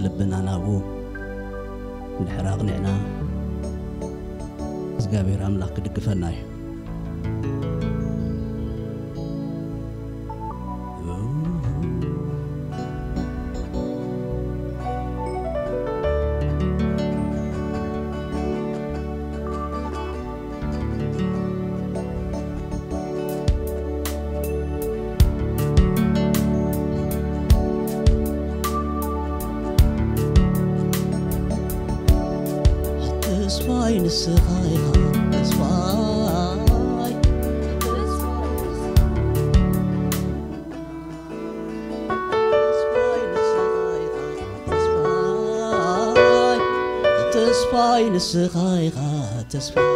ልብና ናብኡ እንድሕር ኣቕኒዕና እግዚኣብሔር ኣምላኽ ክድግፈና እዩ። ተስፋይ ንስኻ ኢኻ ተስፋይ። ተስፋይ ንስኻ ኢኻ ተስፋይ። ተስፋይ ንስኻ ኢኻ ተስፋይ።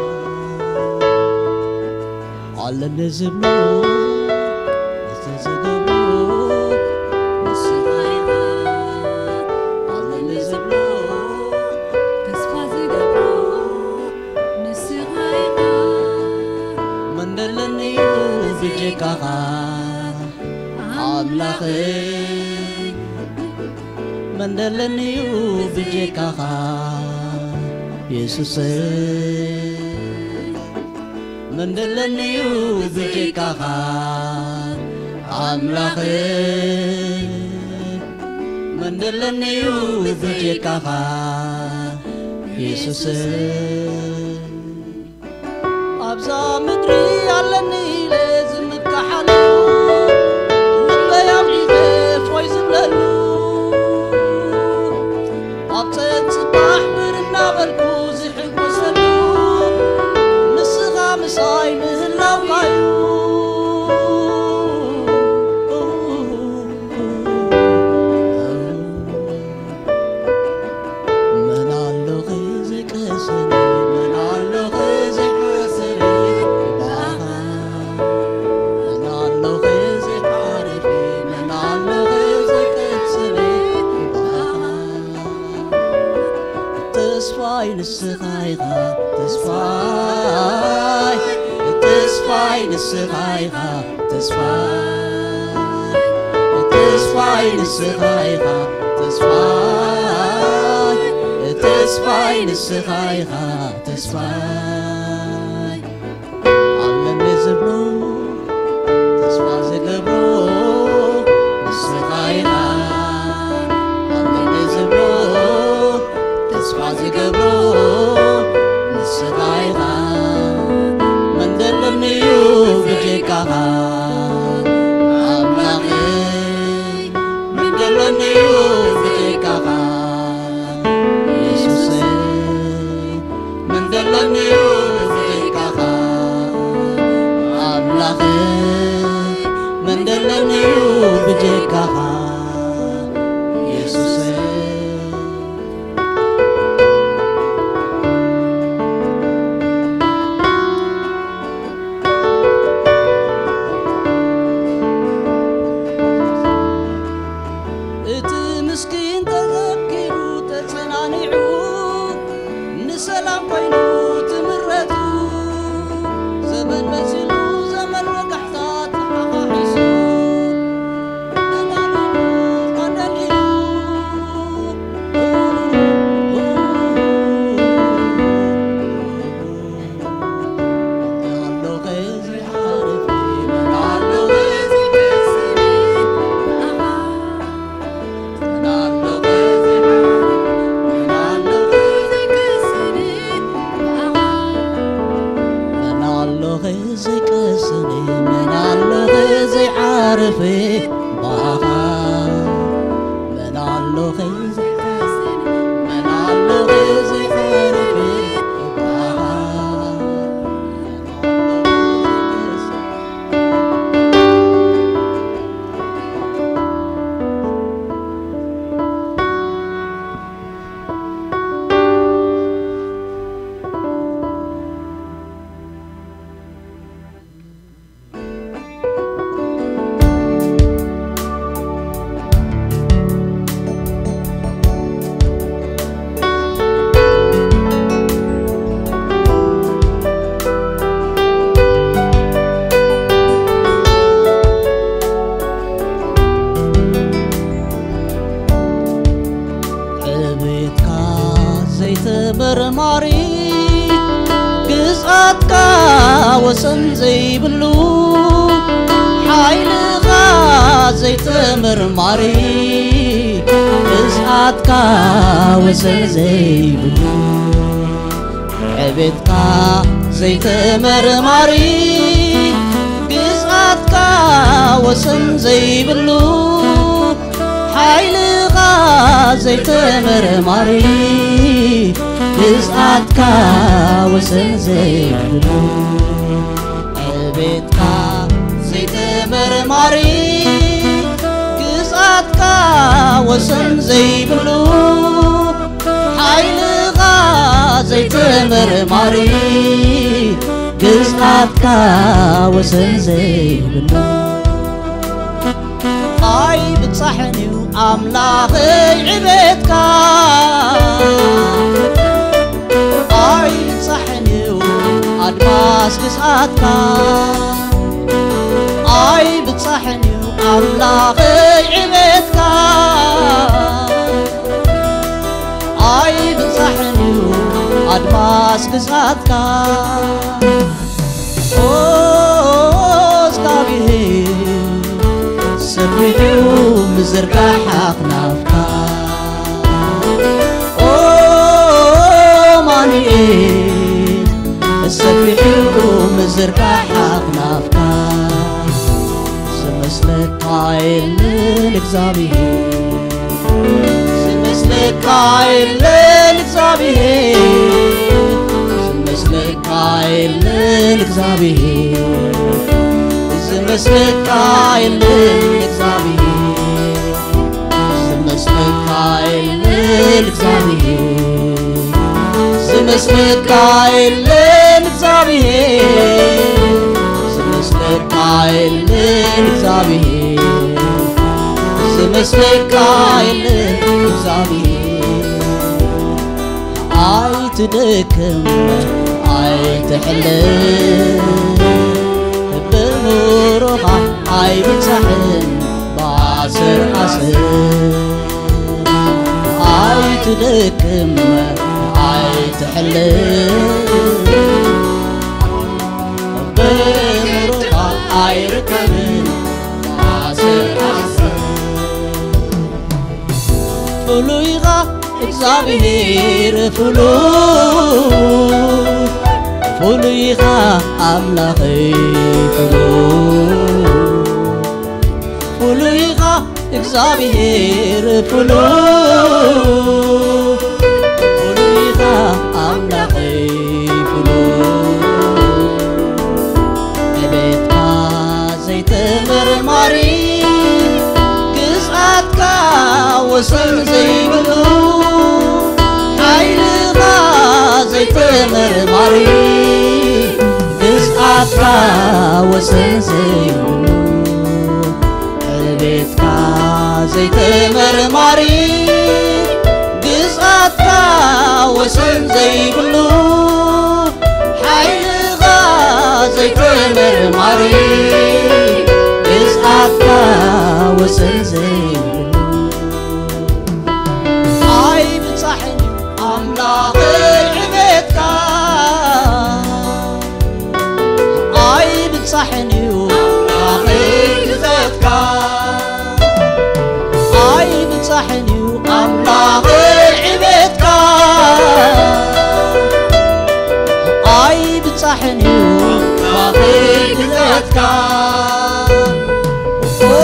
ኣለኒ ዝብሎ፣ እቲ ዝገብሮ፣ ንስኻ ኢኻ። ኣለኒ ዝብሎ፣ ተስፋ ዝገብሮ፣ ንስኻ ኢኻ። መን ደለኒ እዩ ብጀካኻ ኣምላኸይ? መን ደለኒ እዩ ብጀካኻ የሱሰይ? መን ደለኒ እዩ ብጀካኻ ኣምላኸይ? መን ደለኒ እዩ ብጀካኻ የሱሰይ? ኣብዛ ምድሪ ኣለኒ ኢለ ዝምካሓሉ፣ ልበይ ኣምሊኸ እፎይ ዝብለሉ፣ ኣብ ጸጽባሕ ብር እናበልኩ ዝሕጎሰሉ፣ ንስኻ ምሳይ ምህላውካዩ። መን ኣሎ ኸዘይቀስን፣ መን ኣሎ ኸዘይሓስር ብኣኻ? መን ኣሎ ኸዘይሓርፍ፣ መን ኣሎ ኸዘይቀስን ብኣኻ? ተስፋይ ንስኻ ኢኻ ተስፋይ፣ ተስፋይ ንስኻ ኢኻ ተስፋይ፣ ተስፋይ ንስኻ ኢኻ ተስፋይ፣ ተስፋይ ንስኻ ኢኻ ተስፋይ። ኣለኒ ዝብሎ፣ ተስፋ ዝገብሮ ንስኻ ኢኻ። ኣለኒ ዝብሎ፣ ተስፋ ዝገብሮ ንስኻ ኢኻ። መን ደለኒ እዩ ብጀካኻ ኣምላኸይ? መን ደለኒ እዩ ብጀካኻ የሱሰይ? መን ደለኒ እዩ ብጀካኻ ኣምላኸይ? መን ደለኒ እዩ ብጀካኻ የሱሰይ? እቲ ምስኪን ተዘኪሩ ተጸናኒዑ፣ ንሰላም ኮይኑ ትምረቱ። ዘመን መጺኡ፣ ዘመን ወጋሕታ ተሓሓሒሱ፣ ተዳሊሉ፣ ተደሊሉ። መን ኣሎ ኸዘይቀስን፣ መን ኣሎ ኸዘይዓርፍ ብኣኻ? መን ኣሎ ኸዘይቀስን፣ መን ኣሎ ኸዘይዓርፍ ብኣኻ? ቤትካ ዘይተመርማሪ፣ ግዝኣትካ ወሰን ዘይብሉ፣ ሓይልኻ ዘይተመርማሪ፣ ግዝኣትካ ወሰን ዘይብሉ፣ ዕቤትካ ዘይተመርማሪ፣ ግዝኣትካ ወሰን ዘይብሉ፣ ሓይልኻ ዘይተመርማሪ፣ ግዝኣትካ ወሰን ዘይብሉ፣ ዕቤትካ ዘይተመርማሪ፣ ግዝኣትካ ወሰን ዘይብሉ፣ ሓይልኻ ዘይተመርማሪ፣ ግዝኣትካ ወሰን ዘይብሉ። ኣይብጻሕን እዩ ኣምላኸይ ዕቤትካ፣ ኣይብጻሕን እዩ ኣድማስ ግዝኣትካ፣ ኣይብጻሕን እዩ ኣምላኸይ ዕቤትካ፣ ኣይብጻሕን እዩ ኣድማስ ግዝኣትካ። ኦ እግዚኣብሔር ሰፊሕ እዩ ምዝርጋሕ ኣኽናፍካ። ኦ ኣማኑኤል ሰፊሕ እዩ ምዝርጋሕ ኣኽናፍካ። ዝመስለካ የለን እግዚኣብሔር፣ ዝመስለካ የለን እግዚኣብሔር፣ ዝመስለካ የለን እግዚኣብሔር፣ ዝመስለካ የለን እግዚኣብሔር፣ ዝመስለካ የለን እግዚኣብሔር፣ ዝመስለካ የለን እግዚኣብሔር፣ ዝመስለካ የለን እግዚኣብሔር፣ ዝመስለካ የለን እግዚኣብሔር። ኣይትደክም ኣይትሕለል፣ ብምሮኻ ኣይብጻሕን ብኣሰር ኣሰር። ኣይትደክም ኣይትሕለል፣ ብምሮኻ ኣይርከብን ብኣሰር ኣሰር። ፍሉይ ኢኻ እግዚኣብሔር ፍሉይ፣ ፍሉይ ኢኻ ኣምላኸይ ፍሉይ፣ ፍሉይ ኢኻ እግዚኣብሔር ፍሉይ፣ ፍሉይ ኢኻ ኣምላኸይ ፍሉይ። ዕቤትካ ዘይተመርማሪ፣ ግዝኣትካ ወሰን ዘይብሉ፣ ሓይልኻ ዘይተመርማሪ፣ ግዝኣትካ ወሰን ዘይብሉ፣ ዕቤትካ ዘይተመርማሪ፣ ግዝኣትካ ወሰን ዘይብሉ፣ ሓይልኻ ዘይተመርማሪ፣ ግዝኣትካ ወሰን ዘይብሉ። ኣይብጻሕን ኣምላኸይ ዕቤትካ፣ ኣይብጻሕን እዩ ኣምላኸይ ግዝኣትካ። ኣይብጻሕን እዩ ኣምላኸይ ዕቤትካ፣ ኣይብጻሕን እዩ ኣምላኸይ ግዝኣትካ። ኦ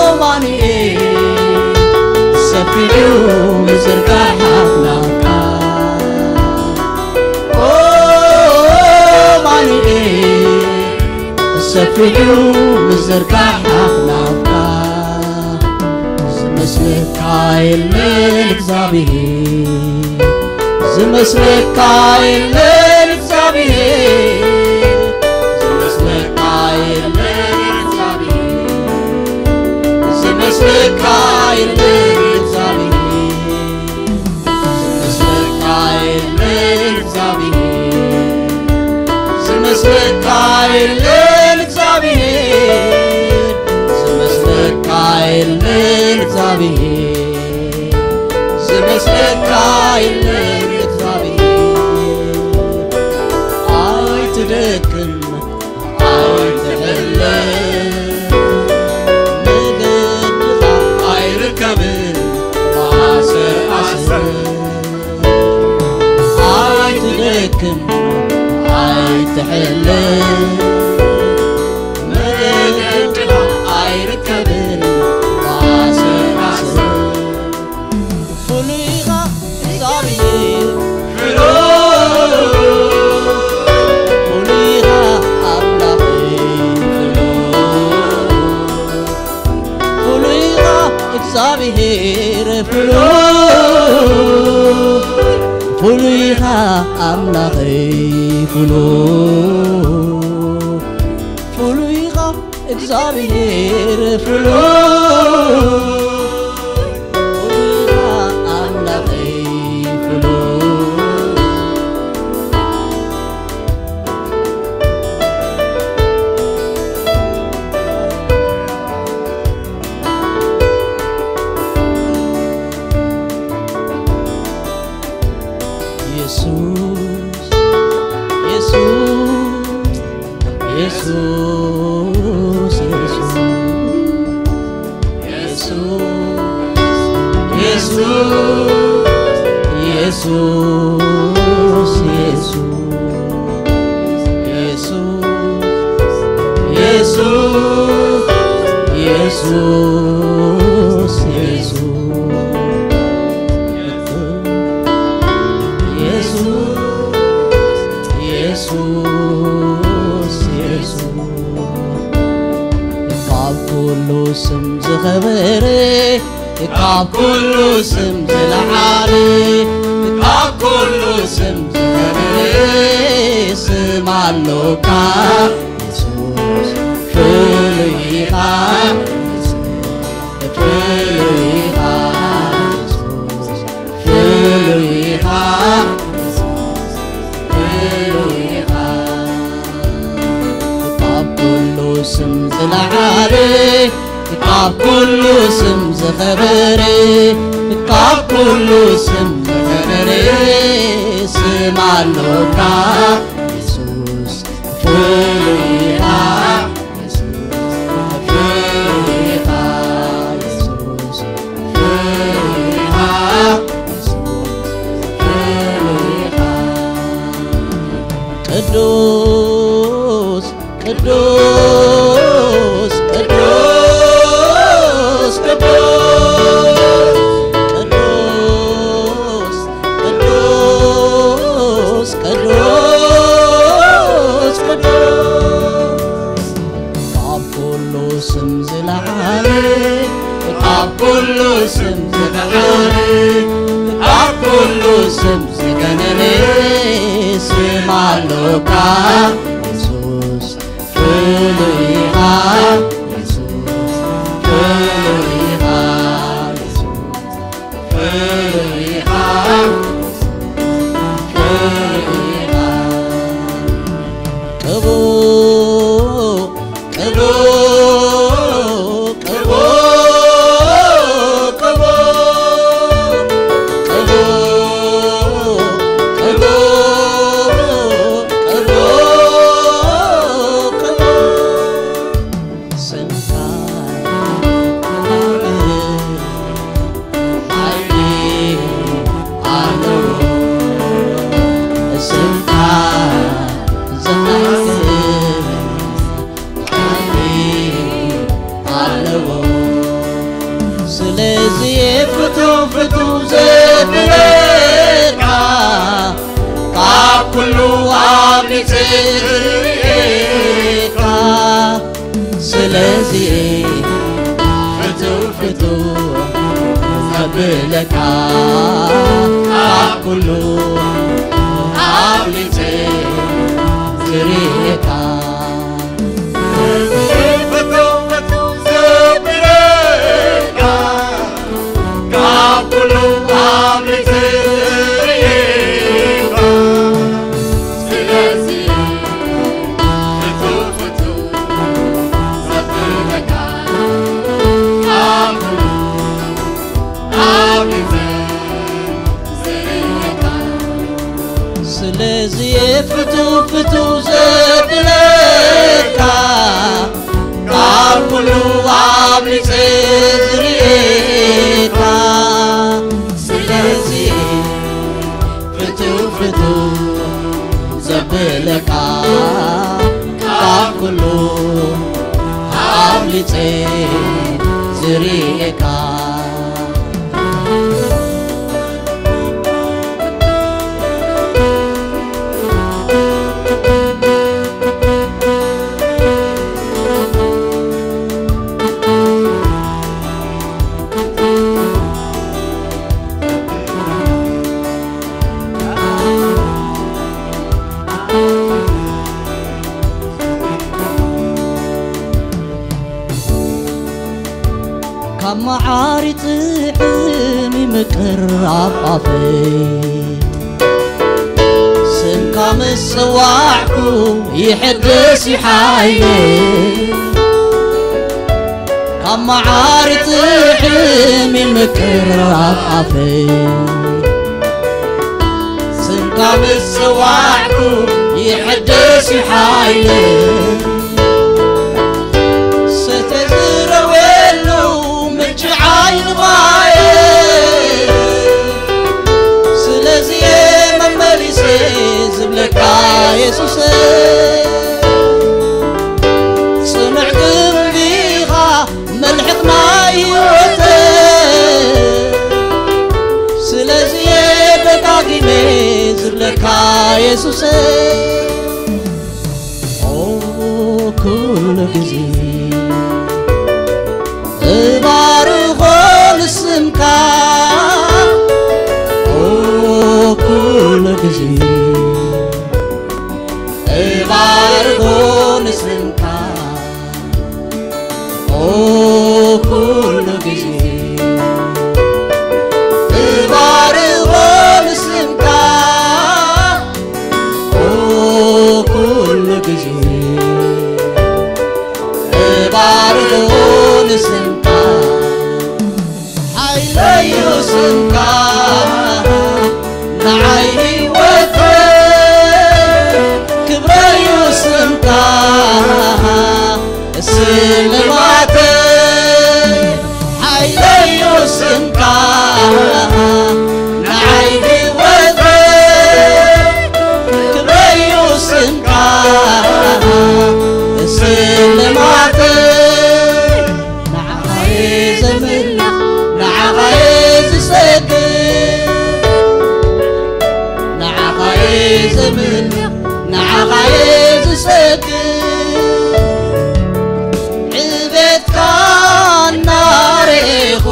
ኣማኑኤል ሰፊሕ እዩ ምዝርጋሕ ኣኽናፍካ። ኦ ኣማኑኤል ሰፊሕ እዩ ምዝርጋሕ ኣኽናፍካ። ዝመስለካ የለን እግዚኣብሔር፣ ዝመስለካ የለን እግዚኣብሔር፣ ዝመስለካ የለን እግዚኣብሔር፣ ዝመስለካ የለን እግዚኣብሔር። ዝመስለካ የለን እግዚኣብሔር፣ ዝመስለካ የለን እግዚኣብሔር፣ ዝመስለካ የለን እግዚኣብሔር፣ ስካ የለን እግዚኣብሔር። ኣይትደክም ኣይትሕለ፣ መገድኻ ኣይርከብን ብኣሰር ኣሰር። ኣይትደክም ኣይትሕለ፣ መገድኻ ኣይርከብን ብኣሰር ኣሰር። ፍሉይ ኢኻ እግዚኣብሔር ፍሉይ፣ ፍሉይ ኢኻ ኣምላኸይ ፍሉይ፣ ፍሉይ ኢኻ እግዚኣብሔር ፍሉይ፣ ፍሉይ ኢኻ ኣምላኸይ ፍሉይ፣ ፍሉይ ኢኻ እግዚኣብሔር ፍሉይ፣ ፍሉይ ኢኻ ኣምላኸይ ፍሉይ። የሱስ፣ የሱስ፣ የሱስ፣ የሱስ፣ የሱስ፣ የሱስ፣ የሱስ፣ የሱስ፣ የሱስ፣ የሱስ፣ የሱስ፣ የሱስ፣ የሱስ፣ ካብ ኩሉ ስም ዝኸበረ፣ ካብ ኩሉ ስም ዝለዓለ፣ ካብ ኩሉ ስም ዝኸበረ ስም ኣሎካ የሱስ፣ ፍሉይ ኢኻ የሱስ፣ ፍሉይ ኢኻ የሱስ፣ ፍሉይ ኢኻ የሱስ፣ ፍሉይ ኢኻ። ካብ ኩሉ ስም ዝለዓለ፣ ካብ ኩሉ ስም ዝኸበረ፣ ካብ ኩሉ ስም ዝኸበረ ስም ኣሎካ የሱስ፣ ፍሉይ ኢኻ የሱስ፣ ፍሉይ ኢኻ የሱስ፣ ፍሉይ ኢኻ የሱስ፣ ፍሉይ ኢኻ። ቅዱስ፣ ቅዱስ፣ ቅዱስ፣ ቅዱስ፣ ቅዱስ፣ ቅዱስ፣ ቅዱስ፣ ቅዱስ፣ ካብ ኩሉ ስም ዝለዓለ፣ ካብ ኩሉ ስም ዝለዓለ፣ ካብ ኩሉ ስም ዝገነነ ስም ኣሎካ የሱስ፣ ፍሉይ ኢኻ የሱስ፣ ፍሉይ ኢኻ የሱስ፣ ፍሉይ ኢኻ፣ ፍሉይ ኢኻ። ቅቡእ፣ ቅቡእ፣ ቅቡእ፣ ቅቡእ፣ ቅቡእ፣ ቅቡእ፣ ቅቡእ፣ ቅቡእ። ስምካ ሓይሊ ኣለዎ፣ ስምካ ዝሓስብ ሓይሊ ኣለዎ። ስለዚ ፍቱ ፍቱ ዘብለካ ካብ ኩሉ ኣብሊጸ ዝርእየካ። ስለዚ ፍቱ ፍቱ ዘብለካ ካብ ኩሉ ኣብሊጸ ዝርእየካ። ፍቱ ፍቱ ዘብለካ ካብ ኩሉ ኣብሊጸ ዝርእየካ። ስለዚ ፍቱ ፍቱ ዘብለካ ካብ ኩሉ ኣብሊጸ እዚ ፍቱ ፍቱ ዘብለካ ካብ ኩሉ ኣብሊጸ ዝርእየካ። ስለዚ ፍቱ ፍቱ ዘብለካ ካብ ኩሉ ኣብሊጸ ዝርእየካ። ካብ መዓር ይጥዕም ይምቅር ኣብ ኣፈይ፣ ስምካ ምስ ጸዋዕኩ ይሕደስ ይሓይል። ካብ መዓር ይጥዕም ይምቅር ኣብ ኣፈይ፣ ስምካ ምስ ጸዋዕኩ ይሕደስ ይሓይል። ሰተ ዝረውየሉ ምንጪ ዓይኒ ማየ፣ ስለዚ እየ መመሊሰ ዝብለካ የሱሰ። ጽኑዕ ግንቢ ኢኻ መልሕቕ ናይ ህይወተ፣ ስለዚ እየ ደጋጊመ ዝብለካ የሱሰ። ኦ ኩሉ ግዜ እባርኾ ንስምካ፣ ኦ ኩሉ ግዜ እባርኾ ንስምካ፣ ኦ ኩሉ ግዜ እባርኾ ንስምካ፣ ኦ ኩሉ ግዜ እባርኾ ንስምካ። ሓይለዩ ስምካ ንዓይ ህይወተይ፣ ክብረዩ ስምካ ስልማተይ። ሓይለዩ ስምካ ንዓይ ህይወተይ፣ ክብረዩ ስምካ ስልማተይ። ንዓኻ እየ ዘምልኽ፣ ንዓኻ እየ ዝሰግድ፣ ንዓኻ እየ ዘምልኽ፣ ንዓኻ እየ ዝሰግድ። ዕቤትካ እናረኤኹ፣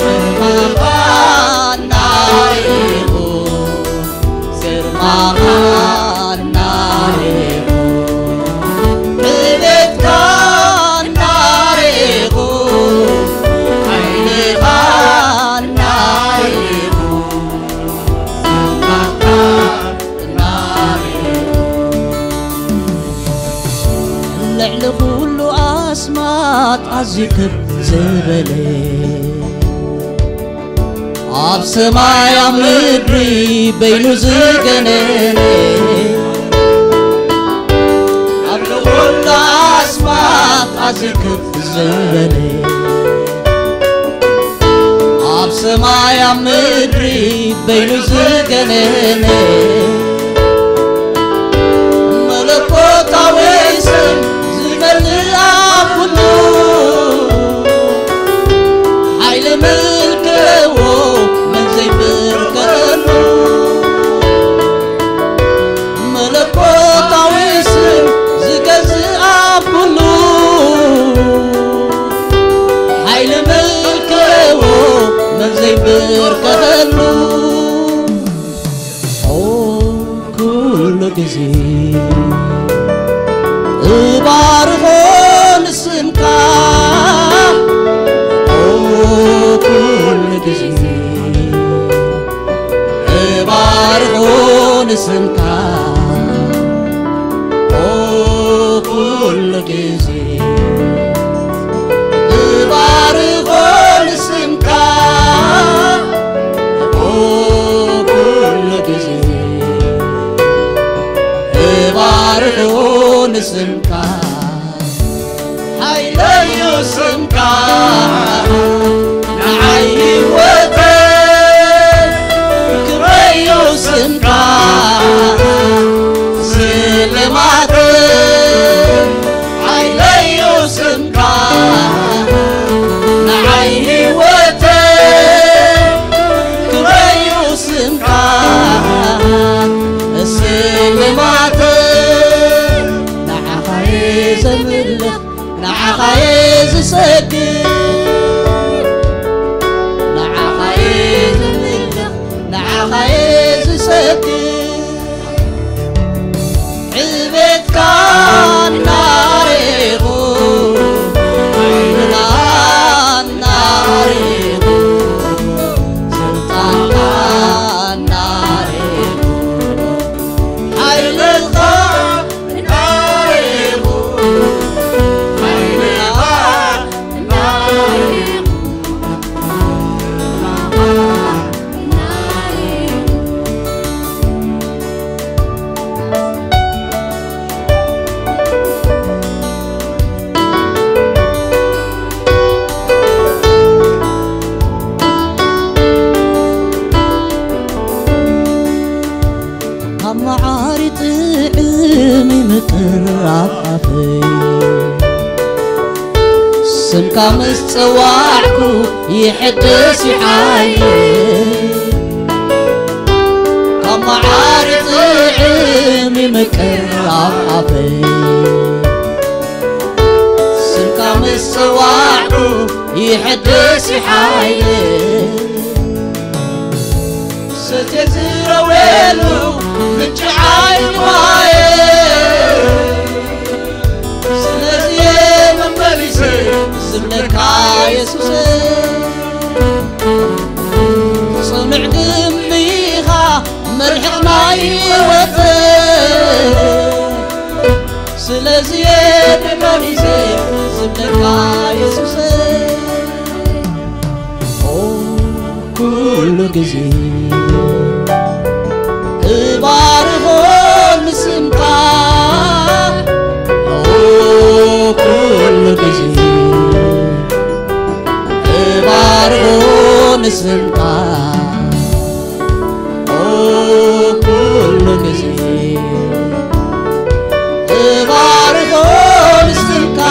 ግርማኻ እናረኤኹ፣ ግርማኻ እናረኤኹ፣ ዕቤትካ እናረኤኹ፣ ሓይልኻ እናረኤኹ፣ ግርማኻ እናረኤኹ፣ ልዕሊ ኩሉ ኣስማት ኣዝዩ ክብ ዝበለ፣ ኣብ ሰማይ ኣብ ምድሪ በይኑ ዝገነነ፣ ኣብ ልዑል ኣስማት ኣዝዩ ክብ ዝበለ፣ ኣብ ሰማይ ኣብ ምድሪ በይኑ ዝገነነ፣ መለኮታዊ ስም ዝመልእ ኣብ ኩሉ፣ ሓይሊ ምልክዎ መን ዘይብርከሉ፣ መለኮታዊ ስም ዝገዝእ ኣብ ኩሉ፣ ሓይሊ ምልክዎ መን ዘይብርከሉ። ኦ ኩሉ ግዜ እባርኾ ንስምካ፣ ኦ ኩሉ ግዜ እባርኾ ንስምካ፣ ኦ ኩሉ ግዜ እባርኾ ንስምካ፣ ኦ ኩሉ ግዜ ስምካ ሓይለዩ ስምካ ንዓይ ህይወተይ ክብረዩ ስምካ ስልማተይ ሓይለዩ ስምካ ንዓይ ህይወተይ ክብረዩ ስምካ ስልማተይ ንዓኻየ ዘምልኽ ንዓኻየ ዝሰግድ ንዓኻየ ዘምልኽ ንዓኻየ ዝሰግድ ዕቤትካ እናሬኹ ሓይልኻ እናሬኹ ስልጣንካ እናሬኹ ሓይልኻ እናሬኹ ሓይልኻ እናሬኹ ካብ መዓሪ ጥዕም ይምቅር ኣብ ኣፈይ ስምካ ምስ ጸዋዕኩ ይሕደስ ይሓይል ካብ መዓሪ ጥዕም ይምቅር ኣብ ኣፈይ ስምካ ምስ ጸዋዕኩ ይሕደስ ይሓይል ሰትየ ዝረውየሉ ምንጪ ዓይኒ ማየ ስለዚ መመሊሰ ዝብለካ የሱሰ ጽኑዕ ግምቢ ኢኻ መልሕቕ ናይ ህይወተ ስለዚ መመሊሰ ዝብለካ የሱሰ ኩሉ ግዜ እባርኾ ንስምካ ኩሉ ግዜ እባርኾ ንስምካ ኩሉ ግዜ እባርኾ ንስምካ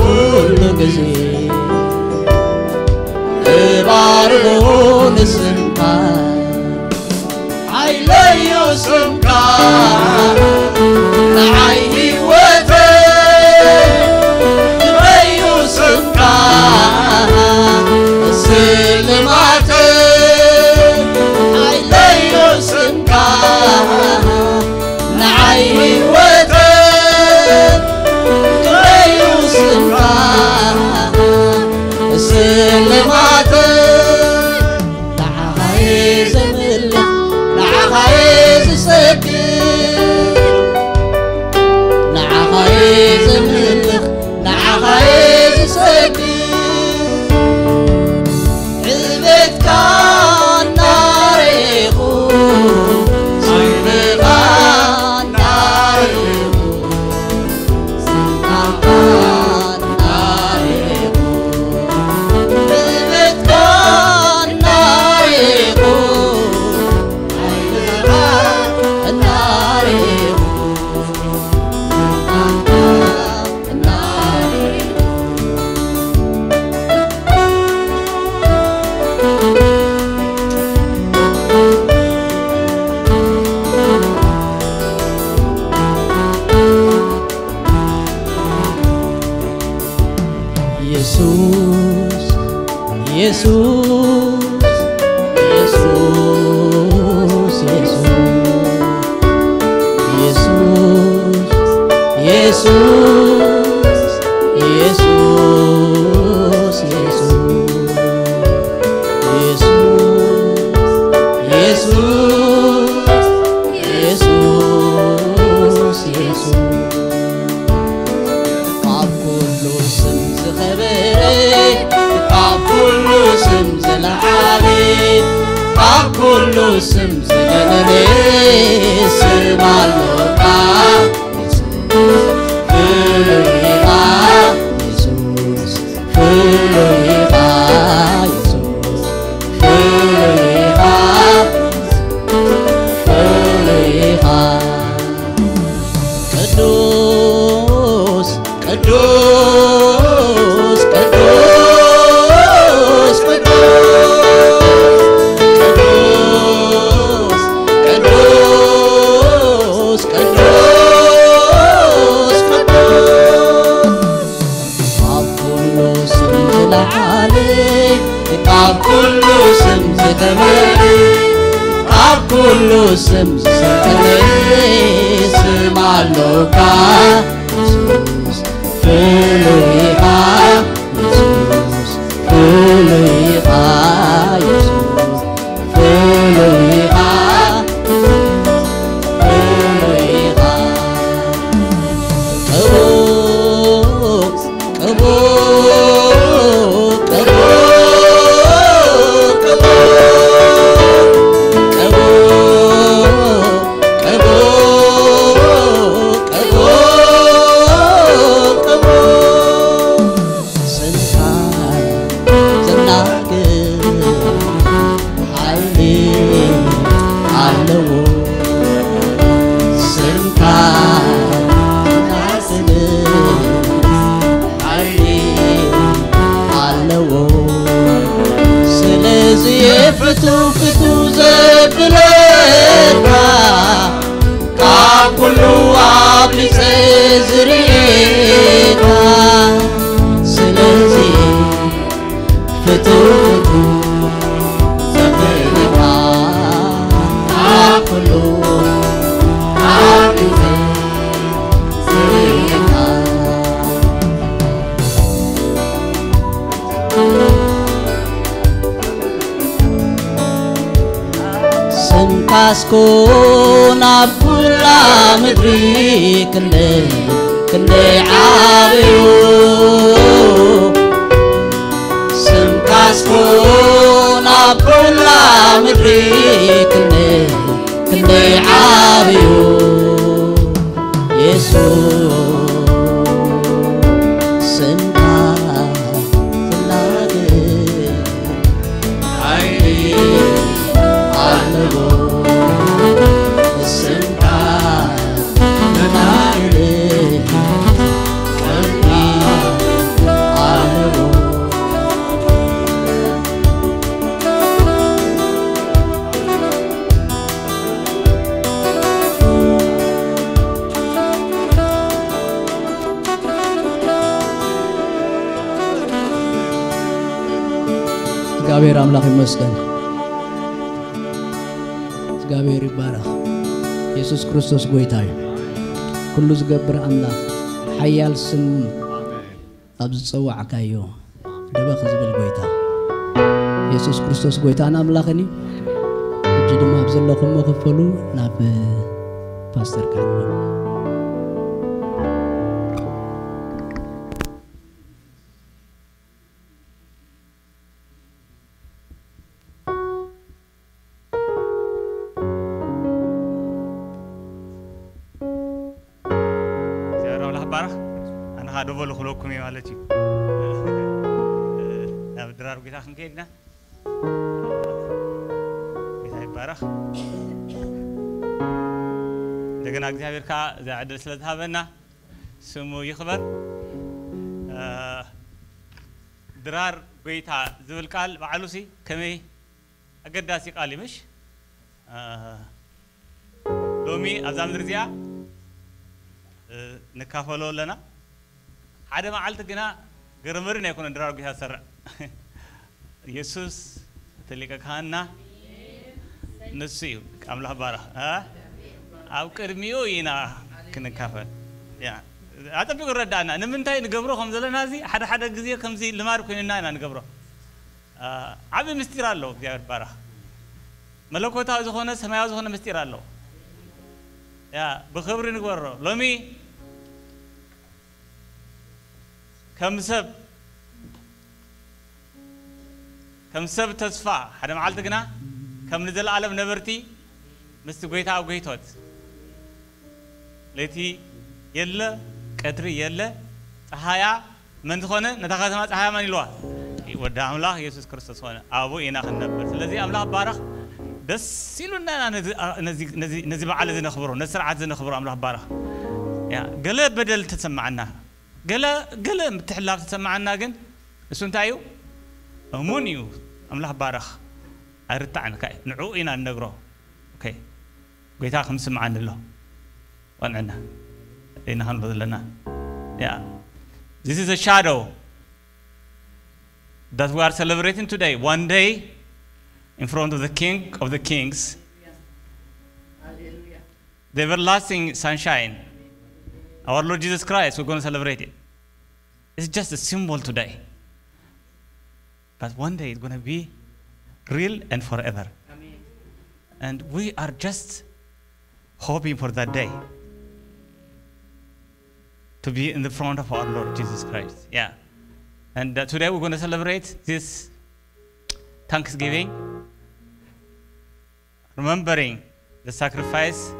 ኩሉ ግዜ እባርኾ ንስምካ ሓይለዩ ስምካ ንዓይ ህይወተይ ክብረዩ ስምካ ስልማተይ ሓይለዩ ስምካ ንዓይ ህይወተይ ክብረዩ ስምካ ስልማተይ ንዓኻየ ዘምልኽ ንዓኻየ ዝሰግድ ንዓኻየ ዘምልኽ ንዓኻየ ዝሰግድ ዕቤትካ እናሬኹ ዝብኻ እናሬኹ የሱስ የሱስ የሱስ የሱስ የሱስ የሱስ የሱስ የሱስ የሱስ የሱስ የሱስ ካብ ኩሉ ስም ዝኸበረ ካብ ኩሉ ስም ዝለዓለ ካብ ኩሉ ስም ዝገነነ ስም ኣሎካ የሱስ፣ ፍሉይ ኢኻ የሱስ፣ ፍሉይ ኢኻ የሱስ፣ ፍሉይ ኢኻ፣ ፍሉይ ኢኻ። ቅዱስ፣ ቅዱስ፣ ቅዱስ፣ ቅዱስ፣ ቅዱስ፣ ቅዱስ፣ ቅዱስ፣ ቅዱስ። ካብ ኩሉ ስም ዝለዓለ፣ ካብ ኩሉ ስም ዝኸበረ፣ ካብ ኩሉ ስም ዝሰልጠነ ስም ኣሎካ የሱስ፣ ፍሉይ ኢኻ የሱስ፣ ፍሉይ ኢኻ የሱስ፣ ፍሉይ ኢኻ፣ ፍሉይ ኢኻ። ቅዱስ፣ ቅዱስ፣ ቅዱስ፣ ቅዱስ፣ ቅዱስ፣ ቅዱስ፣ ቅዱስ፣ ቅዱስ። ስምካ ዝናገር ሓይሊ ኣለዎ። ስምካ ዝናገር ሓይሊ ኣለዎ። ስለዚ ፍቱ ፍቱ ዘብለካ ካብ ኩሉ ኣብሊጸ ዝርእየካ። ስለዚ ፍቱ ፍቱ ዘብለካ ካብ ኩሉ ኣብሊጸ ዝርእየካ። ስምካስኮ ናብ ኩላ ምድሪ ክንደይ፣ ክንደይ ዓብዩ። ስምካስኮ ናብ ኩላ ምድሪ ክንደይ፣ ክንደይ ዓብዩ። የሱስ ስምካ ዝናገር ሓይሊ ኣለዎ። ስምካ ዝናገር ሓይሊ ኣለዎ። እግዚኣብሔር ኣምላኽ ይመስገን። እግዚኣብሔር ይባረኽ። የሱስ ክርስቶስ ጎይታ እዩ። ኩሉ ዝገብር ኣምላኽ፣ ሓያል ስም፣ ኣብ ዝጸዋዕካዮ ደበኽ ዝብል ጎይታ። የሱስ ክርስቶስ ጎይታን ኣምላኽን እዩ። ሕጂ ድማ ኣብ ዘለኹሞ ክፈሉ ናብ ፓስተር ካህን። እግዚኣብሔር ኣምላኽ ይባረኽ። ኣነ ኸዓ ደበሉ ክብለኩም እየ ማለት እዩ። ናብ ድራር ጌታ ክንከይድ ኢና። ጌታ ይባረኽ። እንደገና እግዚኣብሔር ከዓ እዛ ዕድል ስለ ዝሃበና ስሙ ይኽበር። እ፣ ድራር ጎይታ ዝብል ቃል ባዕሉሲ ከመይ ኣገዳሲ ቃል እዩ፣ ምሽ? እ፣ ሎሚ ኣብዛ ምድሪ እዚኣ፣ እ፣ ንካፈሎ ኣለና። ሓደ መዓልቲ ግና ገረመርን ኣይኮነን ድራር ጌታ ዝሰርዕ። የሱስ እቲ ሊቀ ካህንና ንሱ እዩ። ኣምላኽ ባረኽ። እ? ኣብ ቅድሚኡ ኢና ክንካፈል። ያ። ኣጸቢቑ ይረዳእና። ንምንታይ ንገብሮ ከም ዘለና እዚ ሓደ ሓደ ግዜ ከምዚ ልማድ ኮይንና ኢና ንገብሮ። እ፣ ዓቢ ምስጢር ኣለዎ። እግዚኣብሔር ባረኽ። መለኮታዊ ዝኾነ ሰማያዊ ዝኾነ ምስጢር ኣለዎ። ያ፣ ብኽብሪ ንግበሮ። ሎሚ ከም ሰብ፣ ከም ሰብ ተስፋ፣ ሓደ መዓልቲ ግና ከም ንዘለኣለም ነበርቲ ምስቲ ጎይታ ኣብ ጎይቶት። ለይቲ የለ፣ ቀትሪ የለ፣ ጸሃያ መን ዝኾነ ነታ ከተማ ጸሃያ መን ኢልዋ? ወዲ ኣምላኽ የሱስ ክርስቶስ ኾነ። ኣብኡ ኢና ክንነብር። ስለዚ ኣምላኽ ባረኽ። ደስ ኢሉና ኢና ነዚ፣ ነዚ፣ ነዚ፣ ነዚ በዓል እዚ ነኽብሮ፣ ነዚ ስርዓት እዚ ነኽብሮ። ኣምላኽ ባረኽ። ያ፣ ገለ በደል ተሰማዓና፣ ገለ፣ ገለ ምትሕላፍ ተሰማዓና፣ ግን እሱ እንታይ እዩ? እሙን እዩ። ኣምላኽ ባረኽ። ኣይርታዕን ከ ንዕኡ ኢና ንነግሮ። ኦኬ። ጎይታ ከም ዝስምዓኒ ኣሎ። ቆንዕና ኢና ክንብሎ ዘለና። Yeah. This is a shadow that we are celebrating today. One day in front of the King of the Kings, the everlasting sunshine, our Lord Jesus Christ, we're going to celebrate it. It's just a symbol today. But one day it's going to be real and forever. And we are just hoping for that day to be in the front of our Lord Jesus Christ. Yeah. And uh, today we're going to celebrate this Thanksgiving, remembering the sacrifice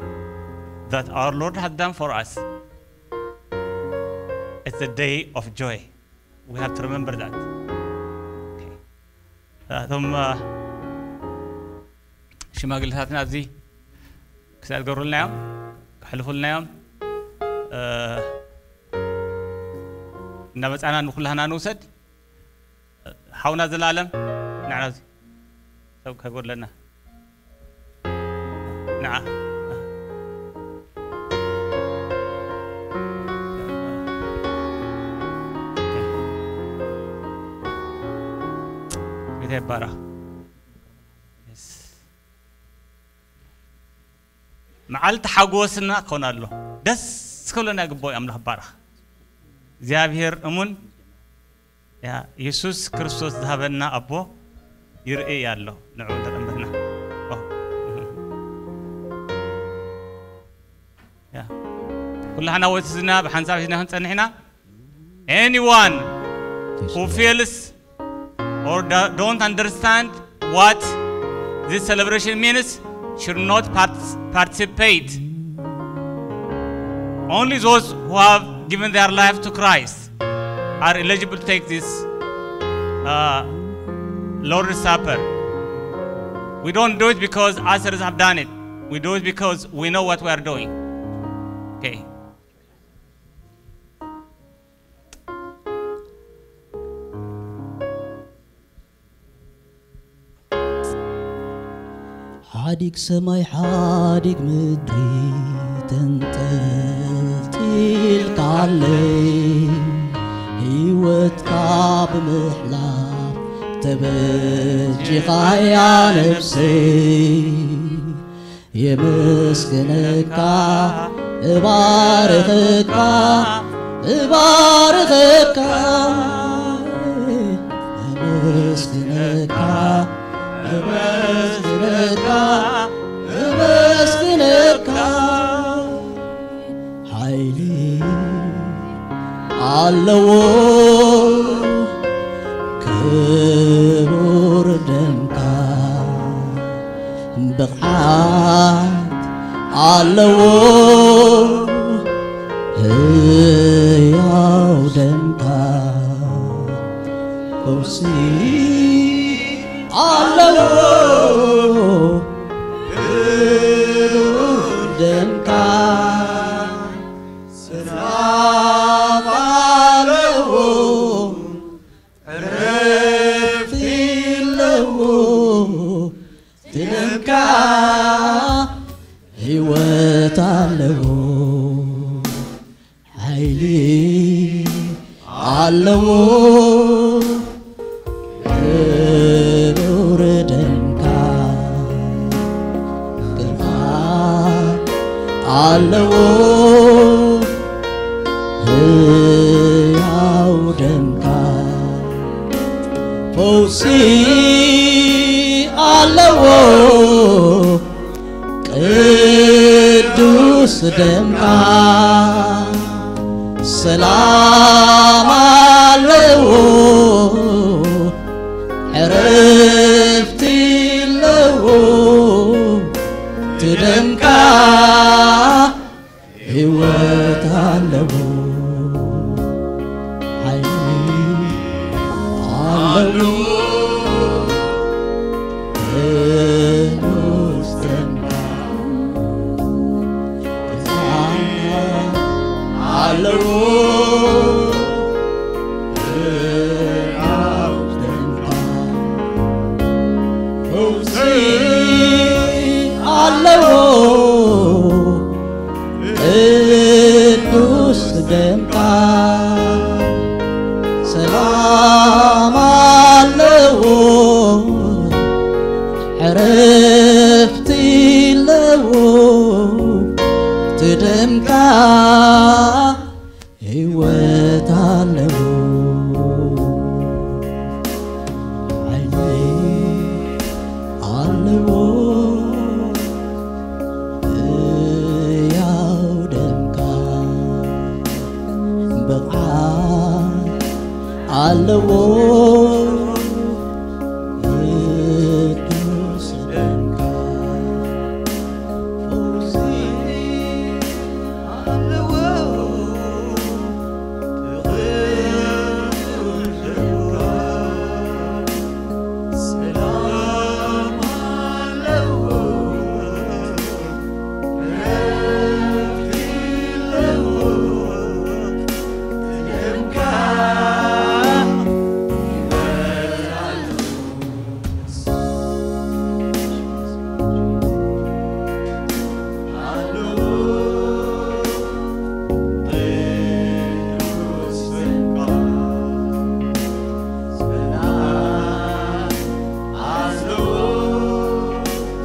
that our Lord has done for us. It's a day of joy. We have to remember that. Okay. እቶም፣ እ፣ ሽማግሌታትና ኣብዚ ክሳብ ዝገብሩልና እዮም፣ ክሕልፉልና እዮም። እ፣ እናመጻና ንኩላህና ንውሰድ። ሓውና ዘላለም፣ ንዓና እዚ ሰብ ከይጎድለና። ንዓ። ጌታ ይባረኽ። Yes. መዓልቲ ሓጎስና ክኾን ኣሎ። ደስ ክብለና ይግባኦ እዩ። ኣምላኽ ባረኽ። እግዚኣብሔር እሙን። ያ፣ የሱስ ክርስቶስ ዝሃበና ኣቦ ይርእይ ኣሎ። ንዑ ንጠምትና። ኦ። ያ። ኩላህና ወትዝና ብሓንሳብ ሒዝና ክንጸንሕ ኢና። Anyone who feels or do- don't understand what this celebration means should not part- participate. Only those who have given their life to Christ are eligible to take this uh, Lord's Supper. We don't do it because others have done it. We do it because we know what we are doing. Okay. ሓዲግ ሰማይ ሓዲግ ምድሪ ተንጠልጢልካለይ፣ ህይወትካ ብምሕላፍ ተበጂኻያ ነፍሰይ። የመስግነካ፣ እባርኸካ፣ እባርኸካ፣ እመስግነካ፣ እመስግነካ፣ እመስግነካ። ሓይሊ ኣለዎ ክቡር ደምካ፣ ብቕዓት ኣለዎ ህያው ደምካ፣ ፈውሲ ኣለዎ ክቡር ደምካ። ሰላም ኣለዎ፣ ዕረፍቲ ኣለዎ፣ ደምካ ህይወት ኣለዎ፣ ሓይሊ ኣለዎ። ክቡር ደምካ ግርማ ኣለዎ፣ ህያው ደምካ ፈውሲ ኣለዎ። ቅዱስ ደምካ ሰላም ኣለዎ፣ ዕረፍቲ ኣለዎ፣ ደምካ ህይወት ኣለዎ፣ ሓይሊ ኣለዎ። ቅዱስ ደምካ ኣለዎ። ሕያው ደምካ ፈውሲ ኣለዎ። ቅዱስ ደምካ ሰላም ኣለዎ፣ ዕረፍቲ ኣለዎ። እቲ ደምካ ህይወት ኣለዎ፣ ሓይሊ ኣለዎ። ሕያው ደምካ ብቕዓት ኣለዎ። ቅዱስ ደምካ ፈውሲ ኣለዎ።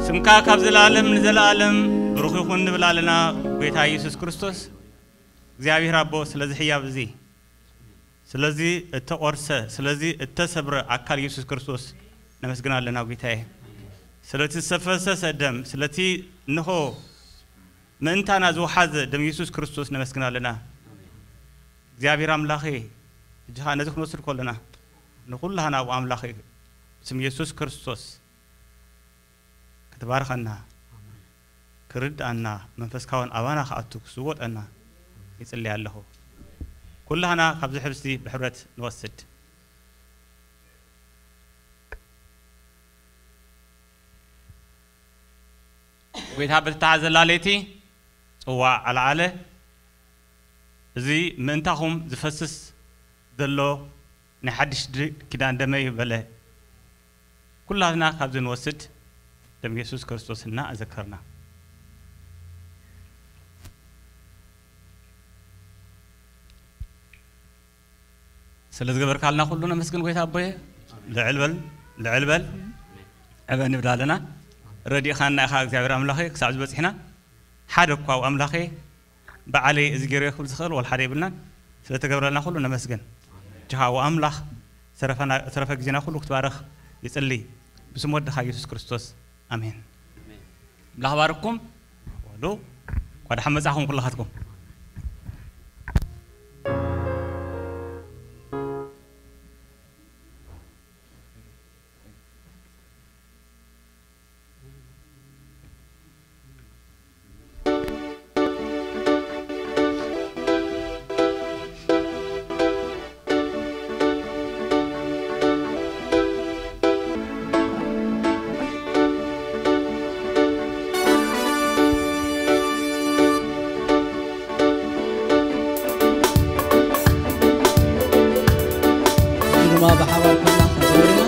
ስምካ ካብ ዘለኣለም ንዘለኣለም ብሩኽ ይኹን ንብል ኣለና። ጎይታ ኢየሱስ ክርስቶስ እግዚኣብሔር ኣቦ ስለዚ ሕያብ እዚ ስለዚ እተቖርሰ ስለዚ እተሰብረ ኣካል ኢየሱስ ክርስቶስ ነመስግን ኣለና። ጎይታየ ስለቲ ዝፈሰሰ ደም ስለቲ እንሆ ምእንታና ዝወሓዘ ደም ኢየሱስ ክርስቶስ ነመስግን ኣለና። እግዚኣብሔር ኣምላኸ እጅኻ ነዚ ክንወስድ ከለና ንኹላህና ኣብኡ ኣምላኸ ስም ኢየሱስ ክርስቶስ ክትባርኸና ክርድኣና መንፈስካውን ኣባና ክኣቱ ክስወጠና ይጽልይ ኣለኹ። ኩላህና ካብዚ ሕብስቲ ብሕብረት ንወስድ። ጎይታ በተተሓዘላ ለይቲ ጽዋዕ ኣልዓለ። እዚ ምእንታኹም ዝፈስስ ዘሎ ናይ ሓድሽ ድ- ኪዳን ደመይ በለ። ኩላትና ካብዚ ንወስድ ደም ኢየሱስ ክርስቶስ እና ኣዘከርና። ስለ ዝገበርካልና ኩሉ ነመስግን ጎይታ ኣቦየ። ልዕል በል ልዕል በል ዕበ ንብል ኣለና። ረዲእኻና ኢኻ እግዚኣብሔር ኣምላኸ ክሳብ ዝበፅሕና ሓደ እኳ ኣብ ኣምላኸ በዓለይ እዚ ገይረ ክብል ዝኽእል ወላ ሓደ የብልናን። ስለተገብረልና ኩሉ ነመስግን። ጅኻ ወኣምላኽ ተረፈና- ተረፈ ግዜና ኩሉ ክትባረኽ ይጽሊ ብስም ወድኻ ኢየሱስ ክርስቶስ ኣሜን። ኣምላኽ ባርኩም። ወሉ ኳ ደሓን መጻኹም ኩልኻትኩም። ድማ ብሓባር ኮና ክንዘምር ኢና።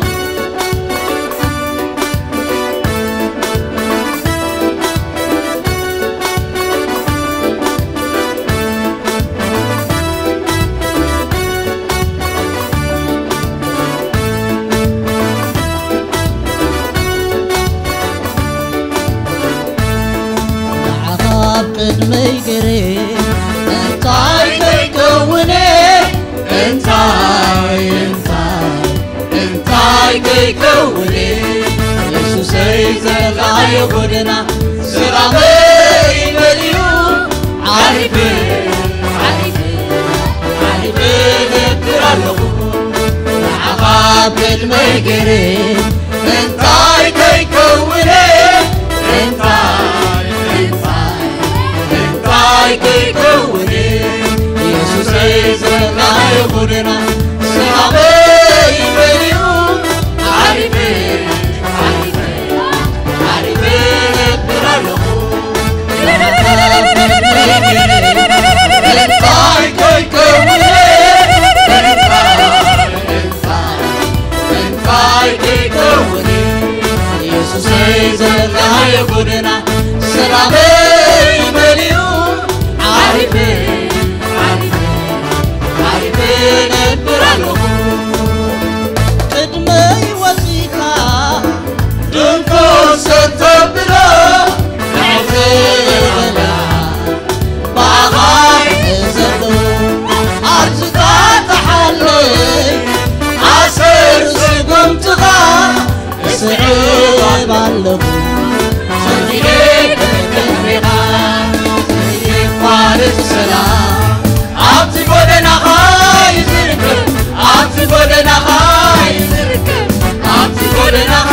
ንዓኻ ኣብ ቅድመይ ገይረ እንታይ ከይከውነ እንታይ እንታይ እንታይ ከይከውነ ኢየሱሰይ ዘለኻዮ ጎደና ሰላመይ መሊኡ ዓሪፈ ዓሪፈ ዓሪፈ እነብር ኣለኹ ንዓኻ ኣብ ቅድመይ ገይረ እንታይ ከይከውነ እንታይ ናየ ጎደና ሰላመይ መሊኡ ዓሪፈ ዓሪፈ ዓሪፈ ነብር ኣለኹ። እንታይ ከይከውነ እንታይ እንታይ እንታይ ከይከውነ ኢየሱሰይ ዘለናዮ ጎደና ሰላመይ መሊኡ ዓሪፈ ዓሪፈ ዓሪፈ ነብር ኣለኹ። ቅድመይ ወፂኻ ድንኩ ሰተብሎ ንዕዘበላ ብኣኻ እዘሉ ኣብዝታተሓለይ ኣሰር ስጉምትኻ እስዕብ ኣለኹ። ሰጊደ ብድሕሪኻ ዘየቋርጽ ሰላም ኣብቲ ጎደናኻ ይዝርግሕ ኣብቲ ጎደናኻ ይዝርግሕ ኣብቲ ጎደናኻ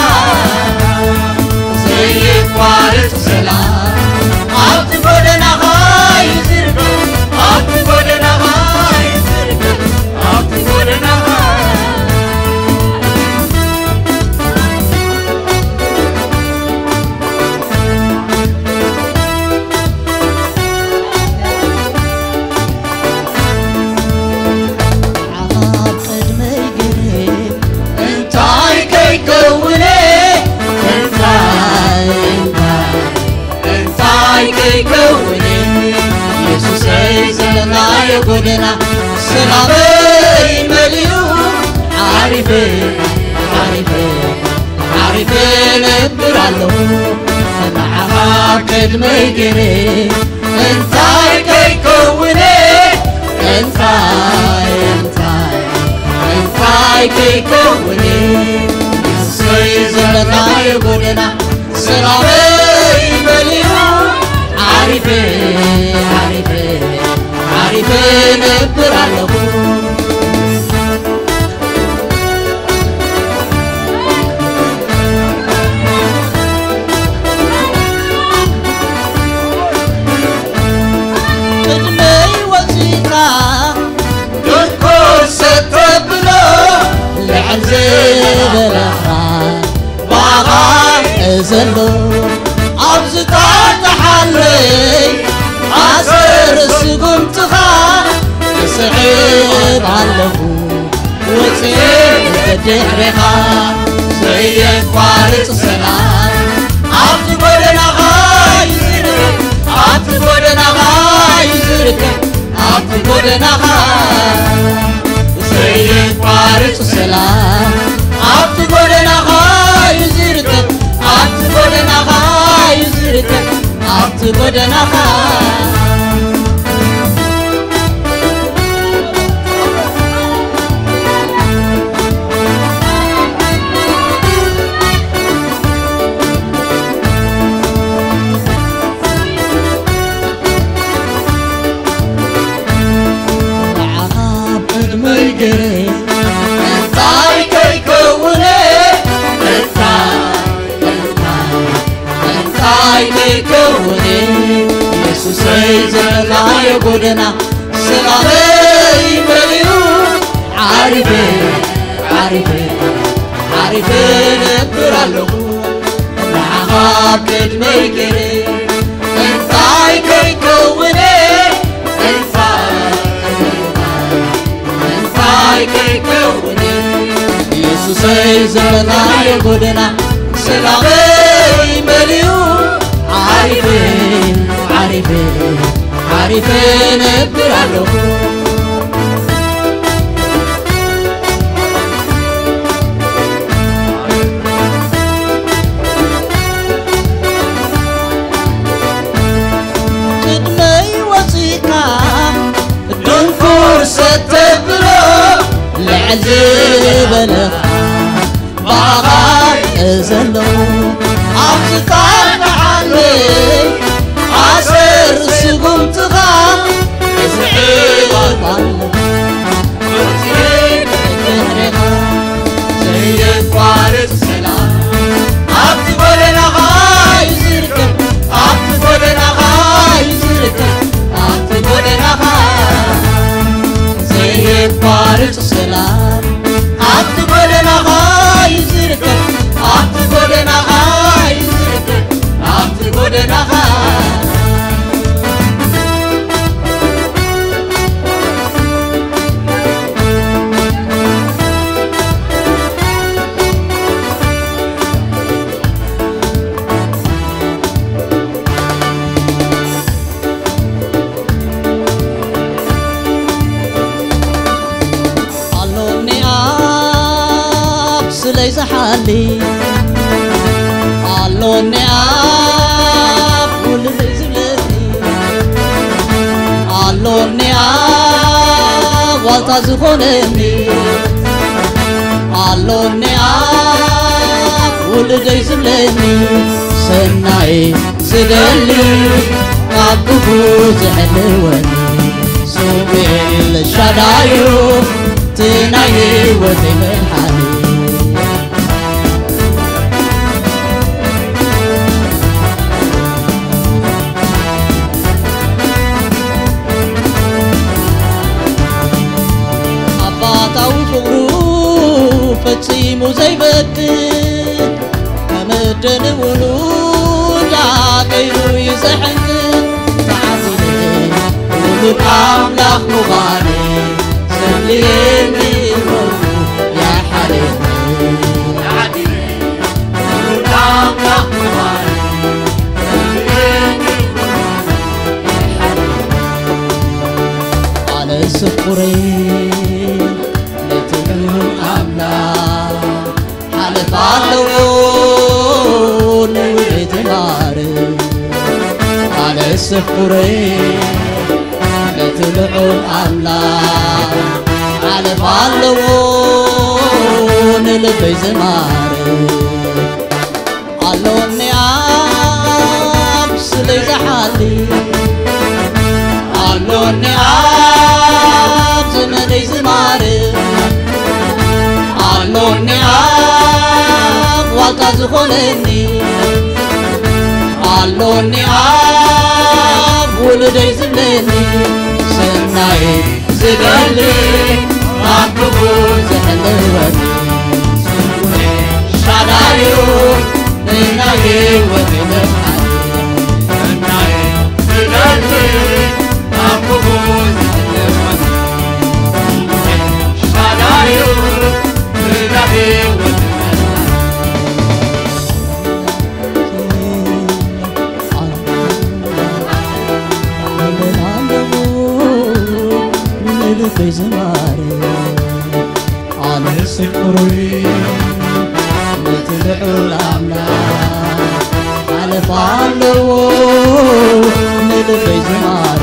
ዘየቋርጽ ሰላም ኣብቲ ጎደናኻ ይዝርግሕ ኣብቲ ጎደናኻ ይዝርግሕ ኣብቲ ጎደናኻ እንታይ ከይከውነ እንታይ እንታይ እንታይ ከይከውነ ኢየሱሰይ ዘለናዮ ጎደና ሰላመይ መሊኡ ዓሪፈ ዓሪፈ ዓሪፈ ነብር ኣለኹ ንዓኻ ቅድመይ ገይረ እንታይ ከይከውነ እንታይ እንታይ እንታይ ከይከውነ ኢየሱሰይ ዘለናዮ ጎደና ሰላመይ መሊኡ ዓሪፈ ዓሪፈ ዓሪፈ ነብር ኣለኹ። ቅድመይ ወፂኻ ድንኩ ሰተብሎ ልዕል ዝበለኻ ብኣኻ እዘሎ ኣብ ዝጣጣሓለይ ኣሰር ስጉምትኻ እስዕብ ኣለኹ ወፅየ ደድሕሬኻ ዘየቋርፅ ሰላም ኣብቲ ጎደናኻ ይዝርግሕ ኣብቲ ጎደናኻ ይዝርግሕ ኣብቲ ጎደናኻ ዘየቋርፅ ሰላም ኣብቲ ጎደናኻ ይዝርግሕ ኣብቲ ጎደናኻ ይዝርግሕ ኣብቲ ጎደናኻ ንዓኻ ኣብ ቅድመይ ገይረ እንታይ ከይከውነ እንታይ እንታይ እንታይ ከይከውነ ኢየሱሰይ ዘለናዮ ጎደና ሰላመይ መሊኡ ዓሪፈ ዓሪፈ ዓሪፈ ነብር ኣለኹ ንዓኻ ኣብ ቅድመይ ገይረ እንታይ ከይከውነ እንታይ እንታይ ከይከውነ ኢየሱሰይ ዘለናዮ ጎደና ሰላመይ መሊኡ ዓሪፈ ዓሪፈ ዓሪፈ ነብር ኣለኹ ቅድመይ ወፂእካ ድንኩር ሰተብሎ ልዕል ዝበለኻ ብኣኻ እዘሎ ኣብ ዝጣጣሓለይ ኣሰር ስጉምትኻ እስዕብ ኣለኹ ዘየቋርጽ ሰላም ኣብቲ ጎደናኻ ይዝርግሕ ኣብቲ ጎደናኻ ይዝርግሕ ኣብቲ ጎደናኻ ዘየ ሰላም ኣብቲ ጎደናኻ እዩ ዝርከብ፣ ኣብቲ ጎደናኻ እዩ ዝርከብ፣ ኣብቲ ጎደናኻ። ኣሎኒ ኣብ ስለይ ዝሓሊ፣ ኣሎኒ ኣብ ውልደይ ዝብለኒ፣ ኣሎኒ ኣብ ዋልታ ዝኾነኒ፣ ኣሎኒ ኣብ ውልደይ ዝብለኒ፣ ሰናይ ዝደሊ ካብ ክፉ ዝሕልወኒ፣ ስሙ ኤልሻዳዩ እቲ ናይ ህይወተይ መድሓኒ። ኣባታዊ ፍቕሩ ፈጺሙ ዘይበድል፣ ከመደን ውሉድ ኣገይሩ እዩ ዘሐንግል። ተዓዚበ ውሉድ ኣምላኽ ምዃነይ፣ ሰልየኒ እመኑ ያሓለኒ። ተዓዚበ ውሉድ ኣምላኽ ምዃነይ፣ ሰልየኒ እመኑ ያሓለኒ። ኣነ ስኩረይ ነቲ ልዑል ኣምላኽ ሓለፋ ኣለዎ ንውዕይ ዝማር። ኣነ ስኩረይ ነቲ ልዑል ኣምላኽ ሓለፋ ኣለዎ ንልበይ ዝማር። ኣሎኒ ኣብ ስለይ ዝሓሊ፣ ኣሎኒ ኣብ ዘመነይ ዝማር፣ ኣሎኒ ኣብ ዋልታ ዝኾነኒ፣ ኣሎኒ ኣብ ውሉደይ ዝብለኒ፣ ሰናይ ዝደሊ ኣብ ክፉ ዝሕልወኒ፣ ስሙ ኤልሻዳዩ ንናይ ህይወተይ መድሓኒ። ሰናይ ዝደሊ ኣብ ክፉ ዝሕልወኒ፣ ስሙ ኤልሻዳዩ ንናይ ህይወተይ መድሓኒ። ኣነ ስኩሩይ ነቲ ልዑል ኣምላኽ ሓለፋ ኣለዎ ንልበይ ዝማር።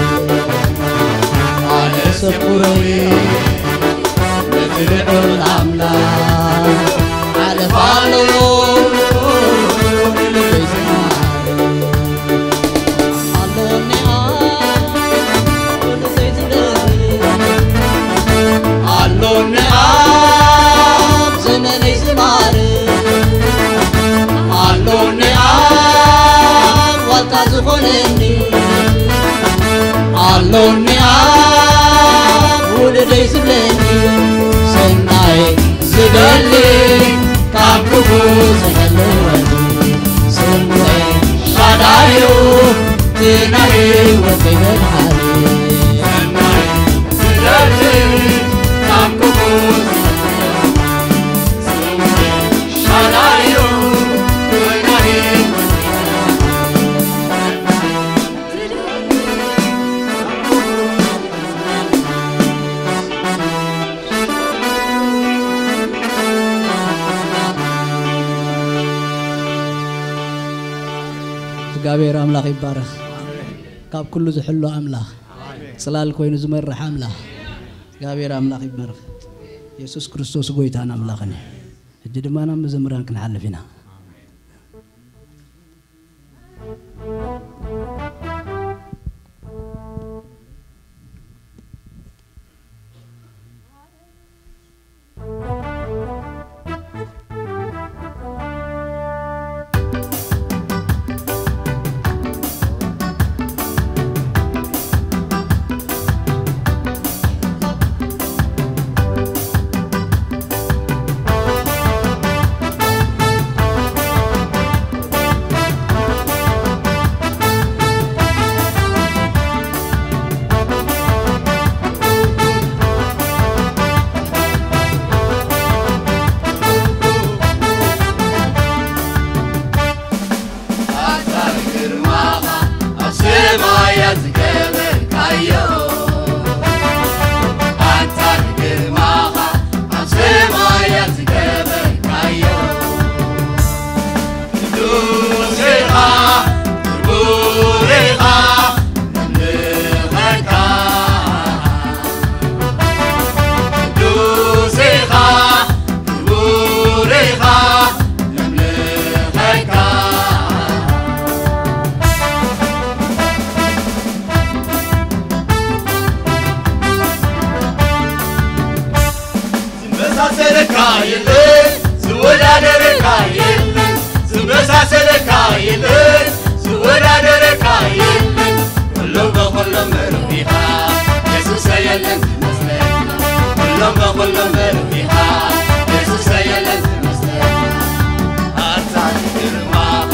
ኣነ ስኩሩይ ነቲ ልዑል ኣምላኽ ሓለፋ ኣለዎ ንልበይ ዝማር። ኣሎኒ ኣብ ኩሉ ዘይትደሊ፣ ኣሎኒ ኣብ ዘመነይ ዝማር፣ ኣሎኒ ኣብ ዋልታ ዝኾነኒ፣ ኣሎኒ ኣብ ውሉደይ ዝብለኒ፣ ሰናይ ዝደሊ ካብ ክፉ ዝሕልወኒ፣ ስሙ ኤልሻዳዩ እቲ ናይ ህይወተይ መድሓኒ። ሰናይ ዝደሊ ካብ ክፉ ዝሕልወኒ፣ ስሙ ኤልሻዳዩ እቲ ናይ ህይወተይ መድሓኒ። እግዚኣብሔር ኣምላኽ ይባረኽ። ካብ ኩሉ ዝሕሉ ኣምላኽ፣ ጽላል ኮይኑ ዝመርሕ ኣምላኽ እግዚኣብሔር ኣምላኽ ይባረኽ። የሱስ ክርስቶስ ጎይታን ኣምላኽን እዩ። ሕጂ ድማ ናብ መዘምራን ክንሓልፍ ኢና። ዝገበርካዮ ኣታ ግርማኻ ኣብ ሰማያ ዝገበርካዮ ቅዱስ ኢኻ ክቡር ኢኻ ነምልኸካ ቅዱስ ኢኻ ክቡር ኢኻ ነምልኸካ ዝመሳሰለካ የለን ዝወዳደረካ የለን ዝመሳሰለካ የለን ዝወዳደረካ የለን ኩሎም በኩሎም ርኢኻ የሱሰ የለን ዝመስለካ ኩሎም በኩሎም ርኢኻ የሱሰ የለን ዝመስለካ ኣታ ግርማኻ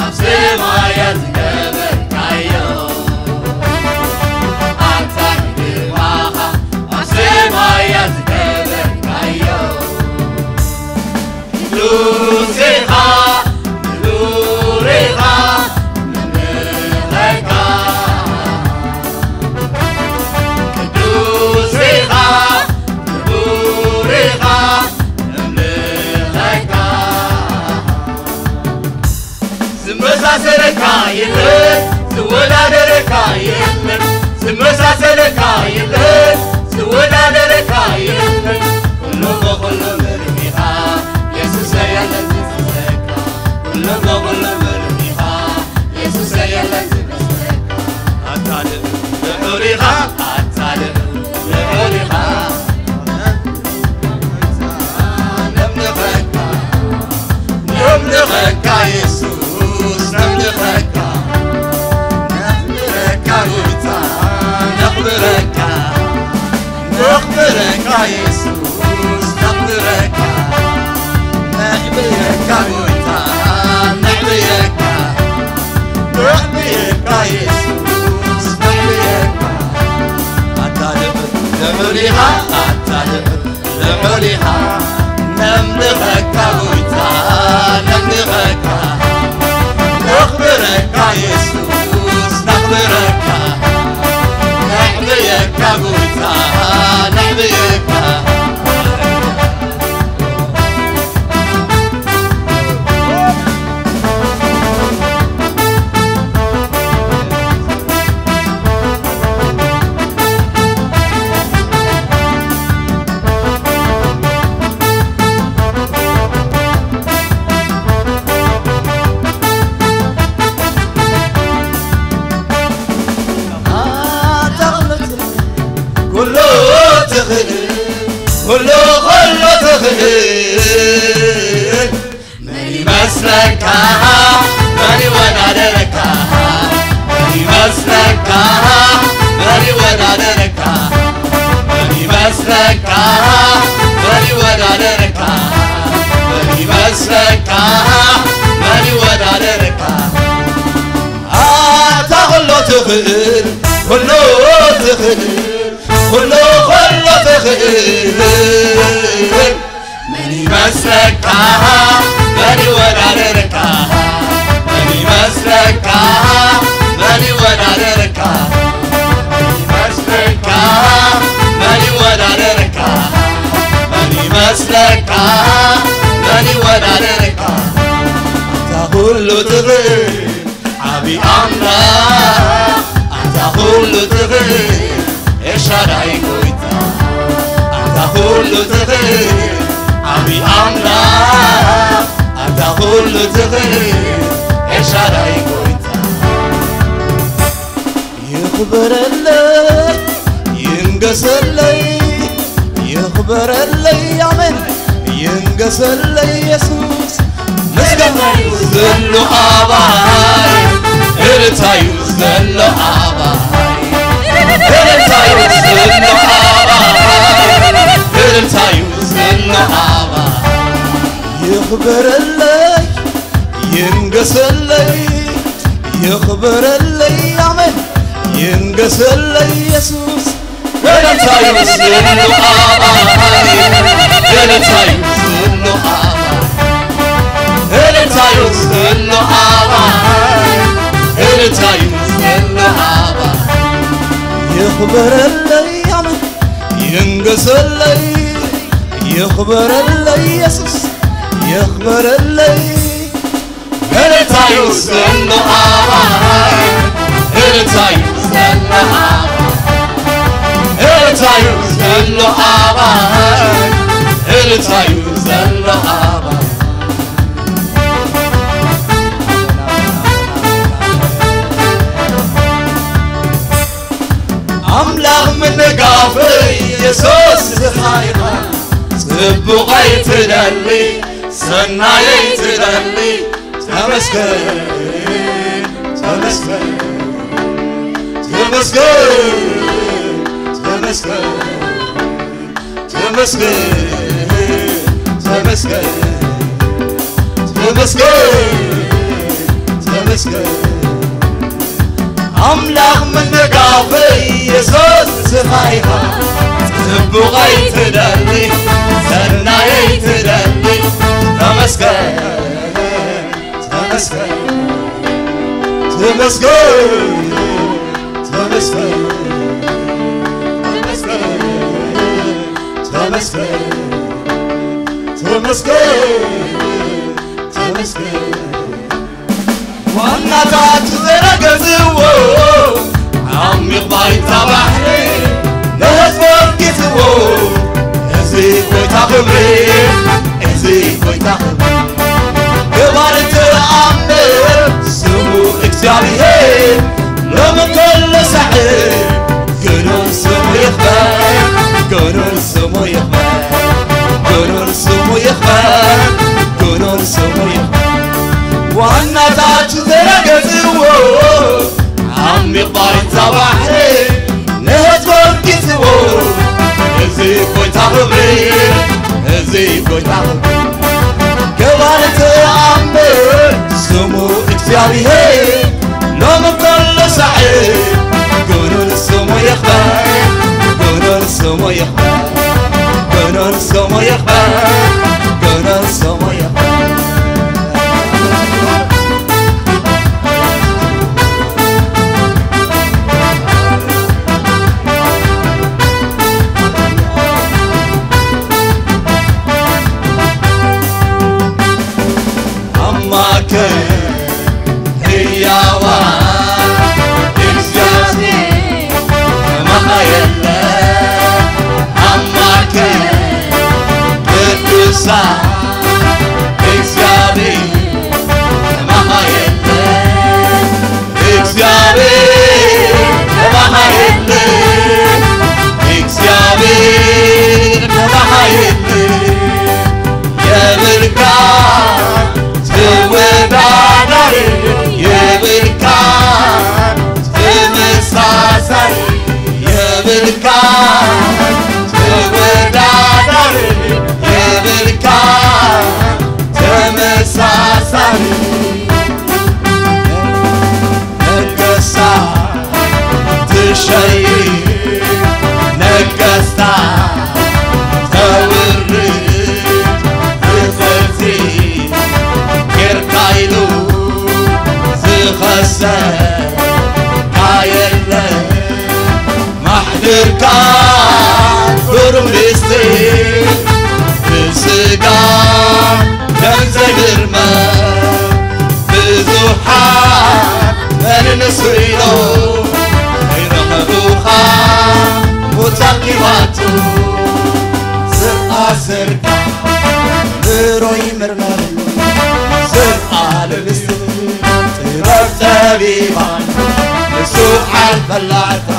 ኣብ ሰማያ ዝገበርካዮ ኣታ ግርማኻ ኣብ ሰማያ ዝገበርካዮ ቅዱስ ኢኻ ክቡር ኢኻ ነምልኸካ ቅዱስ ኢኻ ክቡር ኢኻ ነምልኸካ ዝመሳሰለካ የለን ዝወዳደረካ የለን ዝመሳሰለካ የለን ዝወዳደረካ የለን ኩሉ ብኩሉ ምርኢኻ የሱሰ የለን ዝመስለካ ኩሉ ብኩሉ ምርኢኻ የሱሰ የለን ዝመስለካ ኣታ ልዑል ኢኻ ኣታ ልዑል ኢኻ ነምልኸካ ነምልኸካ የሱስ ነምልኸካ ነኽብረካ ጎይታ ነኽብረካ ነኽብረካ የሱስ ነኽብረካ ነዕብየካ ጎይታ ነዕብየካ ነዕብየካ የሱስ ነዕብየካ ኣታ ልዑል ኢኻ ኣታ ልዑል ኢኻ ነምልኸካ ጎይታ ነምልኸካ ነኽብረካ የሱስ ነኽብረካ ነዕብየካ ጎይታ ነዕብየካ ኣታ ኽልተ ኩሉ ትኽእል ኩሉ ኹሉ ትኽእል መን ይመስለካ መን ይወዳደረካ መን ይመስለካ መን ይወዳደረካ መን ይመስለካ መን ይወዳደረካ መን ይመስለካ መን ይወዳደረካ ኣታ ኹሉ ትኽእል ኹሉ ትኽእል ኹሉ ኹሉ ትኽእል መን ይመስለካ መን ይወዳደረካ መን ይመስለካ መን ይወዳደረካ መን ይመስለካ መን ይወዳደረካ መን ይመስለካ መን ይወዳደረካ ኣታ ኹሉ ትኽእል ዓቢ ኣምላኽ ኣታ ኹሉ ትኽእል ኤልሻዳይ ጎይታ ኣታ ኹሉ ትኽእል ዓቢ ኣምላኽ ኣታ ኹሉ ትኽእል ኤልሻዳይ ጎይታ ይኽበረለይ ይንገሰለይ ይኽበረለይ ኣሜን ይንገሰለይ የሱስ ምስጋናዩ ዘሎ ኣባይ እልልታዩ ዘሎ ኣባይ እልልታዩ ዘሎ ኣባይ እልልታዩ ዘሎ ኣባይ ይኽበረለይ ይንገሰለይ ይኽበረለይ ኣሜን ይንገሰለይ የሱስ እልልታዩ ዘሎ ኣባይ እልልታዩ ዘሎ ኣባይ እልልታዩ ዘሎ ኣባይ እልልታዩ ዘሎ ኣባይ ክበረለይ ኣመን ይንገሰለይ ይኽበረለይ ኢየሱስ ይኽበረለይ። እልልታዩ ዘሎ ኣባይ እልልታዩ ዘሎ ኣባይ እልልታዩ ዘሎ ኣባይ እልልታዩ ዘሎ ኣባይ ኣምላኽ ምንጋፈይ የሱስ ስኻይኻ ጽቡቐይ ትደሊ ሰናየይ ትደሊ ተመስገን ተመስገን ተመስገን ተመስገን ተመስገን ተመስገን ተመስገን ኣምላኽ ምንጋፈይ የሱስ ስኻይኻ ጽቡቐይ ትደሊ ሰናየይ ትደሊ ተመስገን ተመስገን ተመስገን ተመስገን ተመስገን ተመስገን ተመስገን ዋናታት ዘረገዝዎ ዓሚቕ ባይታ ባሕሪ ንህዝቦም ጊዝዎ እዚ ጎይታ ክብሪ እዚ ጎይታ ክብሪ ገባር ተኣምር ስሙ እግዚኣብሔር ሎሚ ከሎ ሳዕር ግኑን ስሙ ይኽበር ግኑን ስሙ ይኽበር ግኑን ስሙ ይኽበር ግኑን ስሙ ይኽበር ዋናታት ዘረገዝዎ ዓሚቕ ባይታ ባሕሪ ንህዝቦም ጊዝዎ እዚ ጎይታ ክብሪ እዚ ጎይታ ክብሪ ገባር ተኣምር ስሙ እግዚኣብሔር ሎሚ ከሎ ሳዕር ግኑን ስሙ ይኽበር ግኑን ስሙ ይኽበር ግኑን ስሙ ይኽበር ግኑን ስሙ ይኽበር ኣማከ ህያዋ እግዚኣብሔር ከማኻ የለ ኣማከ ቅዱሳ እግዚኣብሔር ከማኻ የለ እግዚኣብሔር ከማኻ የለ እግዚኣብሔር ከማኻ የለ የብልካ ተወዳዳሪ የብልካ ተመሳሳይ የብልካ ተወዳዳሪ የብልካ ተመሳሳይ ነገሳ ትሸይድ ነገስታ ተውርድ ትፈቲ ጌርካ ኢሉ ዝኸሰካ የለ ማሕደርካ ብሩም ርስቲ ብስጋ ደም ዘይምርመር ብዙሓት መን ንሱ ኢሎ ይረኸቡኻ ሙት ኣኪባቱ ዝኣሰርካ ምሮ ይምርመር ዝኣልልስ ጥበብ ጠቢባን ንሱ ዓል በላዕታ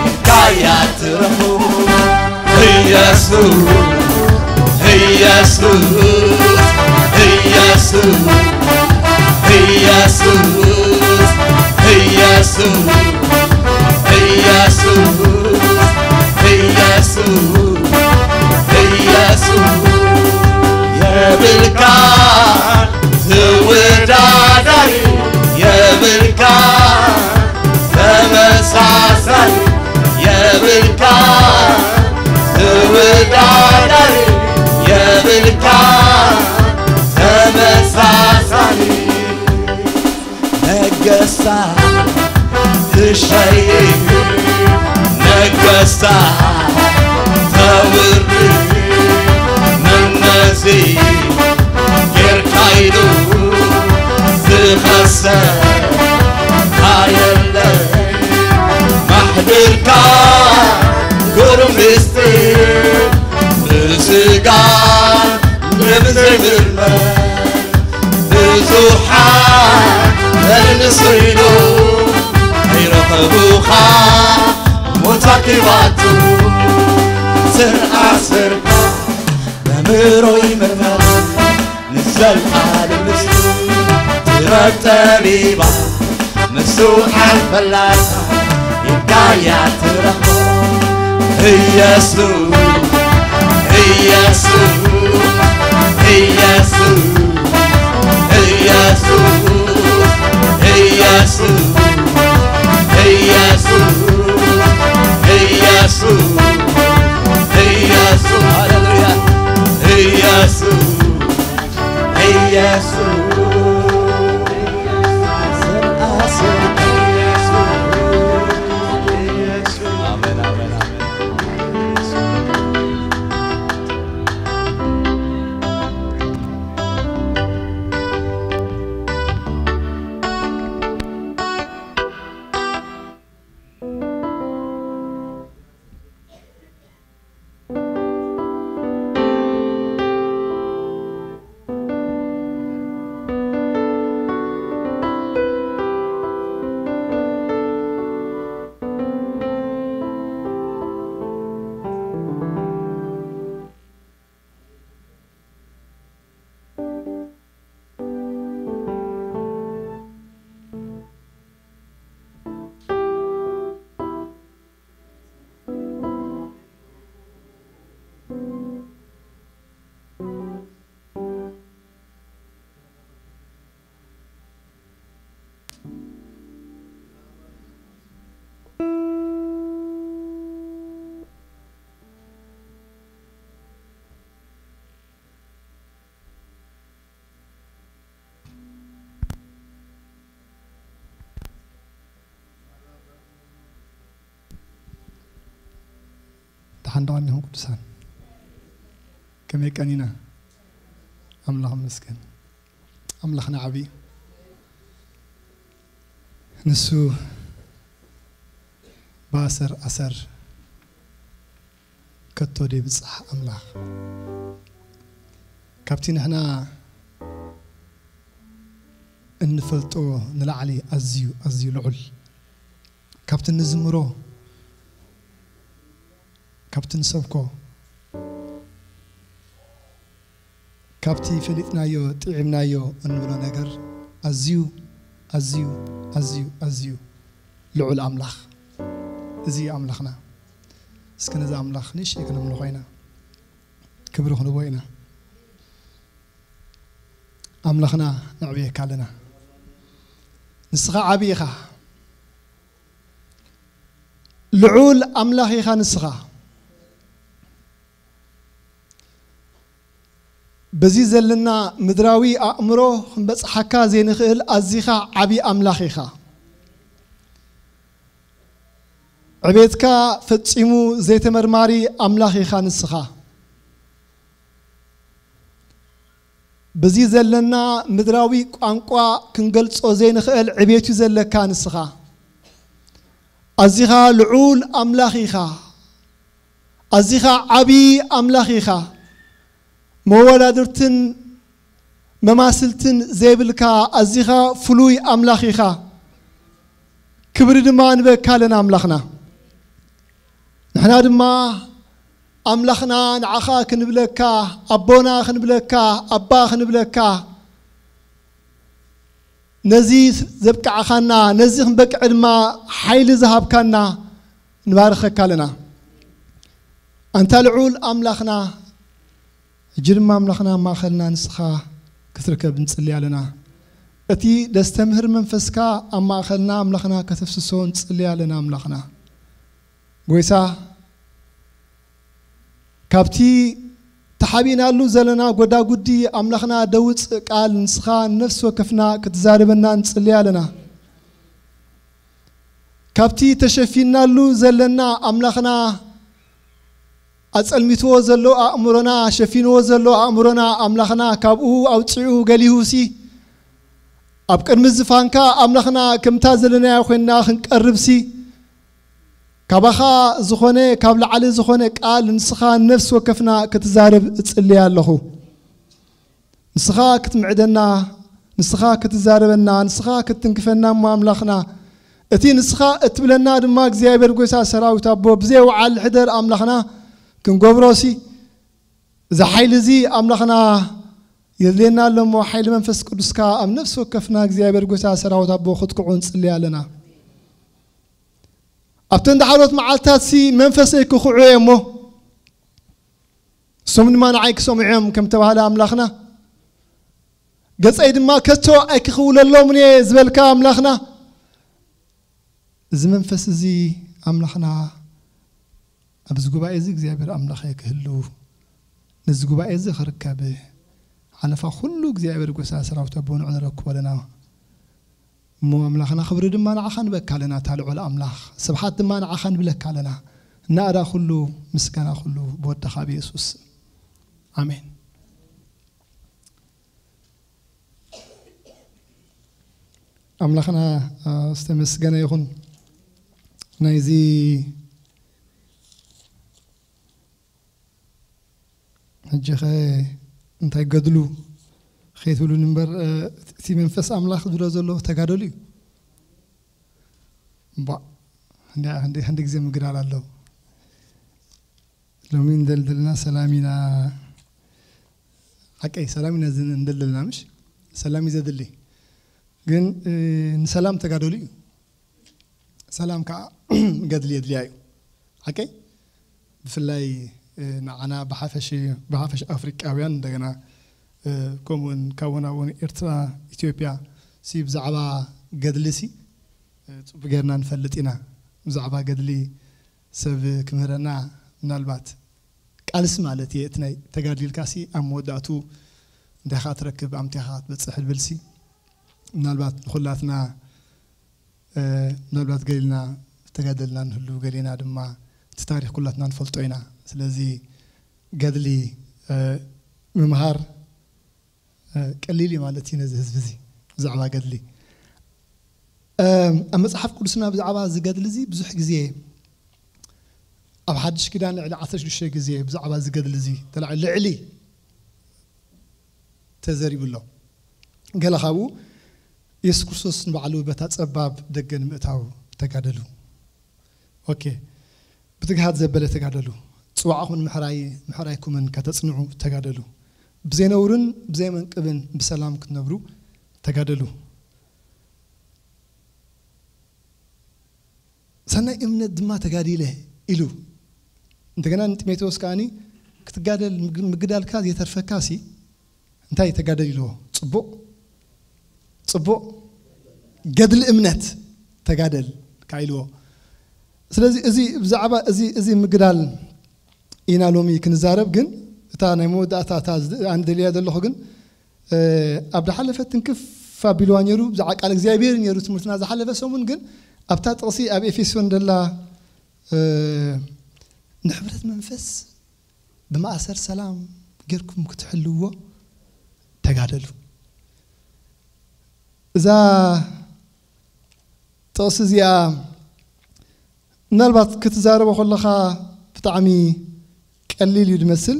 ኢልካያ ትረኽቡ ኢየሱስ ኢየሱስ ኢየሱስ ኢየሱስ ኢየሱስ ኢየሱስ ኢየሱስ ኢየሱስ የብልካ ተወዳዳሪ የብልካ ተመሳሳሊ የብልካ ተወዳዳሪ የብልካ ተመሳሳሊ ነገሳ ትሸይድ ነገስታት ተውርድ፣ መነዚ ጌርካ ኢሉ ዝኸሰካ የለን። ማሕድርካ ግሩም ምስጢር፣ ብስጋ ደም ዘይምርመር፣ ብዙሓት ተንስኡ ኢሉ ይረኸቡኻ፣ ሞት ኣኪባቱ። ዝኣሰርካ ኣእምሮ ይምርመር፣ ንዘለኣለም ምስሉ ጥበብ ጠቢባ፣ ንሱ ኣፈላጣ ኢልካያ ትረኽቦ። ኢየሱስ፣ ኢየሱስ፣ ኢየሱስ፣ ኢየሱስ፣ ሃሌሉያ። ኢየሱስ፣ ኢየሱስ፣ ኢየሱስ፣ ኢየሱስ። ኣሜን፣ ኣሜን፣ ኣሜን። ደሓን ዶ ቀኒኹም ቅዱሳን? ከመይ ቀኒና? ኣምላኽ ይመስገን። ኣምላኽና ዓቢ። ንሱ ብኣሰር ኣሰር ከቶ ዘይብጻሕ ኣምላኽ። ካብቲ ንሕና እንፈልጦ ንላዕሊ ኣዝዩ፣ ኣዝዩ ልዑል። ካብቲ እንዝምሮ፣ ካብቲ እንሰብኮ፣ ካብቲ ፈሊጥናዮ፣ ጥዒምናዮ እንብሎ ነገር ኣዝዩ፣ ኣዝዩ፣ ኣዝዩ፣ ኣዝዩ ልዑል ኣምላኽ። እዚ እዩ ኣምላኽና። እስኪ ነዚ ኣምላኽ ንእሽተይ ከነምልኾ ኢና። ክብሪ ክንቦ ኢና። ኣምላኽና ነዕብየካ ኣለና። ንስኻ ዓቢ ኢኻ። ልዑል ኣምላኽ ኢኻ ንስኻ። በዚ ዘለና ምድራዊ ኣእምሮ ክንበጽሓካ ዘይንኽእል ኣዚኻ ዓቢ ኣምላኽ ኢኻ። ዕቤትካ ፈጺሙ ዘይተመርማሪ ኣምላኽ ኢኻ ንስኻ። በዚ ዘለና ምድራዊ ቋንቋ ክንገልጾ ዘይንኽእል ዕቤት እዩ ዘለካ ንስኻ። ኣዚኻ ልዑል ኣምላኽ ኢኻ። ኣዚኻ ዓቢ ኣምላኽ ኢኻ። መወዳድርትን መማስልትን ዘይብልካ ኣዚኻ ፍሉይ ኣምላኽ ኢኻ። ክብሪ ድማ ንበካ ኣለና ኣምላኽና። ንሕና ድማ ኣምላኽና ንዓኻ ክንብለካ፣ ኣቦና ክንብለካ፣ ኣባ ክንብለካ፣ ነዚ ዘብቃዕኻና፣ ነዚ ክንበቅዕ ድማ ሓይሊ ዝሃብካና ንባርኸካ ኣለና። ኣንታ ልዑል ኣምላኽና፣ ሕጂ ድማ ኣምላኽና ኣብ ማእኸልና ንስኻ ክትርከብ ንጽሊ ኣለና። እቲ ደስተምህር መንፈስካ ኣብ ማእኸልና ኣምላኽና ከተፍስሶ ንጽሊ ኣለና ኣምላኽና። ጎይታ፣ ካብቲ ተሓቢእናሉ ዘለና ጎዳጉዲ ኣምላኽና ደውጽእ ቃል ንስኻ ንነፍሲ ወከፍና ክትዛረበና ንጽሊ ኣለና። ካብቲ ተሸፊናሉ ዘለና ኣምላኽና ኣጸልሚትዎ ዘሎ ኣእምሮና፣ ሸፊንዎ ዘሎ ኣእምሮና ኣምላኽና ካብኡ ኣውጺኡ ገሊሁሲ፣ ኣብ ቅድሚ ዝፋንካ ኣምላኽና ከምታ ዘለናዮ ኮይንና ክንቀርብሲ፣ ካባኻ ዝኾነ፣ ካብ ላዕሊ ዝኾነ ቃል ንስኻ ነፍሲ ወከፍና ክትዛረብ እጽልይ ኣለኹ። ንስኻ ክትምዕደና፣ ንስኻ ክትዛረበና፣ ንስኻ ክትትንክፈና እሞ ኣምላኽና፣ እቲ ንስኻ እትብለና ድማ እግዚኣብሔር ጎይታ ሰራዊት ኣቦ፣ ብዘይ ወዓል ሕደር ኣምላኽና ክንገብሮሲ፣ እዚ ሓይሊ እዚ ኣምላኽና የድልየና ኣሎ እሞ፣ ሓይሊ መንፈስ ቅዱስካ ኣብ ነፍሲ ወከፍና እግዚኣብሔር ጎይታ ሰራዊት ኣቦ ክትክዑ ንጽልይ ኣለና። ኣብተን ዳሕሮት መዓልትታትሲ መንፈሰይ ክኽዑ እየ እሞ፣ እሶም ድማ ንዓይ ክሰምዑ እዮም ከም ተባህለ ኣምላኽና፣ ገጸይ ድማ ከቶ ኣይክኽውለሎምን እየ ዝበልካ ኣምላኽና፣ እዚ መንፈስ እዚ ኣምላኽና ኣብዚ ጉባኤ እዚ እግዚኣብሔር ኣምላኽ ክህሉ፣ ነዚ ጉባኤ እዚ ክርከብ ሓለፋ ኩሉ እግዚኣብሔር ጎሳ ሰራዊት ኣቦ ንዑ ንረክቦ ኣለና። እሞ ኣምላኽና ክብሪ ድማ ንዓኻ ንበካ ኣለና፣ እታ ልዑል ኣምላኽ ስብሓት ድማ ንዓኻ ንብለካ ኣለና። እናእዳ ኩሉ ምስጋና ኩሉ ብወድኻ ብየሱስ ኣሜን። ኣምላኽና ዝተመስገነ ይኹን። ናይዚ ሕጂ ኸ እንታይ ገድሉ ከይትብሉኒ እምበር፣ እቲ መንፈስ ኣምላኽ ዝብሎ ዘሎ ተጋደሉ እዩ። ባ እንዲ ግዜ ምግዳል ኣለዉ። ሎሚ እንደልደልና ሰላም ኢና። ሓቀይ ሰላም ኢና እንደልደልና፣ ምሽ ሰላም እዩ ዘድሊ። ግን ንሰላም ተጋደሉ እዩ። ሰላም ከዓ ገድሊ የድልያ እዩ። ሓቀይ ብፍላይ ንዓና ብሓፈሽ ኣፍሪቃውያን፣ እንደገና ከምኡውን ካብ ወናውን ኤርትራ፣ ኢትዮጵያ ሲ ብዛዕባ ገድሊ ሲ ፅቡቅ ጌርና ንፈልጥ ኢና። ብዛዕባ ገድሊ ሰብ ክምህረና ምናልባት ቃልሲ ማለት እየ፣ እቲ ናይ ተጋዲልካ ሲ ኣብ መወዳእቱ እንታይ ኻ ትረክብ፣ ኣምቴኻ ትበፅሕ ልብል ሲ ምናልባት ንኩላትና ምናልባት ገሊልና ዝተጋደልና ንህሉ፣ ገሊና ድማ እቲ ታሪክ ኩላትና ንፈልጦ ኢና። ስለዚ ገድሊ ምምሃር ቀሊል እዩ ማለት እዩ ነዚ ህዝቢ እዚ። ብዛዕባ ገድሊ ኣብ መፅሓፍ ቅዱስና ብዛዕባ እዚ ገድሊ እዚ ብዙሕ ግዜ ኣብ ሓድሽ ኪዳን ልዕሊ ዓሰርተ ሽዱሽተ ግዜ ብዛዕባ እዚ ገድሊ እዚ ተላዒሉ፣ ልዕሊ ተዘሪቡ ኣሎ። ገለ ካብኡ የሱስ ክርስቶስ ንባዕሉ በታ ጸባብ ደገ ንምእታው ተጋደሉ። ኦኬ፣ ብትግሃት ዘበለ ተጋደሉ። ጽዋዕኹም ንምሕራይ ምሕራይኩምን ከተጽንዑ ተጋደሉ። ብዘይነውርን ብዘይመንቅብን ብሰላም ክትነብሩ ተጋደሉ። ሰናይ እምነት ድማ ተጋዲለ ኢሉ። እንደገና ንጢሞቴዎስ ከዓኒ ክትጋደል ምግዳልካ ዘይተርፈካ ሲ እንታይ ተጋደል ኢልዎ? ጽቡቕ ጽቡቕ ገድሊ እምነት ተጋደል ካ ኢልዎ። ስለዚ እዚ ብዛዕባ እዚ እዚ ምግዳል ኢና ሎሚ ክንዛረብ። ግን እታ ናይ መወዳእታ እታ ኣንደልያ ዘለኹ ግን ኣብ ዝሓለፈ ትንክፍ ኣቢልዋ ነይሩ። ብዛዕባ ቃል እግዚኣብሔር ነይሩ ትምህርትና ዝሓለፈ ሰሙን። ግን ኣብታ ጥቕሲ ኣብ ኤፌሶን ደላ ንሕብረት መንፈስ ብማእሰር ሰላም ጌርኩም ክትሕልዎ ተጋደሉ። እዛ ጥቕሲ እዚኣ ምናልባት ክትዛረቦ ከለኻ ብጣዕሚ ቀሊል እዩ ዝመስል፣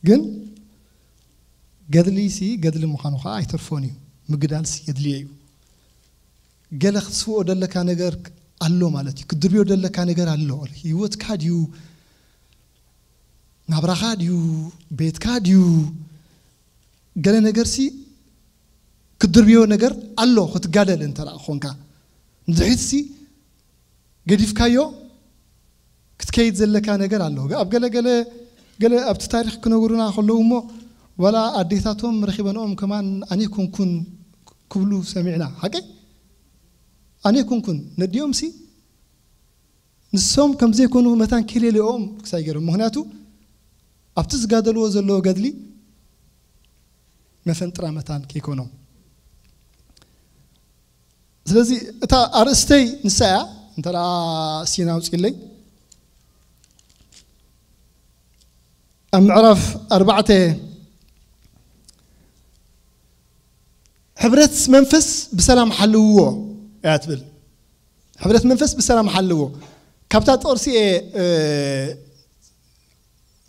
ግን ገድሊ ሲ ገድሊ ምዃኑ ከዓ ኣይተርፎን እዩ። ምግዳል ሲ የድልዮ እዩ። ገለ ክትስውኦ ደለካ ነገር ኣሎ ማለት እዩ። ክትድርብዮ ደለካ ነገር ኣሎ። ህይወትካ ድዩ? ናብራኻ ድዩ? ቤትካ ድዩ? ገለ ነገር ሲ ክትድርብዮ ነገር ኣሎ። ክትጋደል እንተ ደኣ ኾንካ ንድሕሪት ሲ ገዲፍካዮ ክትከይድ ዘለካ ነገር ኣሎ። ኣብ ገለ ገለ ገለ ኣብቲ ታሪኽ ክነግሩና ከለዉ እሞ ዋላ ኣዴታቶም ረኺበንኦም ከማን ኣነ ኮንኩን ክብሉ ሰሚዕና። ሓቀይ ኣነ ኮንኩን ነዲኦም ሲ ንሶም ከም ዘይኮኑ መታን ኬሌሌኦም ክሳይ ገይሮም። ምኽንያቱ ኣብቲ ዝጋደልዎ ዘለዎ ገድሊ መፈንጥራ መታን ከይኮኖም። ስለዚ እታ ኣርእስተይ ንሳ እያ። እንተ ደኣ ሲን ኣውፅእለይ ኣብ ምዕራፍ ኣርባዕተ ሕብረት መንፈስ ብሰላም ሓልውዎ እያ ትብል። ሕብረት መንፈስ ብሰላም ሓልዎ። ካብታ ጥቕሲ እየ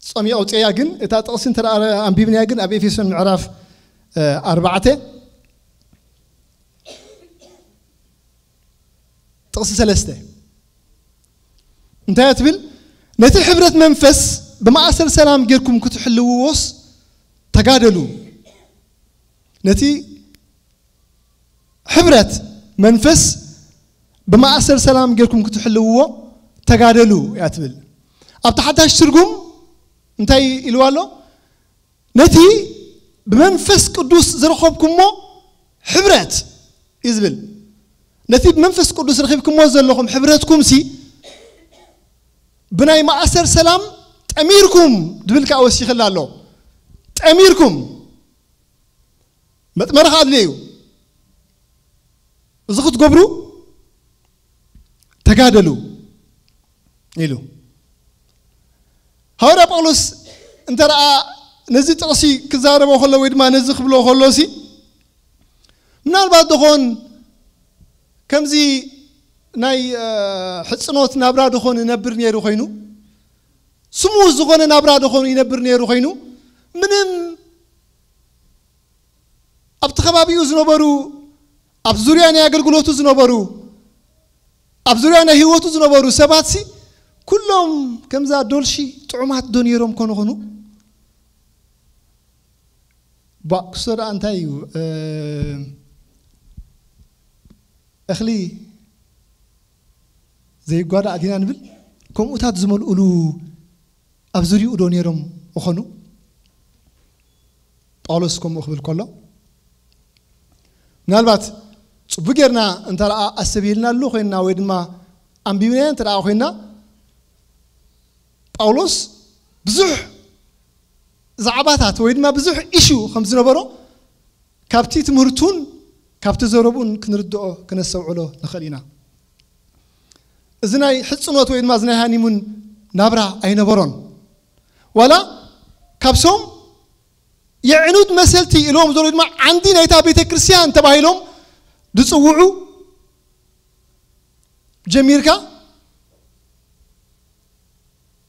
ጸሚየ ኣውፅእያ፣ ግን እታ ጥቕሲ እንተ ደኣ ኣንቢብናያ ግን ኣብ ኤፌሶን ምዕራፍ ኣርባዕተ ጥቕሲ ሰለስተ እንታይ ትብል? ነቲ ሕብረት መንፈስ ብማእሰር ሰላም ጌርኩም ክትሕልውዎስ ተጋደሉ። ነቲ ሕብረት መንፈስ ብማእሰር ሰላም ጌርኩም ክትሕልውዎ ተጋደሉ እያ ትብል። ኣብቲ ሓዳሽ ትርጉም እንታይ ኢልዋ ኣሎ? ነቲ ብመንፈስ ቅዱስ ዝረኸብኩሞ ሕብረት እዩ ዝብል። ነቲ ብመንፈስ ቅዱስ ረኺብኩሞ ዘለኹም ሕብረትኩም ሲ ብናይ ማእሰር ሰላም ጠሚርኩም ድብል ከዓ ወሲኽላ ኣሎ። ጠሚርኩም መጥመሪ ከዓ ኣድልየ እዩ። እዚ ክትገብሩ ተጋደሉ ኢሉ። ሃዋርያ ጳውሎስ እንተ ደኣ ነዚ ጥቕሲ ክዛረቦ ከሎ ወይ ድማ ነዚ ክብሎ ከሎ ሲ ምናልባት ደኾን ከምዚ ናይ ሕጽኖት ናብራ ደኾን ይነብር ነይሩ ኮይኑ፣ ስሙ ዝኾነ ናብራ ደኾን ይነብር ነይሩ ኮይኑ፣ ምንም ኣብቲ ከባቢኡ ዝነበሩ፣ ኣብ ዙርያ ናይ ኣገልግሎቱ ዝነበሩ፣ ኣብ ዙርያ ናይ ህይወቱ ዝነበሩ ሰባት ሲ ኩሎም ከምዛ ዶልሺ ጥዑማት ዶ ነይሮም ኮኑ ኮኑ? ባ ክሶ ደኣ እንታይ እዩ? እኽሊ ዘይጓዳእ ዲና ንብል? ከምኡታት ዝመልኡሉ ኣብ ዙሪኡ ዶ ነይሮም እኾኑ? ጳውሎስ ከምኡ ክብል ከሎ ምናልባት ጽቡቅ ጌርና እንተ ደኣ ኣሰቢልናሉ ኮይንና ወይ ድማ ኣንቢብናዮ እንተ ደኣ ኮይንና ጳውሎስ ብዙሕ ዛዕባታት ወይ ድማ ብዙሕ ኢሹ ከም ዝነበሮ ካብቲ ትምህርቱን ካብቲ ዘረቡን ክንርድኦ ክነስተውዕሎ ንኽእል ኢና። እዚ ናይ ሕጽኖት ወይ ድማ እዚ ናይ ሃኒሙን ናብራ ኣይነበሮን። ዋላ ካብሶም የዕኑድ መሰልቲ ኢሎም ዘሎ ድማ ዓንዲ ናይታ ቤተ ክርስቲያን ተባሂሎም ዝጽውዑ ጀሚርካ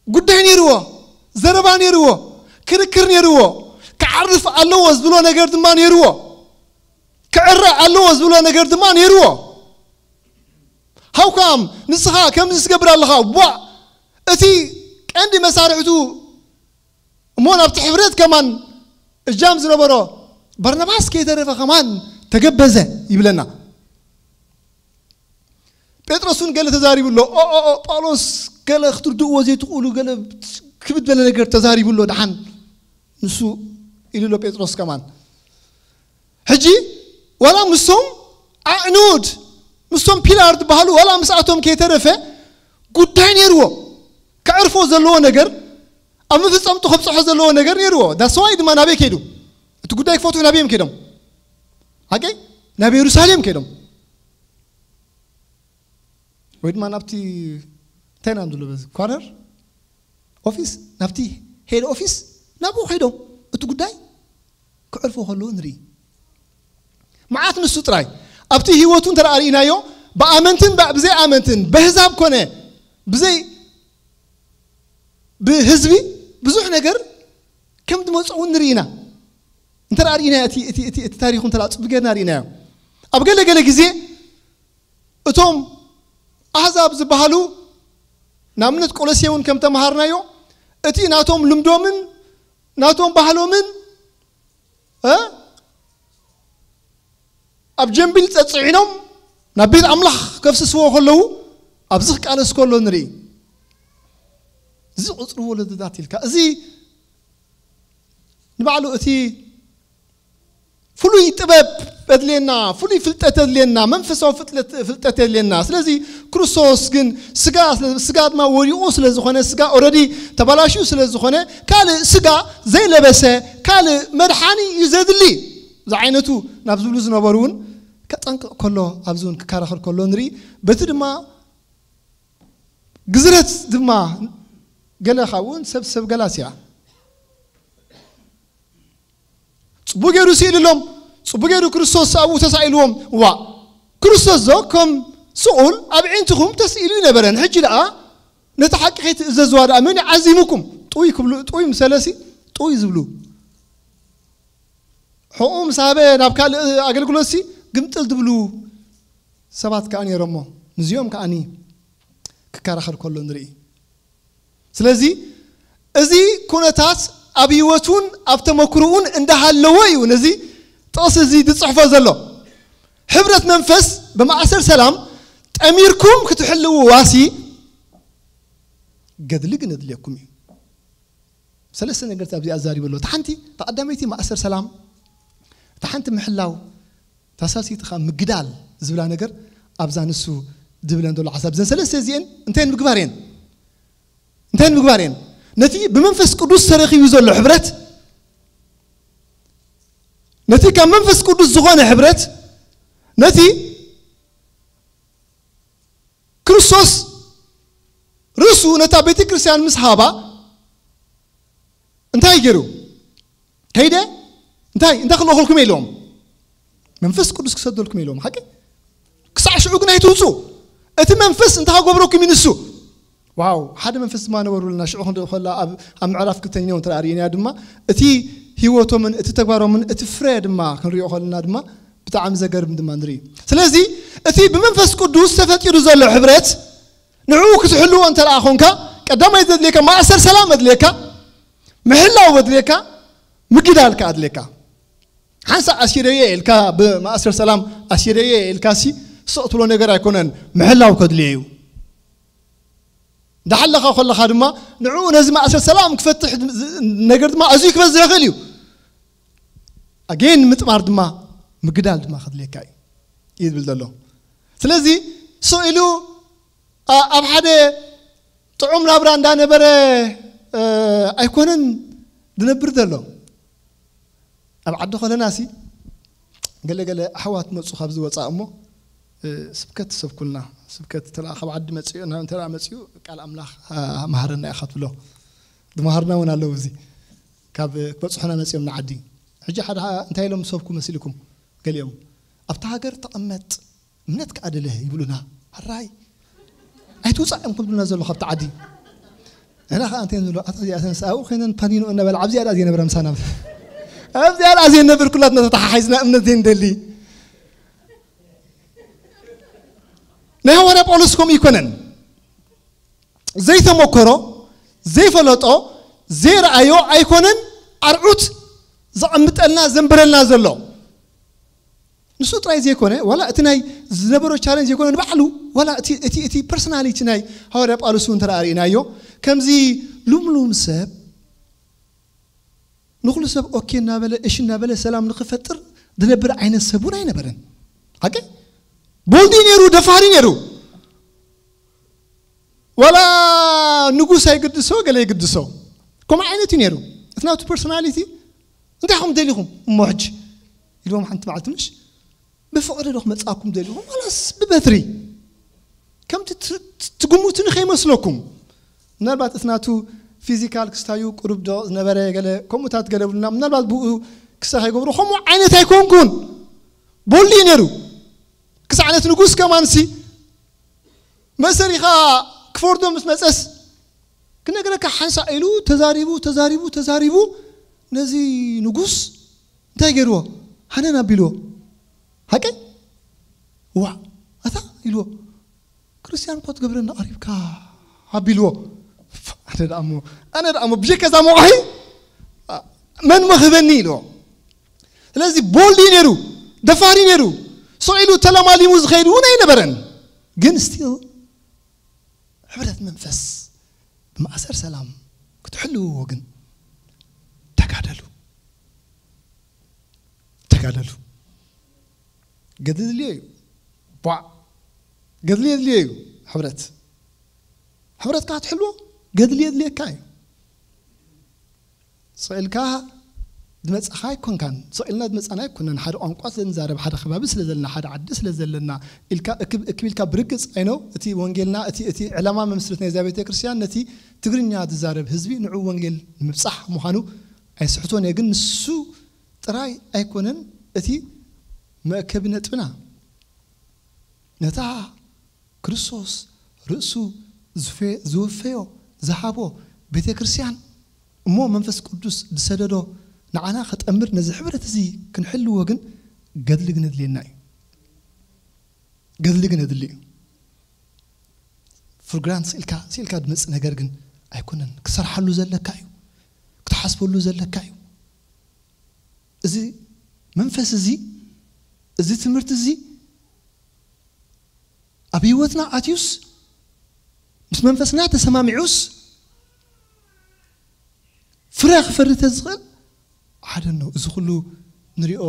ጉዳይ ነይርዎ፣ ዘረባ ነይርዎ፣ ክርክር ነይርዎ፣ ክዓርፍ ኣለዎ ዝብሎ ነገር ድማ ነይርዎ፣ ክዕረ ኣለዎ ዝብሎ ነገር ድማ ነይርዎ። ሃውካም ንስኻ ከምዚ ትገብር ኣለኻ ዋ እቲ ቀንዲ መሳርሕቱ እሞ ናብቲ ሕብረት ከማን እጃም ዝነበሮ በርናባስ ከይተረፈ ከማን ተገበዘ ይብለና። ጴጥሮስ እውን ገለ ተዛሪቡ ኣሎ። ኦ ኦ ኦ ጳውሎስ ገለ ክትርድእዎ ዘይትኽእሉ ገለ ክብድ በለ ነገር ተዛሪቡ ኣሎ። ደሓን ንሱ ኢሉ ኣሎ ጴጥሮስ ከማን። ሕጂ ዋላ ምስቶም ኣዕኑድ ምስቶም ፒላር ዝበሃሉ ዋላ ምስኣቶም ከይተረፈ ጉዳይ ነይርዎ። ከዕርፎ ዘለዎ ነገር ኣብ መፈጸምቱ ከብጽሖ ዘለዎ ነገር ነይርዎ። ዳስዋይ ድማ ናበይ ከይዱ? እቲ ጉዳይ ክፈትሑ ናበዮም ከይዶም? ሓቀይ ናብ የሩሳሌም ከይዶም ወይ ድማ ናብቲ እንታይ ኢና ንብሎ በዚ ኳርነር ኦፊስ ናብቲ ሄድ ኦፊስ ናብኡ ከይዶም እቲ ጉዳይ ክዕርፎ ከለዉ ንርኢ። መዓት ንሱ ጥራይ ኣብቲ ህይወቱ እንተ ርኢናዮ ብኣመንትን ብዘይ ኣመንትን በህዛብ ኮነ ብዘይ ብህዝቢ ብዙሕ ነገር ከም ዝመፅኡ ንርኢ ኢና። እንተ ርኢና እቲ ታሪኹ እንተ ፅቡ ጌርና ርኢናዮ ኣብ ገለ ገለ ግዜ እቶም ኣህዛብ ዝበሃሉ ንኣብነት ቆሎሴ እውን ከም ተምሃርናዮ እቲ ናቶም ልምዶምን ናቶም ባህሎምን ኣብ ጀንቢል ፀፅዒኖም ናብ ቤት ኣምላኽ ከፍስስዎ ከለዉ ኣብዚ ክቃለስ ከሎ ንርኢ። እዚ ቁፅሪ ወለድታት ኢልካ እዚ ንባዕሉ እቲ ፍሉይ ጥበብ የድልየና፣ ፍሉይ ፍልጠት የድልየና፣ መንፈሳዊ ፍልጠት የድልየና። ስለዚ ክርስቶስ ግን ስጋ ስጋ ድማ ወዲቑ ስለ ዝኾነ ስጋ ኦረዲ ተባላሽዩ ስለ ዝኾነ ካልእ ስጋ ዘይለበሰ ካልእ መድሓኒ እዩ ዘድሊ ዝዓይነቱ ናብ ዝብሉ ዝነበሩ እውን ከጠንቅቕ ከሎ ኣብዚ እውን ክከራኸር ከሎ ንርኢ። በቲ ድማ ግዝረት ድማ ገለ ካብኡ ሰብ ሰብ ገላትያ ጽቡቅ ገይሩ ስኢልሎም፣ ጽቡቅ ገይሩ ክርስቶስ ኣብኡ ተሳኢልዎም። ዋ፣ ክርስቶስ ዞ ከም ስኡል ኣብ ዕንትኹም ተስኢሉ ይነበረን፣ ሕጂ ደኣ ነቲ ሓቂ ከይትእዘዝዋ ደኣ መን ይዓዚሙኩም? ጥውይ ክብሉ፣ ጥውይ ምሰለሲ ጥውይ ዝብሉ፣ ሕቑ ምስ ሃበ ናብ ካልእ ኣገልግሎትሲ ግምጥል ዝብሉ ሰባት ከኣ ነይሮሞ። ንዚኦም ከኣኒ ክከራኸር ከሎ ንርኢ። ስለዚ እዚ ኩነታት ኣብ ህይወቱን ኣብ ተመክሮኡን እንዳሃለወ እዩ ነዚ ጥቕሲ እዚ ዝጽሕፎ ዘሎ። ሕብረት መንፈስ ብማእሰር ሰላም ጠሚርኩም ክትሕልውዋሲ ገድሊ ግን የድልየኩም እዩ። ሰለስተ ነገርታት ኣብዚ ኣዛሪቡ ኣሎ። እታ ሓንቲ፣ እታ ቀዳመይቲ ማእሰር ሰላም፣ እታ ሓንቲ ምሕላው፣ እታ ሳልሰይቲ ኸዓ ምግዳል ዝብላ ነገር ኣብዛ ንሱ ዝብለን ዘሎ ሓሳብ። እዘን ሰለስተ እዚአን እንታይ ንምግባር እየን? እንታይ ንምግባር እየን? ነቲ ብመንፈስ ቅዱስ ተረኺቡ ዘሎ ሕብረት፣ ነቲ ካብ መንፈስ ቅዱስ ዝኾነ ሕብረት፣ ነቲ ክርስቶስ ርእሱ ነታ ቤተ ክርስቲያን ምስ ሃባ እንታይ ገይሩ? ከይደ እንታይ እንታይ ክልእኸልኩም ኢሎም መንፈስ ቅዱስ ክሰደልኩም ኢሎም ሓቂ ክሳዕ ሽዑ ግን ኣይትውፁ። እቲ መንፈስ እንታይ ክገብረኩም እዩ ንሱ? ዋው፣ ሓደ መንፈስ ድማ ነበሩልና። ሽዑ ክንርኢ ከላ ኣብ ኣብ ምዕራፍ ክልተኛው እንተ ርኢናዮ ድማ እቲ ህይወቶምን እቲ ተግባሮምን እቲ ፍረ ድማ ክንሪኦ ከለና ድማ ብጣዕሚ ዘገርም ድማ ንርኢ። ስለዚ እቲ ብመንፈስ ቅዱስ ተፈጢሩ ዘሎ ሕብረት ንዕኡ ክትሕልዎ እንተ ደኣ ኾንካ ቀዳማይ ዘድልየካ ማእሰር ሰላም ኣድልየካ፣ ምሕላው ኣድልየካ፣ ምግዳል ከኣ ኣድልየካ። ሓንሳእ ኣሲረየ ኢልካ ብማእሰር ሰላም ኣሲረየ ኢልካ ሲ ስቕ ትብሎ ነገር ኣይኮነን፣ ምሕላው ከድልዮ እዩ። እንዳሓለኻ ከለኻ ድማ ንዕኡ ነዚ ማእሰር ሰላም ክፈትሕ ድ- ዝ- ነገር ድማ ኣዝዩ ክበዝሕ ይኽእል እዩ። ኣጌን ምጥማር ድማ ምግዳል ድማ ከድልየካ እዩ እዩ ዝብል ዘሎ። ስለዚ ስቕ ኢሉ ኣ- ኣብ ሓደ ጥዑም ናብራ እንዳነበረ እ፣ ኣይኮነን ዝነብር ዘሎ። ኣብ ዓዲ ከለና ሲ ገለ ገለ ኣሕዋት መፁ ካብ ዝወፃእ እሞ እ፣ ስብከት ትሰብኩልና። ስብከት እንተ ካብ ዓዲ መፅኡ ናብ እንተ መፅኡ ቃል ኣምላኽ ኣ፣ መሃረና ኢኻ ትብሎ። ዝመሃርና እውን ኣለዉ። እዚ ካብ ክበፅሑና መፅኦም ንዓዲ ሕጂ ሓደ እንታይ ኢሎም ዝሰብኩ መሲልኩም? ገሊኦም ኣብታ ሃገር ተቐመጥ እምነት ከኣ ደለ ይብሉና። ሕራይ ኣይትውፃእ እዮም ክብሉና ዘሎ ካብቲ ዓዲ። ንሕና ከዓ እንታይ ንብሎ? ኣታ እዚኣተን ኣብኡ ኮይነን ፓኒኖ እናበላ ኣብዚኣ ደኣ ዘይነብራ ምሳና ኣብዚኣ ደኣ ዘይነብር ኩላትና ተተሓሓዝና እምነት ዘይንደሊ። ናይ ሃዋርያ ጳውሎስ ከምኡ ይኮነን። ዘይተመከሮ ዘይፈለጦ ዘይረኣዮ ኣይኮነን ኣርዑት ዘቐምጠልና ዘንብረልና ዘሎ። ንሱ ጥራይ ዘይኮነ ዋላ እቲ ናይ ዝነበሮ ቻለንጅ ዘይኮነ ንባዕሉ ዋላ እቲ እቲ እቲ ፐርሶናሊቲ ናይ ሃዋርያ ጳውሎስ እውን ተረኣሪእናዮ ከምዚ ሉምሉም ሰብ ንኹሉ ሰብ ኦኬ እናበለ እሺ እናበለ ሰላም ንኽፈጥር ዝነብር ዓይነት ሰብ እውን ኣይነበረን። ሓቂ ቦልዲ ነይሩ፣ ደፋሪ ነይሩ። ዋላ ንጉስ ኣይግድሶ ገለ ይግድሶ ከምኡ ዓይነት እዩ ነይሩ። እቲ ናቱ ፐርሶናሊቲ እንታይ ኹም ደሊኹም እሞ ሕጂ ኢልዎም ሓንቲ መዓልቲ ምሽ ብፍቕሪ ዶ ክመፃኩም ደሊኹም ዋላስ ብበትሪ ከምቲ ት- ት- ትግምቱ ንኸይመስለኩም። ምናልባት እቲ ናቱ ፊዚካል ክስታዩ ቅሩብ ዶ ዝነበረ ገለ ከምኡታት ገለ ብሉና ምናልባት ብኡ ክስታ ከይገብሩ ከምኡ ዓይነት ኣይኮንኩን ቦልዲ እዩ ነይሩ። ክሳዕ ነቲ ንጉስ ከማንሲ መእሰሪኻ ክፈርዶ ምስ መፀስ ክነግረካ ሓንሳእ ኢሉ ተዛሪቡ ተዛሪቡ ተዛሪቡ ነዚ ንጉስ እንታይ ገይርዎ? ሃነን ኣቢልዎ። ሓቂ ዋ ኣታ ኢልዎ ክርስቲያን እኮ ትገብረና ቀሪብካ ኣቢልዎ። ኣነ ደኣ እሞ ኣነ ደኣ እሞ ብጀካ እዛ መቑሒ መን መኽበኒ ኢልዎ። ስለዚ ቦልዲ ነይሩ፣ ደፋሪ ነይሩ፣ ስቕ ኢሉ ተለማሊሙ ዝኸይድ እውን ኣይነበረን። ግን ስቲል ሕብረት መንፈስ ብማእሰር ሰላም ክትሕልውዎ ግን ተጋደሉ፣ ተጋደሉ። ገድሊ የድልዮ እዩ። ቧዕ ገድሊ የድልዮ እዩ። ሕብረት ሕብረትካ ክትሕልዎ ገድሊ የድልየካ እዩ። ስቕ ኢልካ ድመጻኻ ኣይኮንካን፣ ስቕ ኢልና ድመጻና ኣይኮነን። ሓደ ቋንቋ ስለ ንዛረብ፣ ሓደ ከባቢ ስለ ዘለና፣ ሓደ ዓዲ ስለ ዘለና ኢልካ እክብ እክብ ኢልካ ብርግጽ፣ ኣይኖ፣ እቲ ወንጌልና፣ እቲ፣ እቲ ዕላማ መምስርት ናይ እዛ ቤተ ክርስቲያን ነቲ ትግርኛ ዝዛረብ ህዝቢ ንዑ ወንጌል ንምብጻሕ ምዃኑ ኣይስሕቶን እየ። ግን ንሱ ጥራይ ኣይኮነን እቲ መእከቢ ነጥብና። ነታ ክርስቶስ ርእሱ ዝፈ-፣ ዝወፈዮ፣ ዝሃቦ ቤተ ክርስቲያን እሞ መንፈስ ቅዱስ ዝሰደዶ ንዓና ከጠምር ነዚ ሕብረት እዚ ክንሕልዎ ግን ገድሊ ግን ኣድልየና እዩ። ገድሊ ግን ኣድሊ እዩ። ፍርግራንት ስኢልካ፣ ስኢልካ ድመጽእ ነገር ግን ኣይኮነን። ክሰርሓሉ ዘለካ እዩ። ክትሓስበሉ ዘለካ እዩ። እዚ መንፈስ እዚ፣ እዚ ትምህርቲ እዚ ኣብ ህይወትና ኣትዩስ፣ ምስ መንፈስና ተሰማሚዑስ፣ ፍረ ክፈሪ ተዝኽእል ሓደ ነው። እዚ ኩሉ ንሪኦ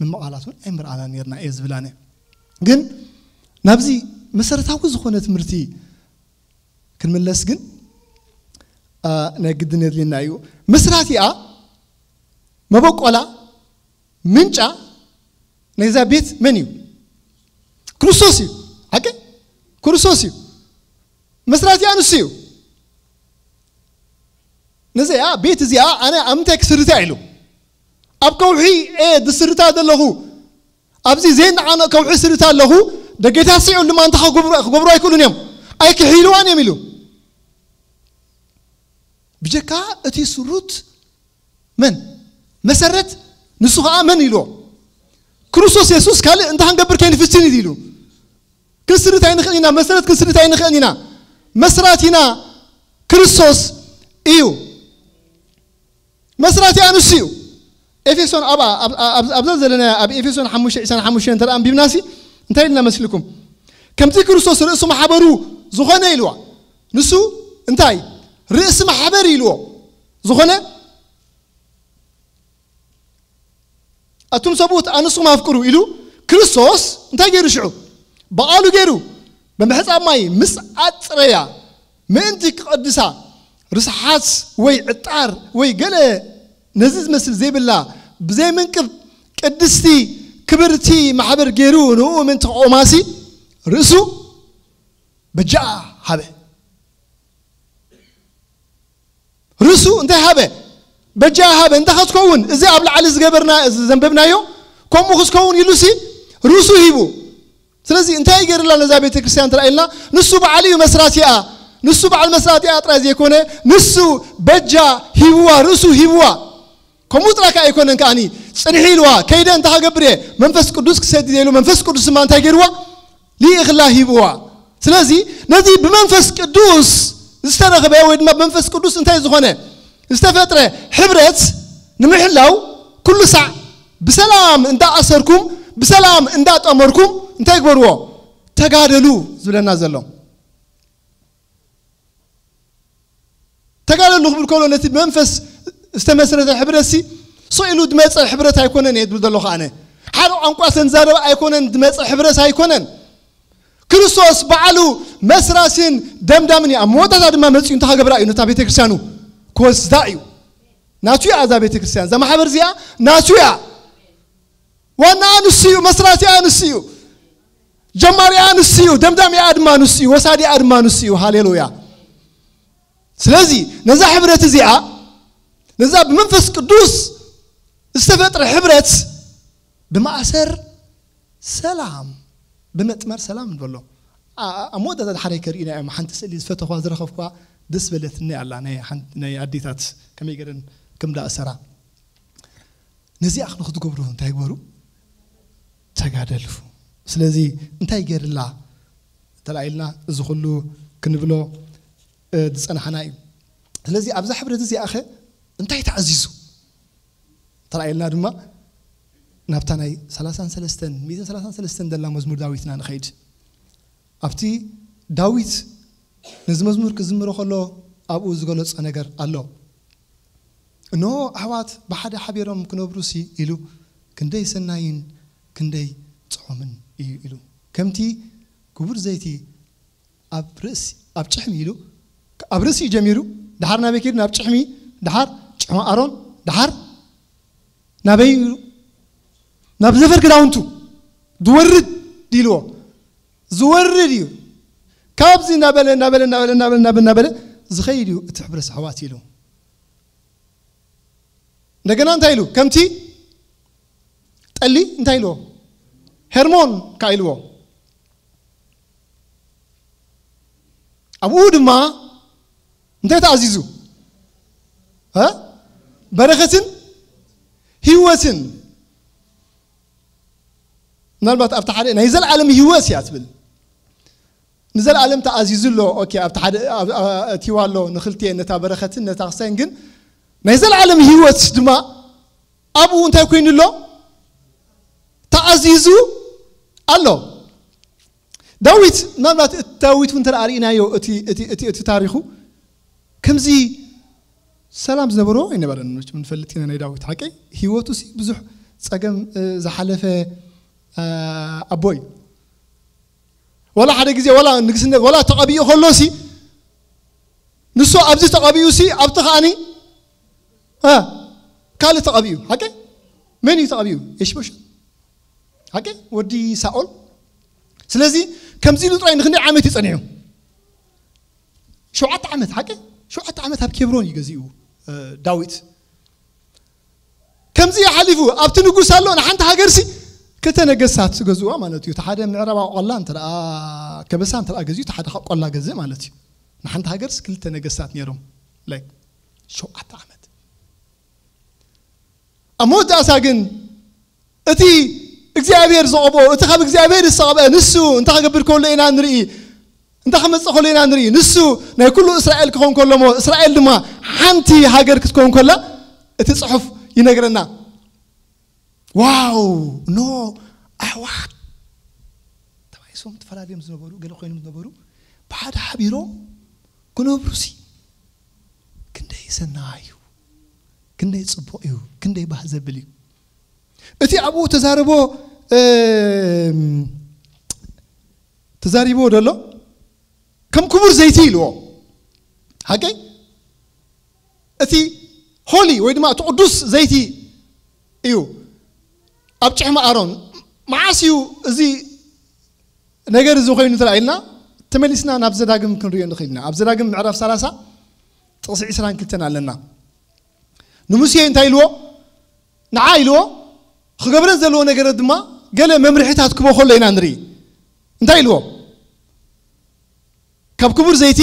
ንምቓላት እውን ኣይምርኣና ነርና እየ ዝብል ኣነ። ግን ናብዚ መሰረታዊ ዝኾነ ትምህርቲ ክንምለስ ግን፣ አ፣ ናይ ግድን የድልየና እዩ። መስራቲኣ፣ መበቆላ፣ ምንጫ ናይዛ ቤት መን እዩ? ክርስቶስ እዩ። ሓቂ? ክርስቶስ እዩ። መስራቲኣ ንሱ እዩ። ነዚኣ ቤት እዚኣ ኣነ ኣብ ምንታይ ክስርታ ኢሉ? ኣብ ከውሒ እየ ዝስርታ ዘለኹ። ኣብዚ ዘይነዓነቕ ከውሒ ስርታ ኣለኹ። ደጌታት ስዒቡ ድማ እንታይ ክገብሩ፣ ክገብሩ ኣይክእሉን እዮም። ኣይክሕይልዋን እዮም ኢሉ። ብጀካ እቲ ስሩት መን? መሰረት፣ ንሱ ኸዓ መን ኢልዎ? ክርስቶስ የሱስ ካልእ እንታይ ክንገብር ከይንፍትን እዩ ኢሉ። ክንስርት ኣይንኽእል ኢና፣ መሰረት ክንስርት ኣይንኽእል ኢና። መስራቲና ክርስቶስ እዩ። መስራቲኣ ንሱ እዩ። ኤፌሶን ኣብ፣ ኣብ፣ ኣብ፣ ኣብዛ ዘለና ኣብ ኤፌሶን ሓሙሽተ ዕስራን ሓሙሽተን እንተ ደኣ ኣንቢብናሲ እንታይ ኢልና መስልኩም? ከምቲ ክርስቶስ ርእሲ ማሕበሩ ዝኾነ ኢልዋ። ንሱ እንታይ? ርእሲ ማሕበር ኢልዎ። ዝኾነ ኣቱም ሰብኡት ኣንስኹም ኣፍቅሩ ኢሉ ክርስቶስ እንታይ ገይሩ ሽዑ? ብቓሉ ገይሩ ብምሕጻብ ማይ ምስ ኣጽረያ ምእንቲ ክቐድሳ ርስሓት ወይ ዕጣር ወይ ገለ ነዚ ዝመስል ዘይብላ ብዘይምንቅብ ቅድስቲ ክብርቲ ማሕበር ገይሩ ንኡ ምእንቲ ክቆማሲ ርእሱ በጃ ሃበ። ርእሱ እንታይ ሃበ? በጃ ሃበ። እንታይ ክትከውን? እዚ ኣብ ላዕሊ ዝገበርና፣ እዚ ዘንበብናዮ፣ ከምኡ ክትከውን ኢሉሲ ርእሱ ሂቡ። ስለዚ እንታይ ገይርላ ነዛ ቤተ ክርስቲያን ትረኣየልና? ንሱ በዓል እዩ መስራቲኣ። ንሱ በዓል መስራቲኣ ጥራይ ዘይኮነ፣ ንሱ በጃ ሂብዋ፣ ርእሱ ሂብዋ። ከምኡ ጥራይ ከኣ ኣይኮነን ከኣኒ፣ ጽንሒ ኢልዋ፣ ከይደ እንታይ ክገብር እየ? መንፈስ ቅዱስ ክሰድድ እየ ኢሉ፣ መንፈስ ቅዱስ ድማ እንታይ ገይርዋ? ልኢኽላ ሂብዋ። ስለዚ ነዚ ብመንፈስ ቅዱስ ዝተረኽበ ወይ ድማ ብመንፈስ ቅዱስ እንታይ ዝኾነ ዝተፈጥረ ሕብረት ንምሕላው ኩሉ ሳዕ ብሰላም እንዳኣሰርኩም ብሰላም እንዳጠመርኩም እንታይ ግበርዎ? ተጋደሉ ዝብለና ዘሎ። ተጋደሉ ክብል ከሎ ነቲ ብመንፈስ ዝተመስረተ ሕብረትሲ ስቕ ኢሉ ዝመፀ ሕብረት ኣይኮነን እየ ዝብል ዘለኹ ኣነ። ሓደ ቋንቋ ስለ ንዛረብ ኣይኮነን ዝመፀ ሕብረት ኣይኮነን። ክርስቶስ ባዕሉ መስራስን ደምዳምን እዩ። ኣብ መወዳእታ ድማ መፂኡ እንታይ ክገብራ እዩ? ነታ ቤተ ክርስቲያኑ ክወስዳ እዩ። ናቱ እያ እዛ ቤተ ክርስቲያን፣ እዛ ማሕበር እዚኣ ናቱ እያ። ዋናኣ ንሱ እዩ፣ መስራቲኣ ንሱ እዩ፣ ጀማሪኣ ንሱ እዩ፣ ደምዳሚኣ ድማ ንሱ እዩ፣ ወሳዲኣ ድማ ንሱ እዩ። ሃሌሉያ። ስለዚ ነዛ ሕብረት እዚኣ፣ ነዛ ብመንፈስ ቅዱስ ዝተፈጥረ ሕብረት ብማእሰር ሰላም፣ ብመጥመር ሰላም ንበሎ። ኣ-፣ ኣ-፣ ኣብ መወዳእታ ሓደ ከርእዩና እዮም። ሓንቲ ስእሊ ዝፈተኹዋ ዝረኸብኩዋ ደስ በለትኒ ኣላ፣ ናይ ሓን-፣ ናይ ኣዴታት ከመይ ገይረን ከም ዳእሰራ። ነዚኣ ንክትገብሩ እንታይ ግበሩ? ተጋደሉ። ስለዚ እንታይ ገይርላ ተላኢልና እዚ ኩሉ ክንብሎ፣ እ፣ ዝጸናሕና እዩ። ስለዚ ኣብዛ ሕብረት እዚኣ ኸ እንታይ ተኣዚዙ? ተላኢልና ድማ ናብታ ናይ ሰላሳን ሰለስተን፣ ሚእትን ሰላሳን ሰለስተን ዘላ መዝሙር ዳዊትና ንኸይድ። ኣብቲ ዳዊት ነዚ መዝሙር ክዝምሮ ከሎ ኣብኡ ዝገለጾ ነገር ኣሎ። እንሆ ኣሕዋት ብሓደ ሓቢሮም ክነብሩሲ ኢሉ ክንደይ ሰናይን ክንደይ ጽዑምን እዩ ኢሉ። ከምቲ ክቡር ዘይቲ ኣብ ርእሲ፣ ኣብ ጭሕሚ ኢሉ፣ ኣብ ርእሲ እዩ ጀሚሩ፣ ደሓር ናበይ ከይዱ? ናብ ጭሕሚ፣ ደሓር ጭሕሚ ኣሮን፣ ደሓር ናበይ እዩ? ናብ ዘፈር ክዳውንቱ ዝወርድ ኢልዎ። ዝወርድ እዩ። ካብዚ እናበለ እናበለ እናበለ እናበለ እናበለ እናበለ ዝኸይድ እዩ እቲ ሕብረ ሰሕዋት ኢሉ። እንደገና እንታይ ኢሉ? ከምቲ ጠሊ እንታይ ኢልዎ? ሄርሞን ከኣ ኢልዎ። ኣብኡ ድማ እንታይ ተኣዚዙ? እ? በረኸትን ህይወትን። ምናልባት ኣብቲ ሓደ ናይ ዘለኣለም ህይወት እያ ትብል። ንዘለኣለም ተኣዚዙ ኣሎ። ኦኬ፣ ኣብቲ ሓደ ኣብ- ኣ- ኣእትይዋ ኣሎ ንክልቲኤን፣ ነታ በረኸትን ነታ ክስታይን። ግን ናይ ዘለኣለም ህይወት ድማ ኣብኡ እንታይ ኮይኑ ኣሎ? ተኣዚዙ ኣሎ። ዳዊት፣ ምናልባት እቲ ዳዊት እውን እንተ ርኢናዮ እቲ- እቲ- እቲ- እቲ ታሪኹ ከምዚ ሰላም ዝነበሮ ኣይነበረን። መቸም ንፈልጥ ኢና ናይ ዳዊት ሓቂ። ህይወቱ ሲ ብዙሕ ጸገም እ፣ ዝሓለፈ እ፣ ኣቦ እዩ። ዋላ ሓደ ግዜ ዋላ ንግስነት ዋላ ተቐቢኡ ከሎ ሲ ንሱ ኣብዚ ተቐቢኡ ሲ ኣብቲ ከኣኒ እ፣ ካልእ ተቐቢኡ ሓቂ። መን እዩ ተቐቢኡ? የሽቦሸት ሓቂ፣ ወዲ ሳኦል። ስለዚ ከምዚ ኢሉ ጥራይ ንክንደይ ዓመት እዩ ጸኒሑ? ሸውዓተ ዓመት ሓቂ። ሸውዓተ ዓመት ኣብ ኬብሮን እዩ ገዚኡ እ፣ ዳዊት። ከምዚ ሓሊፉ ኣብቲ ንጉስ ኣሎ ንሓንቲ ሃገርሲ ክልተ ነገስታት ገዝዋ ማለት እዩ። እቲ ሓደ ምዕራባዊ ቆላ እንተ ደኣ ከበሳ እንተ ደኣ ገዚኡ፣ እቲ ሓደ ቆላ ገዝእ ማለት እዩ። ንሓንቲ ሃገርስ ክልተ ነገስታት ነይሮም። ላይክ ሸውዓተ ዓመት። ኣብ መወዳእታ ግን እቲ እግዚኣብሔር ዝቐብኦ፣ እቲ ካብ እግዚኣብሔር ዝተቐብአ ንሱ እንታይ ክገብር ከሎ ኢና ንርኢ፣ እንታይ ክመጽእ ከሎ ኢና ንርኢ። ንሱ ናይ ኩሉ እስራኤል ክኸውን ከሎ እሞ፣ እስራኤል ድማ ሓንቲ ሃገር ክትከውን ከላ እቲ ጽሑፍ ይነግረና። ዋው! ኖ ኣሕዋት ተባይሶም ተፈላለዮም ዝነበሩ፣ ገለ ኮይኖም ዝነበሩ፣ ብሓደ ሓቢሮም ክነብሩሲ ክንደይ ሰናይ እዩ፣ ክንደይ ጽቡቕ እዩ፣ ክንደይ ባህ ዘብል እዩ። እቲ ኣብኡ ተዛርቦ እም፣ ተዛሪቦ ደሎ ከም ክቡር ዘይቲ ኢልዎ። ሓቀይ እቲ ሆሊ ወይ ድማ እቲ ቅዱስ ዘይቲ እዩ። ኣብ ጭሕሚ ኣሮን መዓስ እዩ እዚ ነገር እዚ ኮይኑ ተራእይልና? ተመሊስና ናብ ዘዳግም ክንሪኦ ንኽእል ኢና። ኣብ ዘዳግም ምዕራፍ ሰላሳ ጥቕሲ ዕስራን ክልተን ኣለና። ንሙሴ እንታይ ኢልዎ? ንዓ ኢልዎ፣ ክገብረን ዘለዎ ነገራት ድማ ገለ መምርሒታት ክቦ ከሎ ኢና ንርኢ። እንታይ ኢልዎ? ካብ ክቡር ዘይቲ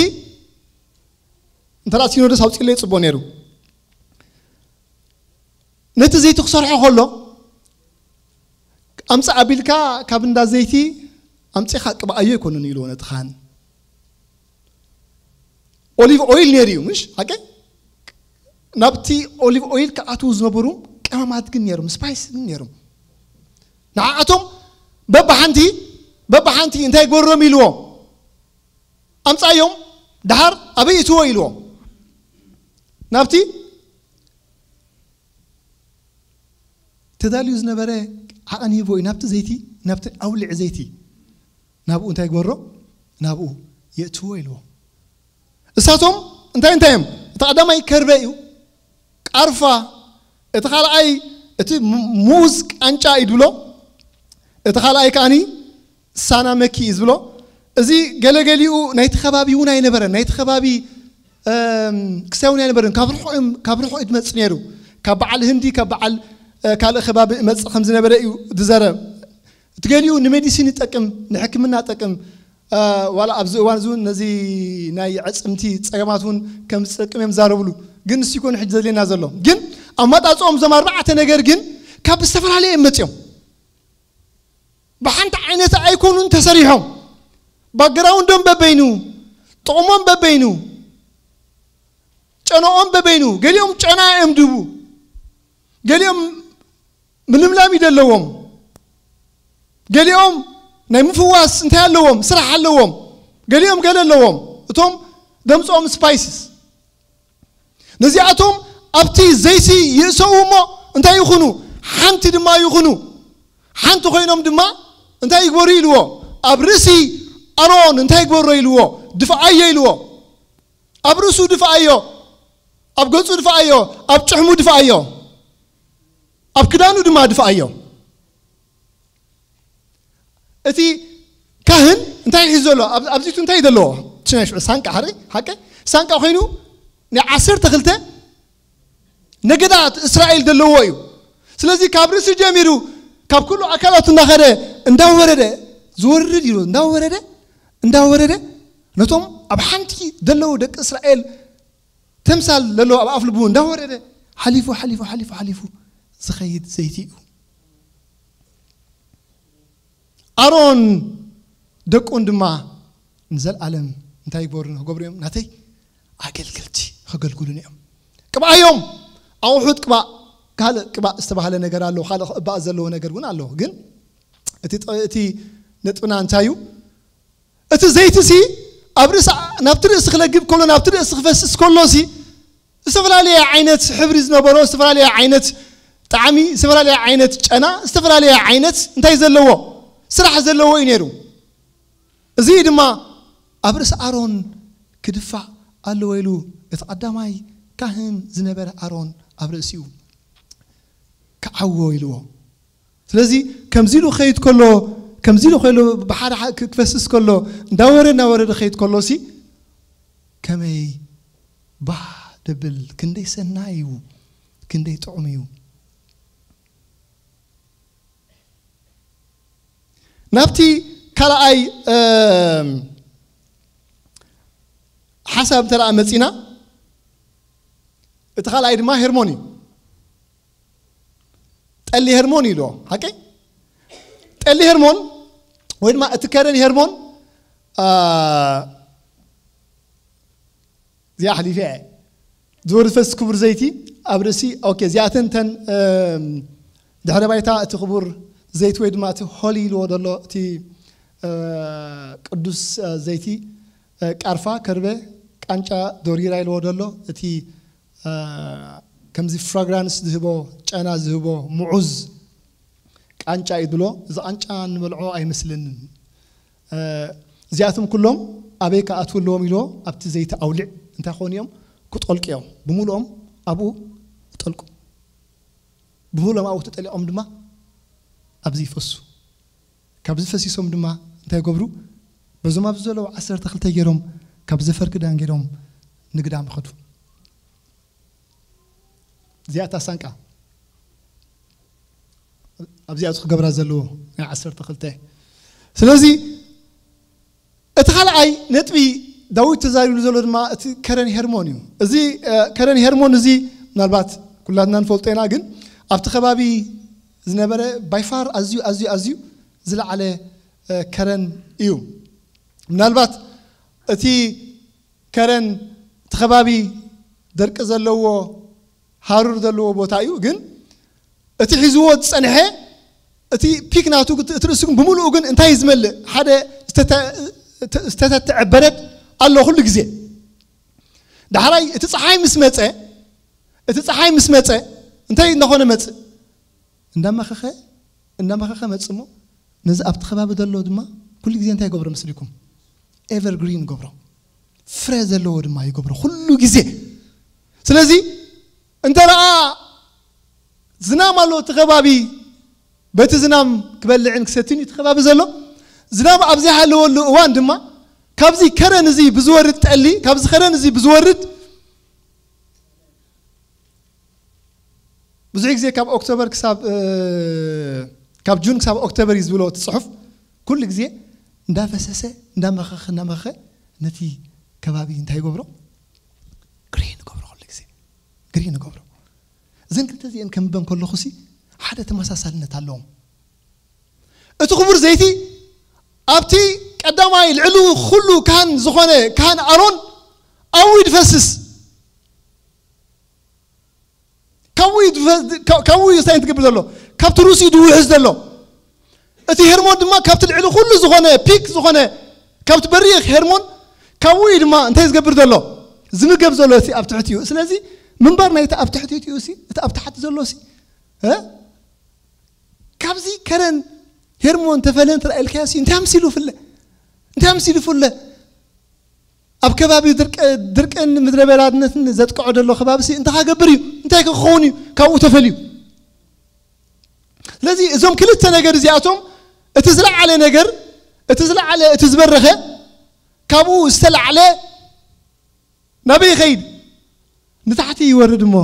እንተ ደኣ ሲኖዶስ ኣውፂእለይ ፅቡቕ ነይሩ። ነቲ ዘይቲ ክሰርሖ ከሎ ኣምፃእ ኣቢልካ ካብ እንዳ ዘይቲ ኣምፂኻ ቅብኣዮ ኣይኮነን ኢልዎ ነቲ ካህን። ኦሊቭ ኦይል ነይሩ እዩ ምሽ ሓቀ? ናብቲ ኦሊቭ ኦይል ክኣትዉ ዝነበሩ ቀመማት ግን ነይሮም፣ ስፓይስ ግን ነይሮም። ንዓኣቶም በብሓንቲ በብሓንቲ እንታይ ገበሮም ኢልዎ? ኣምፃዮም፣ ድሓር ኣበይ እትዎ ኢልዎ? ናብቲ ተዳልዩ ዝነበረ ዓቐን ይቦ እዩ፣ ናብቲ ዘይቲ፣ ናብቲ ኣውሊዕ ዘይቲ ናብኡ እንታይ ግበሮ? ናብኡ የእትዎ ኢልዎ። እሳቶም እንታይ እንታይ እዮም? እቲ ቀዳማይ ከርበ እዩ፣ ቃርፋ፣ እቲ ካልኣይ እቲ ሙ- ሙዝ ቃንጫ እዩ ድብሎ፣ እቲ ካልኣይ ከኣኒ ሳና መኪ እዩ ዝብሎ። እዚ ገለገሊኡ ናይቲ ከባቢ እውን ኣይነበረን፣ ናይቲ ከባቢ እም፣ ክሳይ እውን ኣይነበረን። ካብ ርሑቕ እዮም- ካብ ርሑቕ እዩ ድመጽእ ነይሩ። ካብ በዓል ህንዲ፣ ካብ በዓል እ፣ ካልእ ከባቢ እመጽእ ከም ዝነበረ እዩ ዝዘረብ። እቲ ገሊኡ ንሜዲሲን ይጠቅም፣ ንሕክምና ይጠቅም። እ፣ ዋላ ኣብዚ እዋን እዚ እውን ነዚ ናይ ኣዕጽምቲ ጸገማት እውን ከም ዝጠቅም እዮም ዝዛረብሉ። ግን ንሱ ይኮኑ ሕጂ ዘድልየና ዘሎ። ግን ኣመጣጽኦም እዞም ኣርባዕተ ነገር ግን ካብ ዝተፈላለየ እዮም መጽኦም። ብሓንቲ ዓይነት ኣይኮኑን ተሰሪሖም። ባክግራውንዶም በበይኑ፣ ጥቕሞም በበይኑ፣ ጨነኦም በበይኑ። ገሊኦም ጨና እዮም ድቡ፣ ገሊኦም ምልምላም እዩ ዘለዎም፣ ገሊኦም ናይ ምፍዋስ እንታይ ኣለዎም፣ ስራሕ ኣለዎም፣ ገሊኦም ገለ ኣለዎም። እቶም ደምፅኦም ስፓይስስ ነዚኣቶም ኣብቲ ዘይቲ ይእሰዉ እሞ እንታይ ይኹኑ? ሓንቲ ድማ ይኹኑ። ሓንቲ ኮይኖም ድማ እንታይ ይግበሩ ኢልዎ? ኣብ ርእሲ ኣሮን እንታይ ይግበሮ ኢልዎ? ድፍኣዮ ኢልዎ። ኣብ ርእሱ ድፍኣዮ፣ ኣብ ገጹ ድፍኣዮ፣ ኣብ ጭሕሙ ድፍኣዮ። ኣብ ክዳኑ ድማ ድፍኣዮ። እቲ ካህን እንታይ ሒዙ ዘሎ? ኣብ- ኣብዚቱ እንታይ ዘለዎ? ሽናይ ሽዑ ሳንቃ፣ ሓቂ ሓቂ ሳንቃ ኮይኑ፣ ናይ ዓሰርተ ክልተ ነገዳት እስራኤል ዘለዎ እዩ። ስለዚ ካብ ርእሲ ጀሚሩ፣ ካብ ኩሉ ኣካላቱ እናኸደ እንዳወረደ፣ ዝወርድ እዩ፣ እንዳወረደ እንዳወረደ፣ ነቶም ኣብ ሓንቲ ዘለዉ ደቂ እስራኤል ተምሳል ዘለዎ ኣብ ኣፍ ልቡ እንዳወረደ፣ ሓሊፉ ሓሊፉ ሓሊፉ ሓሊፉ ዝኸይድ ዘይቲ እዩ። ኣሮን ደቁን ድማ ንዘለኣለም እንታይ ይግበሩ? ክገብሩ እዮም፣ ናተይ ኣገልገልቲ፣ ከገልግሉን እዮም። ቅብኣዮም፣ ኣውሑድ ቅባእ፣ ካልእ ቅባእ ዝተባህለ ነገር ኣሎ፣ ካልእ ክእባእ ዘለዎ ነገር እውን ኣሎ። ግን እቲ ጥ- እቲ ነጥብና እንታይ እዩ? እቲ ዘይትሲ ኣብ ርእሲ፣ ናብቲ ርእሲ ክለግብ ከሎ፣ ናብቲ ርእሲ ክፈስስ ከሎሲ፣ ዝተፈላለየ ዓይነት ሕብሪ ዝነበሮ፣ ዝተፈላለየ ዓይነት ጣዕሚ፣ ዝተፈላለየ ዓይነት ጨና፣ ዝተፈላለየ ዓይነት እንታይ ዘለዎ፣ ስራሕ ዘለዎ እዩ ነይሩ። እዚ ድማ ኣብ ርእሲ ኣሮን ክድፋእ ኣለዎ ኢሉ፣ እቲ ቀዳማይ ካህን ዝነበረ ኣሮን ኣብ ርእሲኡ ክዓዎ ኢልዎ። ስለዚ ከምዚ ኢሉ ክኸይድ ከሎ፣ ከምዚ ኢሉ ከሎ፣ ብሓደ ሓ- ክ- ክፈስስ ከሎ፣ እንዳወረደ እንዳወረደ ክኸይድ ከሎ ሲ፣ ከመይ ባህ ደብል፣ ክንደይ ሰናይ እዩ፣ ክንደይ ጥዑም እዩ። ናብቲ ካልኣይ እም፣ ሓሳብ እንተ ደኣ መጺና፣ እቲ ካልኣይ ድማ ሄርሞን እዩ። ጠሊ ሄርሞን ኢልዎ፣ ሓቀይ? ጠሊ ሄርሞን ወይ ድማ እቲ ከረን ሄርሞን፣ አ፣ እዚኣ ሓሊፈ እየ። ዝወርድ ፈስ ክቡር ዘይቲ ኣብ ርእሲ፣ ኦኬ፣ እዚኣተን ተን፣ እም፣ ድሕረ ባይታ እቲ ክቡር ዘይቲ ወይ ድማ እቲ ሆሊ ኢልዎ ዘሎ እቲ፣ እ፣ ቅዱስ፣ እ፣ ዘይቲ፣ እ፣ ቃርፋ፣ ከርበ፣ ቃንጫ፣ ዶሪራ ኢልዎ ዘሎ እቲ፣ እ፣ ከምዚ ፍራግራንስ ዝህቦ፣ ጨና ዝህቦ፣ ምዑዝ ቃንጫ እዩ ዝብሎ። እዚ ቃንጫ እንበልዖ ኣይመስለንን። እ፣ እዚኣቶም ኩሎም ኣበይ ክኣትዉ ኣለዎም ኢልዎ? ኣብቲ ዘይቲ ኣውሊዕ እንታይ ክኾኑ እዮም? ክጠልቁ እዮም። ብምሉኦም ኣብኡ ክጠልቁ። ብምሉኦም ኣብኡ ተጠሊቖም ድማ ኣብዚ ይፈሱ። ካብዚ ፈሲሶም ድማ እንታይ ይገብሩ? በዞም ኣብዚ ዘለዉ ዓሰርተ ክልተ ገይሮም ካብ ዘፈር ክዳን ገይሮም ንግዳም ይኸዱ። እዚኣ እታ ሳንቃ። ኣብዚኣ ክገብራ ዘለዎ ናይ ዓሰርተ ክልተ። ስለዚ እቲ ካልኣይ ነጥቢ ዳዊት ተዛሪብሉ ዘሎ ድማ እቲ ከረን ሄርሞን እዩ። እዚ፣ እ፣ ከረን ሄርሞን እዚ ምናልባት ኩላትና ንፈልጦ ኢና፣ ግን ኣብቲ ከባቢ ዝነበረ ባይፋር ኣዝዩ፣ ኣዝዩ፣ ኣዝዩ ዝለዓለ፣ እ፣ ከረን እዩ። ምናልባት እቲ ከረን እቲ ከባቢ ደርቂ ዘለዎ ሃሩር ዘለዎ ቦታ እዩ፣ ግን እቲ ሒዝዎ ዝጸንሐ እቲ ፒክ ናቱ እቲ ርእሱ ግን ብምሉኡ ግን እንታይ እዩ ዝመልእ? ሓደ ዝተተ-፣ ዝተተትዐ በረድ ኣሎ ኩሉ ግዜ። ዳሕራይ እቲ ጸሓይ ምስ መጸ፣ እቲ ጸሓይ ምስ መጸ እንታይ እናኾነ መጽእ? እንዳመኸኸ፣ እንዳመኸኸ መጽእ እሞ ነዚ ኣብቲ ከባቢ ዘሎ ድማ ኩሉ ግዜ እንታይ ይገብሮ መስሊኩም? ኤቨርግሪን ይገብሮ። ፍረ ዘለዎ ድማ ይገብሮ ኩሉ ግዜ። ስለዚ እንተ ደኣ ዝናም ኣሎ እቲ ከባቢ፣ በቲ ዝናም ክበልዕን ክሰትን እዩ እቲ ከባቢ ዘሎ። ዝናም ኣብ ዘይሃለወሉ እዋን ድማ ካብዚ ከረን እዚ ብዝወርድ ጠሊ፣ ካብዚ ከረን እዚ ብዝወርድ ብዙሕ ግዜ ካብ ኦክቶበር ክሳብ፣ እ፣ ካብ ጁን ክሳብ ኦክቶበር እዩ ዝብሎ እቲ ጽሑፍ። ኩሉ ግዜ እንዳፈሰሰ፣ እንዳመኸኸ፣ እንዳመኸኸ ነቲ ከባቢ እንታይ ይገብሮ? ግሪን ይገብሮ፣ ኩሉ ግዜ ግሪን ይገብሮ። እዘን ክልተ እዚአን ከንብበን ከለኹሲ ሓደ ተመሳሳልነት ኣለዎም። እቲ ክቡር ዘይቲ ኣብቲ ቀዳማይ ልዕሊ ኩሉ ካህን ዝኾነ ካህን ኣሮን ኣብኡ እዩ ዝፈስስ። ካብኡ እዩ ዝፈ-፣ ካ-፣ ካብኡ እዩ እንታይ ትገብር ዘሎ? ካብቲ ርእሱ እዩ ዝውሕዝ ዘሎ። እቲ ሄርሞን ድማ ካብቲ ልዕሊ ኩሉ ዝኾነ ፒክ ዝኾነ ካብቲ በሪኽ ሄርሞን ካብኡ እዩ ድማ እንታይ ዝገብር ዘሎ? ዝምገብ ዘሎ እቲ ኣብ ትሕቲኡ። ስለዚ ምንባር ናይቲ ኣብ ትሕቲኡ ሲ፣ እቲ ኣብ ታሕቲ ዘሎ ሲ፣ እ? ካብዚ ከረን ሄርሞን ተፈለ እንተ ኢልካዮ ሲ፣ እንታይ ኣምሲሉ ፍለ? እንታይ ኣምሲሉ ፍለ? ኣብ ከባቢ ድርቅ-፣ ድርቅን ምድረ በዳነትን ዘጥቅዖ ዘሎ ከባቢ ሲ፣ እንታይ ክገብር እዩ? እንታይ ክኸውን እዩ? ካብኡ ተፈልዩ። ስለዚ እዞም ክልተ ነገር እዚኣቶም፣ እቲ ዝለዓለ ነገር፣ እቲ ዝለዓለ፣ እቲ ዝበረኸ፣ ካብኡ ዝተላዕለ ናበይ ይኸይድ? ንታሕቲ ይወርድ እሞ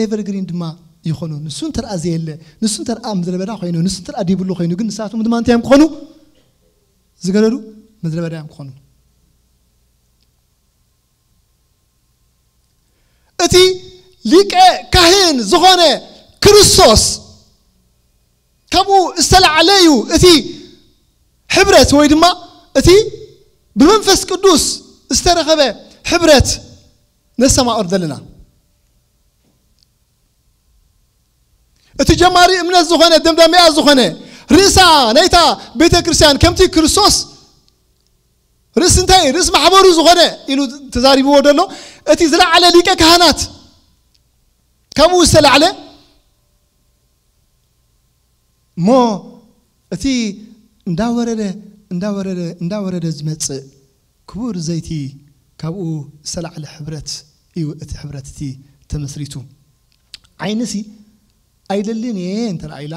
ኤቨርግሪን ድማ ይኾኑ። ንሱ እንተ ደኣ ዘየለ፣ ንሱ እንተ ደኣ ምድረ በዳ ኮይኑ፣ ንሱ እንተ ደኣ ዲብሉ ኮይኑ፣ ግን ንሳቶም ድማ እንታይ እዮም ክኾኑ? ዝገደዱ ምድረ በዳ እዮም ክኾኑ። እቲ ሊቀ ካህን ዝኾነ ክርስቶስ ካብኡ ዝተላዕለ እዩ። እቲ ሕብረት ወይ ድማ እቲ ብመንፈስ ቅዱስ ዝተረኸበ ሕብረት ነሰማቕር ዘለና። እቲ ጀማሪ እምነት ዝኾነ፣ ደምዳሚኣ ዝኾነ፣ ርእሳ ናይታ ቤተ ክርስቲያን ከምቲ ክርስቶስ ርእሲ እንታይ? ርእሲ ማሕበሩ ዝኾነ ኢሉ ተዛሪብዎ ዘሎ፣ እቲ ዝለዓለ ሊቀ ካህናት ካብኡ ዝተላዕለ እሞ እቲ እንዳወረደ፣ እንዳወረደ፣ እንዳወረደ ዝመጽእ ክቡር ዘይቲ ካብኡ ዝተላዕለ ሕብረት እዩ። እቲ ሕብረት እቲ ተመስሪቱ ዓይንሲ ኣይደልን እየ እንተ ደኣ ኢላ፣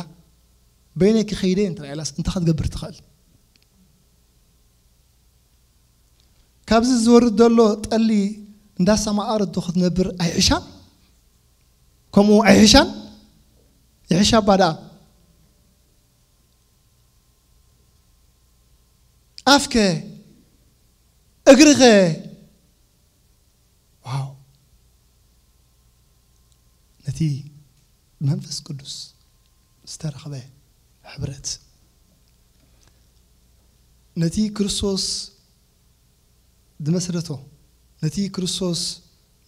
በይነይ ክኸይደ እንተ ደኣ ኢላስ እንታይ ክትገብር ትኽእል? ካብዚ ዝወርድ ዘሎ ጠሊ እንዳሰማቐረት ዶ ክትነብር ኣይሕሻን? ከምኡ ኣይሕሻን? ይሕሻ እባ ደኣ። ኣፍከ፣ እግርኸ፣ ዋው። ነቲ መንፈስ ቅዱስ ዝተረኽበ ሕብረት፣ ነቲ ክርስቶስ ዝመስረቶ፣ ነቲ ክርስቶስ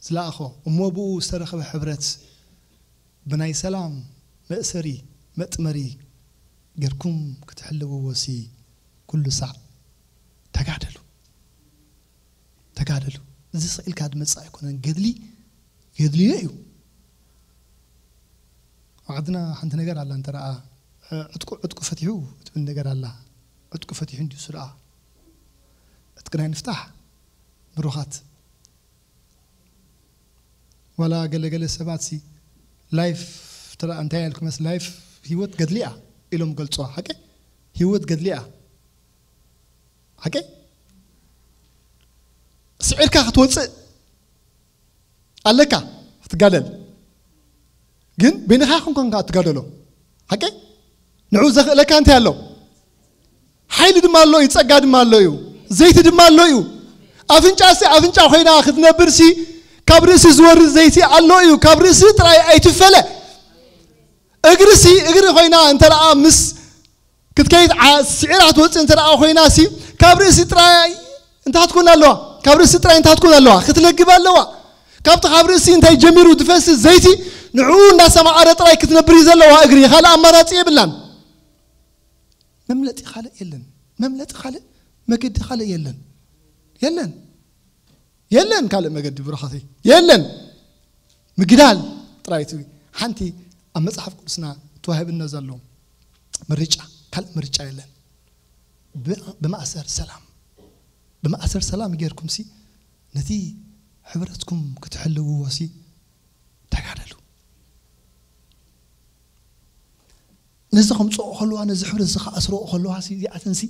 ዝለኣኾ እሞ ብኡ ዝተረኽበ ሕብረት ብናይ ሰላም መእሰሪ መጥመሪ ጌርኩም ክትሕልውዎ ሲ ኩሉ ሳዕ ተጋደሉ። ተጋደሉ። እዚ ስቕ ኢልካ ዝመጽእ ኣይኮነን። ገድሊ፣ ገድልዮ እዩ። ኣብ ዓድና ሓንቲ ነገር ኣላ፣ እንተ ደኣ ዕጥቁ፣ ዕጥቁ ፈቲሑ ትብል ነገር ኣላ። ዕጥቁ ፈቲሑ እንዲዩ እሱ ደኣ። ዕጥቅና ይንፍታሕ። ብሩኻት። ዋላ ገለ ገለ ሰባት ሲ ላይፍ ተራ እንታይ ያልኩ መስ ላይፍ ህይወት ገድሊ እያ ኢሎም ገልጾ። ሓቂ? ህይወት ገድሊ እያ። ሓቂ? ስዒርካ ክትወጽእ ኣለካ ክትጋደል። ግን በይንኻ ኮንካ እትጋደሎ። ሓቂ? ንዑ ዘኽእለካ እንታይ ኣሎ? ሓይሊ ድማ ኣሎ እዩ፣ ጸጋ ድማ ኣሎ እዩ። ዘይቲ ድማ ኣሎ እዩ። ኣፍንጫ ሲ ኣፍንጫ ኮይና ክትነብር ሲ ካብ ርእሲ ዝወርድ ዘይቲ ኣሎ እዩ። ካብ ርእሲ ጥራይ ኣይትፈለ። እግሪ ሲ እግሪ ኮይና እንተ ደኣ ምስ ክትከይድ ዓ-፣ ስዒራ ክትወጽእ እንተ ደኣ ኮይና ሲ ካብ ርእሲ ጥራይ እንታይ ክትኮን ኣለዋ? ካብ ርእሲ ጥራይ እንታይ ክትኮን ኣለዋ? ክትለግብ ኣለዋ። ካብቲ ካብ ርእሲ እንታይ ጀሚሩ ዝፈስስ ዘይቲ ንዕኡ እንዳሰማቐረ ጥራይ ክትነብር እዩ ዘለዋ እግሪ። ካልእ ኣማራጺ የብላን። መምለጢ ካልእ የለን። መምለጢ ካልእ፣ መገዲ ካልእ የለን። የለን። የለን ካልእ መገዲ ብሩኻተይ። የለን። ምግዳል ጥራይ እቲ ሓንቲ ኣብ መጽሓፍ ቅዱስና ተዋሂብና ዘሎ ምርጫ፣ ካልእ ምርጫ የለን። ብ-፣ ብማእሰር ሰላም፣ ብማእሰር ሰላም ጌርኩም ሲ ነቲ ሕብረትኩም ክትሕልውዎ ሲ ተጋደሉ። ነዚ ከምጽኦ ከለዋ፣ ነዚ ሕብረት እዚ ከኣስርኦ ከለዋ ሲ እዚኣተን ሲ፣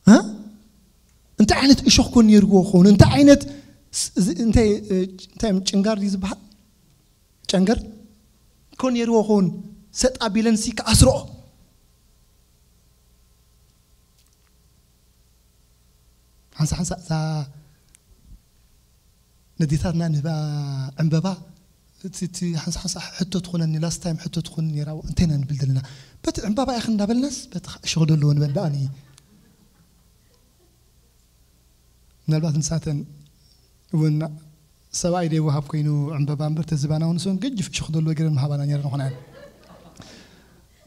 እ? እንታይ ዓይነት እሾኽ ኮን ነይርዎ ኸውን? እንታይ ዓይነት ስ-፣ ዝ-፣ እንታይ፣ እ፣ እንታይ እዮም፣ ጭንጋር ድዩ ዝበሃል? ጨንገር ኮን ነይርዎ ኸውን? ሰጥ ኣቢለን ሲ ከኣስርኦ። ሓንሳ ሓንሳ እዛ ነዴታትና ንህባ ዕምበባ፣ እቲ፣ እቲ ሓንሳ ሓንሳ ሕቶ ትኾነኒ፣ ላስት ታይም ሕቶ ትኾነኒ ነይራ፣ እንታይ ኢና ንብል ዘለና? በቲ ዕምበባ ኢኽን እንዳበልናስ፣ በቲ ኸ-፣ እሾኽ ደለዎ ንበል ደኣ ኒ-፣ ምናልባት ንሳተን እውን ሰብኣይ ደይ ወሃብ ኮይኑ ዕምበባ እምበር፣ ተዝባና እውን ንሰን ገጅፍ እሾኽ ደለዎ ገይረን ምሃባና ነይረን ይኾና እየን።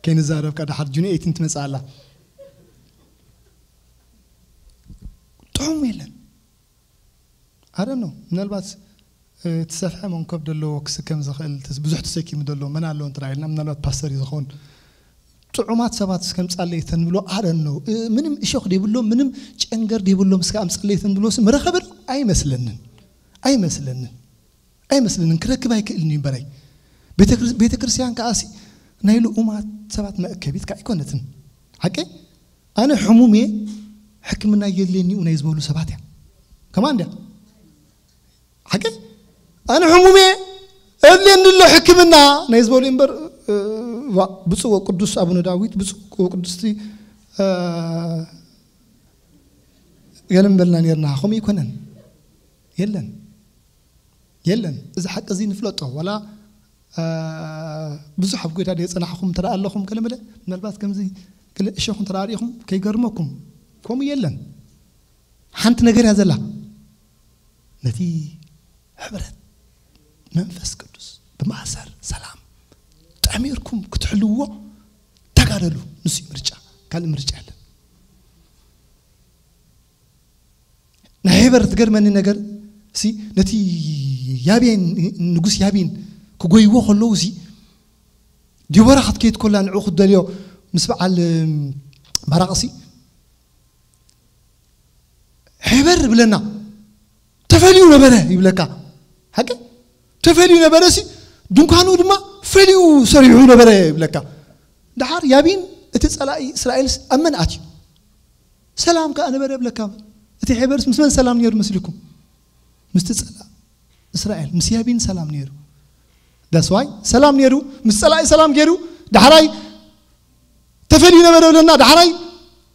ከይንዛረብ፣ ካብ ደሓር ጁኒ ኤይቲን ትመጽእ ኣላ። ጥዑም የለን። I don't know። ምናልባት፣ እ፣ እቲ ሰፍሐ መንኮብ ደለዎ ክስከም ዝኽእል፣ ተስ-፣ ብዙሕ ተሰኪሙ ደለዎ መን ኣለዎ እንተ ኢልና፣ ምናልባት ፓስተር እዩ ዝኸውን። ጥዑማት ሰባት እስከምጻለይ ተንብሎ፣ I don't know። እ፣ ምንም እሾኽ ዘይብሎም፣ ምንም ጨንገር ዘይብሎም እስከ ኣምጻለይ ተንብሎ ሲ መረኸበ ዶ? ኣይመስለንን። ኣይመስለንን። ኣይመስለንን። ክረክብ ኣይክእልን እዩ እምበረይ። ቤተ ክርስ-፣ ቤተ ክርስቲያን ከኣ ሲ ናይ ልኡማት ሰባት መእከቢት ከኣ ኣይኮነትን። ሓቂ? ኣነ ሕሙም እየ፣ ሕክምና የድልየኒ እዩ ናይ ዝበሉ ሰባት እያ። ከማን እንድያ። ሓቂ? ኣነ ሕሙም እየ፣ የድልየኒ ኣሎ ሕክምና ናይ ዝበሉ እምበር፣ እ፣ ዋ፣ ብፁዕ ወቅዱስ ኣቡነ ዳዊት፣ ብፁዕ ወቅዱስቲ፣ እ፣ ገለ ምበልና ነርና። ከምኡ ኣይኮነን። የለን። የለን። እዚ ሓቂ እዚ ንፍለጦ። ዋላ፣ እ፣ ብዙሕ ኣብ ጎይታ ደይ ጸናሕኹም እንተ ደኣ ኣለኹም፣ ገለ መለ፣ ምናልባት ከምዚ ገለ እሸኹም እንተ ደኣ ርኢኹም፣ ከይገርመኩም። ከምኡ የለን። ሓንቲ ነገር እያ ዘላ። ነቲ ሕብረት መንፈስ ቅዱስ ብማእሰር ሰላም ጠሚርኩም ክትሕልውዎ ተጋደሉ። ንሱ እዩ ምርጫ። ካልእ ምርጫ የለን። ናይ ሄበር ትገርመኒ ነገር፣ ሲ፣ ነቲ ያቢን፣ ንጉስ ያቢን ክጎይዎ ከለዉ፣ ሲ፣ ዲቦራ ክትከይድ ከላ ንዕኡ ክትደልዮ ምስ በዓል፣ እም፣ ባራቕ፣ ሲ፣ ሄበር ይብለና። ተፈልዩ ነበረ ይብለካ። ሓቂ? ተፈልዩ ነበረ፣ ሲ፣ ድንኳኑ ድማ ፈልዩ ሰሪሑ ነበረ ይብለካ። ደሓር ያቢን እቲ ጸላኢ እስራኤልስ ኣብ መን ኣትዩ? ሰላም ከኣ ነበረ ይብለካ። እቲ ሄበርስ ምስ መን ሰላም ነይሩ መስልኩም? ምስቲ ጸላኢ እስራኤል፣ ምስ ያቢን ሰላም ነይሩ። That's why ሰላም ነይሩ፣ ምስ ጸላኢ ሰላም ገይሩ፣ ዳሕራይ ተፈልዩ ነበረ ብለና፣ ዳሕራይ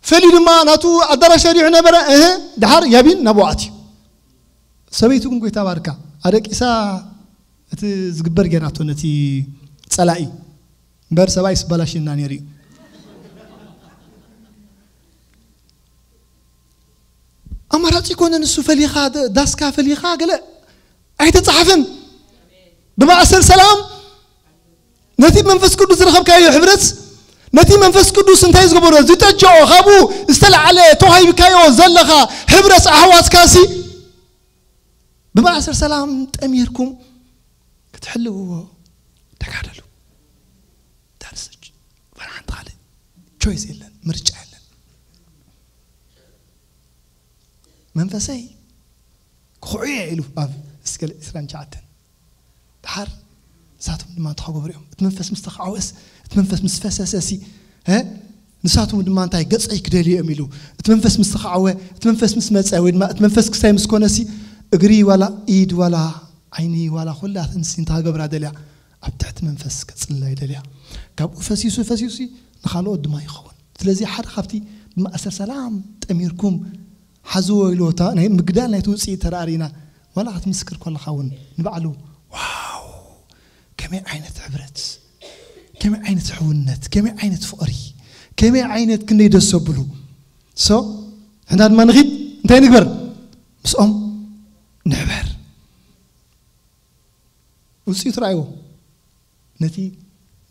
ፈልዩ ድማ ናቱ ኣዳራሽ ሰሪሑ ነበረ። እህ፣ ዳሕር ያቢን ናብኡ ኣትዩ። ሰበይቱ ግን ጎይታ ባርካ፣ ኣደቂሳ እቲ ዝግበር ጌራቶ ነቲ ጸላኢ። እምበር ሰብኣይ ስበላሽና ነይሩ እዩ። ኣማራጺ ኮነ ንሱ ፈሊኻ፣ ደ-፣ ዳስካ ፈሊኻ፣ ገለ ኣይተጻሕፍን። ብማእሰር ሰላም ነቲ መንፈስ ቅዱስ ዝረኸብካዮ ሕብረት፣ ነቲ መንፈስ ቅዱስ እንታይ ዝገበሮ፣ ዝጠጀኦ፣ ካብኡ ዝተላዕለ ተዋሂብካዮ ዘለኻ ሕብረት ኣሕዋትካሲ ብማእሰር ሰላም ጠሚርኩም ክትሕልውዎ ተጋደሉ። ዳርስች፣ ዋላ ሓንቲ ካልእ ቾይስ የለን፣ ምርጫ የለን። መንፈሰይ ክኹዑ እየ ኢሉ ኣብ እስከል ዕስራን ትሽዓተን። ደሓር ንሳቶም ድማ እንታይ ክገብሩ እዮም? እቲ መንፈስ ምስ ተኻዕወስ፣ እቲ መንፈስ ምስ ፈሰሰ ሲ፣ እ? ንሳቶም ድማ እንታይ ገጸይ ክደልዩ እዮም ኢሉ። እቲ መንፈስ ምስ ተኻዕወ፣ እቲ መንፈስ ምስ መጸ፣ ወይ ድማ እቲ መንፈስ ክሳይ ምስ ኮነ ሲ፣ እግሪ ዋላ ኢድ ዋላ ዓይኒ ዋላ ኩላተን ሲ እንታይ ክገብራ ደልያ? ኣብ ትሕቲ መንፈስ ከጽልላ ይደልያ። ካብኡ ፈሲሱ፣ ፈሲሱ ሲ፣ ንኻልኦት ድማ ይኸውን። ስለዚ ሓደ ካብቲ ብማእሰር ሰላም ጠሚርኩም ሓዝዎ ኢልዎ፣ እታ ናይ ምግዳል ናይቲ ውጽኢት ተራእሪና፣ ዋላ ክትምስክር ከለኻ እውን ንባዕሉ፣ ዋው፣ ከመይ ዓይነት ሕብረት፣ ከመይ ዓይነት ሕውነት፣ ከመይ ዓይነት ፍቕሪ፣ ከመይ ዓይነት ክንደይ ደስ ዘብሉ። ሶ፣ ንሕና ድማ ንኺድ፣ እንታይ ንግበር? ምስኦም ንሕበር። ውጽኢቱ ረኣይዎ። ነቲ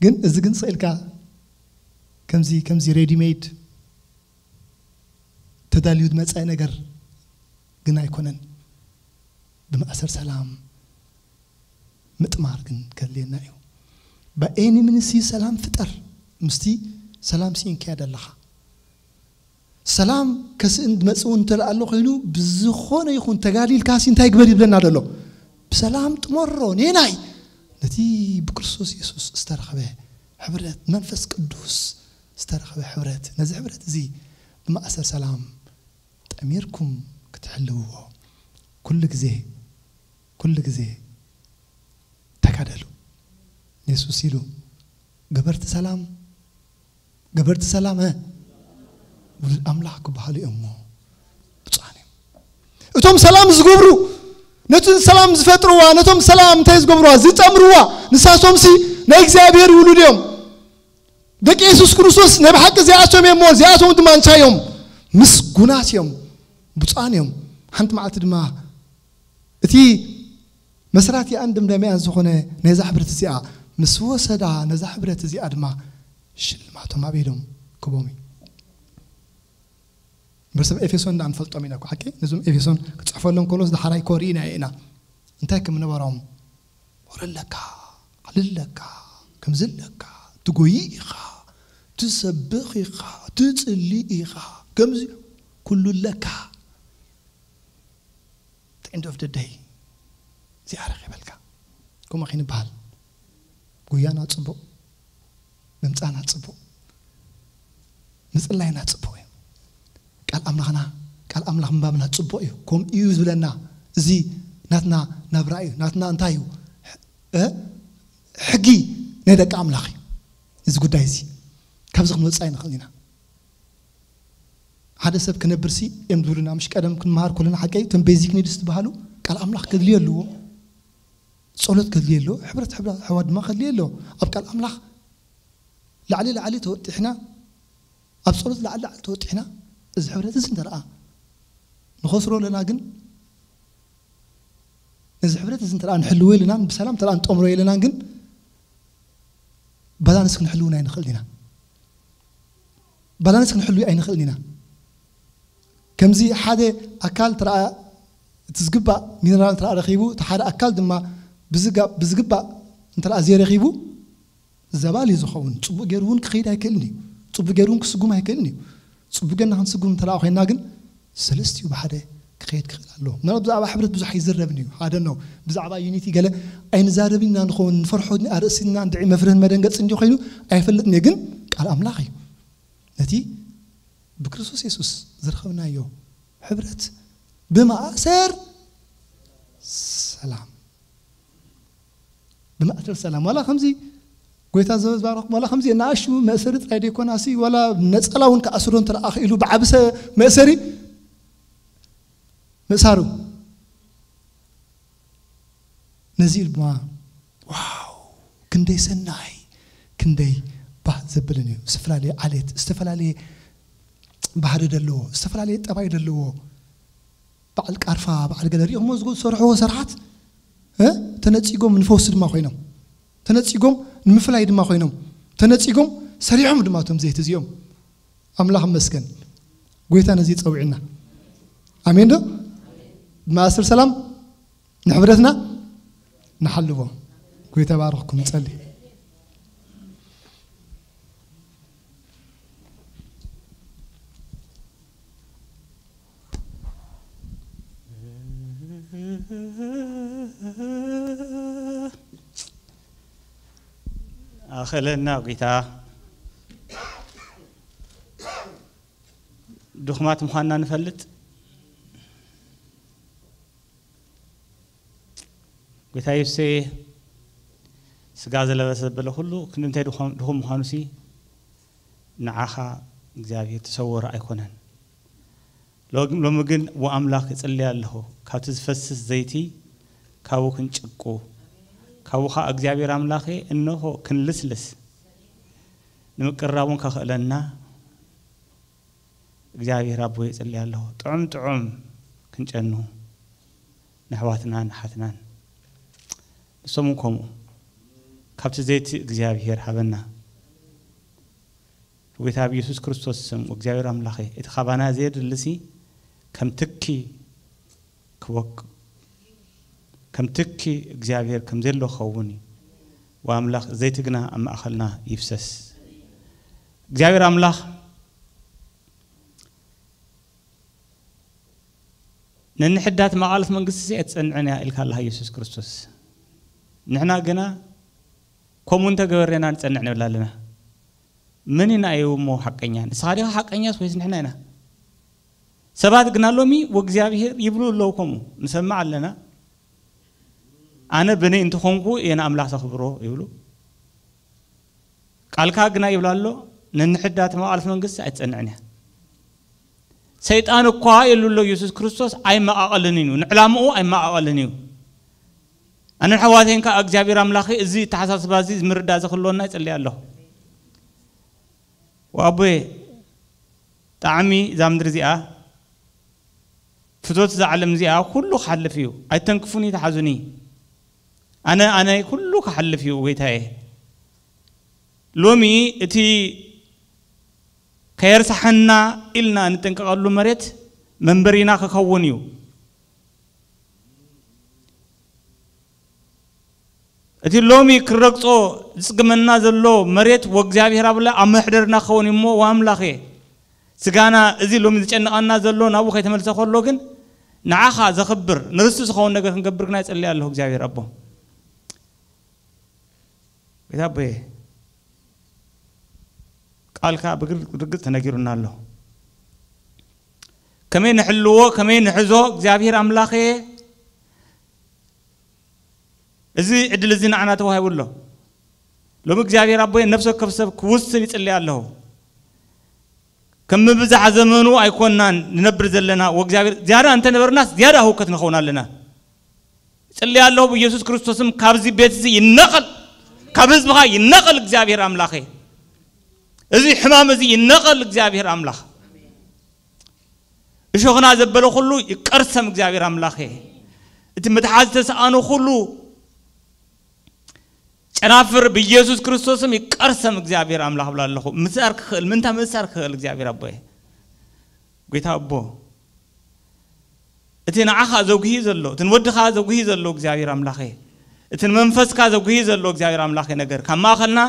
ግን፣ እዚ ግን ስቕ ኢልካ ከምዚ፣ ከምዚ ሬዲ ሜድ ተዳልዩ ዝመጸ ነገር ግን ኣይኮነን። ብማእሰር ሰላም ምጥማር ግን ከድልየና እዩ። ብኤኒ ምንሲ ሰላም ፍጠር፣ ምስቲ ሰላም ስኢንካዮ ደለኻ። ሰላም ከስእን ዝመጽእ እውን እንተ ኣሎ ኮይኑ፣ ብዝኾነ ይኹን ተጋዲልካሲ እንታይ ግበር ይብለና ደሎ? ብሰላም ጥመሮ፣ ኔናይ ነቲ ብክርስቶስ የሱስ ዝተረኸበ ሕብረት፣ መንፈስ ቅዱስ ዝተረኸበ ሕብረት፣ ነዚ ሕብረት እዚ ብማእሰር ሰላም ጠሚርኩም ክትሕልውዎ ኩሉ ግዜ፣ ኩሉ ግዜ ተጋደሉ። የሱስ ኢሉ፣ "ገበርቲ ሰላም፣ ገበርቲ ሰላም፣ እ፣ ውሉድ ኣምላኽ ክበሃሉ እዮም እሞ ብፁዓን እዮም።" እቶም ሰላም ዝገብሩ፣ ነቲ ሰላም ዝፈጥርዋ፣ ነቶም ሰላም እንታይ ዝገብርዋ፣ ዝጠምርዋ፣ ንሳቶምሲ ናይ እግዚኣብሔር ውሉድ እዮም። ደቂ የሱስ ክርስቶስ ናይ ብሓቂ እዚኣቶም እዮም እሞ፣ እዚኣቶም ድማ እንታይ እዮም? ምስጉናት እዮም፣ ብፁዓን እዮም። ሓንቲ መዓልቲ ድማ እቲ መስራቲኣን ደምዳሚኣን ዝኾነ ነዛ ሕብረት እዚኣ ምስ ወሰዳ፣ ነዛ ሕብረት እዚኣ ድማ ሽልማቶም ኣበይ ኢሎም ክቦም እዩ። እምበር ሰብ ኤፌሶን ደኣ ንፈልጦም ኢና እኮ፣ ሓቂ? ነዞም ኤፌሶን ክጽሕፈሎም ከሎስ ደሓራይ እኮ ርኢናዮ ኢና። እንታይ ከም ነበሮም፣ ወረ ኣለካ፣ ዓሊ ኣለካ፣ ከምዚ ኣለካ፣ ትጎዪ ኢኻ፣ ትሰብኽ ኢኻ፣ ትጽሊ ኢኻ፣ ከምዚ ኩሉ ኣለካ። At the end of the day እዚኣ ረኺበልካ። ከምኡ ከይንበሃል። ጉያና ጽቡቕ። ምምጻእና ጽቡቕ፣ ምጽላይና ጽቡቕ እዩ። ቃል ኣምላኽና፣ ቃል ኣምላኽ ምንባብና ጽቡቕ እዩ። ከምኡ እዩ ዝብለና። እዚ ናትና ናብራ እዩ። ናትና እንታይ እዩ? እ? ሕጊ ናይ ደቂ ኣምላኽ እዩ። እዚ ጉዳይ እዚ ካብዚ ክንወጽእ ኣይንኽእል ኢና። ሓደ ሰብ ክነብርሲ እዮም ዝብሉና፣ ምሽ ቀደም ክንመሃር ከለና ሓቀይ እቶም ቤዚክ ኒድስ ዝበሃሉ ቃል ኣምላኽ ከድልዮ ኣለዎ፣ ጸሎት ከድልዮ ኣለዎ፣ ሕብረት ሕብረ ኣሕዋት ድማ ከድልዮ ኣለዎ። ኣብ ቃል ኣምላኽ ላዕሊ ላዕሊ ተወጢሕና፣ ኣብ ጸሎት ላዕሊ ላዕሊ ተወጢሕና፣ እዚ ሕብረት እዚ እንተረኣ ንኸስሮ ኣለና፣ ግን ነዚ ሕብረት እዚ እንተረኣ ንሕልዎ ኣለናን ብሰላም እንተረኣ ንጠምሮ ኣለናን፣ ግን ባላንስ ክንሕልውን ኣይንኽእል ኢና። ባላንስ ክንሕሉ ኣይንኽእልን ኢና። ከምዚ ሓደ ኣካል ተረኣ፣ እቲ ዝግባእ ሚነራል ተረኣ ረኺቡ፣ እቲ ሓደ ኣካል ድማ ብዝጋ-፣ ብዝግባእ እንተረኣ ዘይረኺቡ፣ ዘባል እዩ ዝኸውን። ጽቡቕ ገይሩ እውን ክኸይድ ኣይክእልን እዩ። ጽቡቕ ገይሩ እውን ክስጉም ኣይክእልን እዩ። ጽቡቕ ገይርና ክንስጉም እንተረኣ ኮይንና ግን፣ ሰለስቲኡ ብሓደ ክኸይድ ክኽእል ኣለዎ። ምናልባት ብዛዕባ ሕብረት ብዙሕ ኣይዝረብን እዩ። ሓደ ነው። ብዛዕባ ዩኒቲ ገለ ኣይንዛረብን ኢና ንኸውን፣ ንፈርሖ ኣርእስቲ ኢና እንድዒ መፍርህን መደንገጽ እንዲ ኮይኑ ኣይፈልጥን እየ። ግን ቃል ኣምላኽ እዩ። ነቲ ብክርስቶስ የሱስ ዝረኸብናዮ ሕብረት ብማእሰር ሰላም፣ ብማእሰር ሰላም። ዋላ ከምዚ ጎይታ ዘባረኹም፣ ዋላ ከምዚ ንኣሽቱ መእሰሪ ጥራይ ደይኮናሲ፣ ዋላ ነጸላ እውን ክኣስሮ እንተ ደኣ ክኢሉ ብዓቢ ሰ-፣ መእሰሪ ምእሳሩ። ነዚ ኢሉ ድማ፣ ዋው፣ ክንደይ ሰናይ፣ ክንደይ ባህ ዘብልን እዩ። ዝተፈላለየ ዓሌት፣ ዝተፈላለየ ባህሪ ዘለዎ፣ ዝተፈላለየ ጠባይ ዘለዎ፣ በዓል ቃርፋ፣ በዓል ገለ ሪእኹሞ ዝሰርሕዎ ስርሓት፣ እ? ተነጺጎም ንፈውሲ ድማ ኮይኖም፣ ተነጺጎም ንምፍላይ ድማ ኮይኖም፣ ተነጺጎም ሰሪሖም ድማ እቶም ዘይቲ እዚኦም። ኣምላኽ ይመስገን። ጎይታ ነዚ ጸዊዕና። ኣሜን ዶ? ብማእሰር ሰላም ንሕብረትና ንሓልዎ። ጎይታ ባርኽኩም። ንጸሊ። ኣኸለና ጌታ። ድኹማት ምዃንና ንፈልጥ። ጌታ የሱሰ፣ ስጋ ዝለበሰ ዘበለ ኩሉ ክንዲ እንታይ ድኹም፣ ድኹም ምዃኑሲ ንዓኻ እግዚኣብሔር ተሰወረ ኣይኮነን። ሎ-፣ ሎሚ ግን ወኣምላኽ እጽሊ ኣለኹ፣ ካብቲ ዝፈስስ ዘይቲ ካብኡ ክንጭቁ፣ ካብኡ ኸኣ እግዚኣብሔር ኣምላኸ እንሆ ክንልስልስ፣ ንምቅርራብ እውን ከኽእለና እግዚኣብሔር ኣቦ የጽሊ ኣለኹ። ጥዑም ጥዑም ክንጨኑ ንኣሕዋትናን ንሓትናን፣ ንሶም እውን ከምኡ ካብቲ ዘይቲ እግዚኣብሔር ሃበና። ብጎይታ ብየሱስ ክርስቶስ ስም እግዚኣብሔር ኣምላኸ፣ እቲ ካባና ዘየድልሲ ከም ትኪ ክወቅ-፣ ከም ትኪ እግዚኣብሔር ከም ዘሎ ክኸውን እዩ። ወኣምላኽ ዘይቲ ግና ኣብ ማእኸልና ይፍሰስ። እግዚኣብሔር ኣምላኽ ነንሕዳት መቓልት መንግስቲ እያ ትጸንዕን እያ ኢልካ ኣለኻ የሱስ ክርስቶስ። ንሕና ግና ከምኡ እንተገበርና ንጸንዕ ንብል ኣለና። መን ኢና እዩ እሞ ሓቀኛ? ንስኻ ዲኻ ሓቀኛስ ወይስ ንሕና ኢና? ሰባት ግና ሎሚ ወእግዚኣብሔር ይብሉ ኣለዉ፣ ከምኡ ንሰምዕ ኣለና። ኣነ በነይ እንተኾንኩ እየ ንኣምላኽ ዘኽብሮ ይብሉ። ቃልካ ግና ይብል ኣሎ፣ ነንሕዳት መቓልት መንግስቲ ኣይትጸንዕን እያ። ሰይጣን እኳ ይብሉ ኣሎ፣ ኢየሱስ ክርስቶስ ኣይመቓቐልን እዩ፣ ንዕላምኡ ኣይመቓቐልን እዩ። ኣነን ኣሕዋተይን ከኣ እግዚኣብሔር ኣምላኸ እዚ ኣተሓሳስባ እዚ ምርዳእ ዝኽልወና ይጽሊ ኣለኹ። ወኣቦየ፣ ጣዕሚ እዛ ምድሪ እዚኣ፣ ፍቶት እዛ ዓለም እዚኣ ኩሉ ክሓልፍ እዩ። ኣይተንክፉኒ፣ ተሓዙኒ። ኣነ፣ ኣነ ኩሉ ክሓልፍ እዩ ጎይታየ። ሎሚ እቲ ከየርሳሓና ኢልና እንጥንቀቐሉ መሬት መንበሪና ክኸውን እዩ። እቲ ሎሚ ክረግጾ ዝጽግመና ዘሎ መሬት ወእግዚኣብሔር ኣለ ኣብ መሕደርና ክኸውን እዩ እሞ፣ ወኣምላኸ፣ ስጋና፣ እዚ ሎሚ ዝጨንቐና ዘሎ ናብኡ ከይተመልሰ ከሎ ግን፣ ንዓኻ ዘኽብር፣ ንርስቲ ዝኸውን ነገር ክንገብር ግና ይጽሊ ኣለኹ እግዚኣብሔር ኣቦ። ጌታ ኣቦየ፣ ቃልካ ብርግጽ ተነጊሩና ኣሎ። ከመይ ንሕልዎ፣ ከመይ ንሕዞ እግዚኣብሔር ኣምላኸ፣ እዚ ዕድል እዚ ንዓና ተዋሂቡ ኣሎ። ሎሚ እግዚኣብሔር ኣቦይ ነፍሲ ወከፍ ሰብ ክውስን ይጽልይ ኣለኹ። ከም ምብዛሕ ዘመኑ ኣይኮናን ንነብር ዘለና። ወእግዚኣብሔር ዝያዳ እንተነበርናስ ዝያዳ ህውከት ንኸውን ኣለና። ይጽልይ ኣለኹ ብኢየሱስ ክርስቶስም ካብዚ ቤት እዚ ይነቐል፣ ካብ ህዝብኻ ይነቐል እግዚኣብሔር ኣምላኸ። እዚ ሕማም እዚ ይነቐል እግዚኣብሔር ኣምላኽ። እሾኽና ዘበለ ኩሉ ይቀርሰም እግዚኣብሔር ኣምላኸ። እቲ ምትሓዝ ተሰኣኑ ኩሉ ጨናፍር ብኢየሱስ ክርስቶስም ይቀርሰም እግዚኣብሔር ኣምላኽ ብላ ኣለኹ። ምእሳር ክኽእል፣ ምንታ ምእሳር ክኽእል እግዚኣብሔር ኣቦየ። ጎይታ ኣቦ፣ እቲ ንዓኻ ዘጉሂ ዘሎ፣ እቲ ንወድኻ ዘጉሂ ዘሎ እግዚኣብሔር ኣምላኸ፣ እቲ ንመንፈስካ ዘጉሂ ዘሎ እግዚኣብሔር ኣምላኸ ነገር ካብ ማእኸልና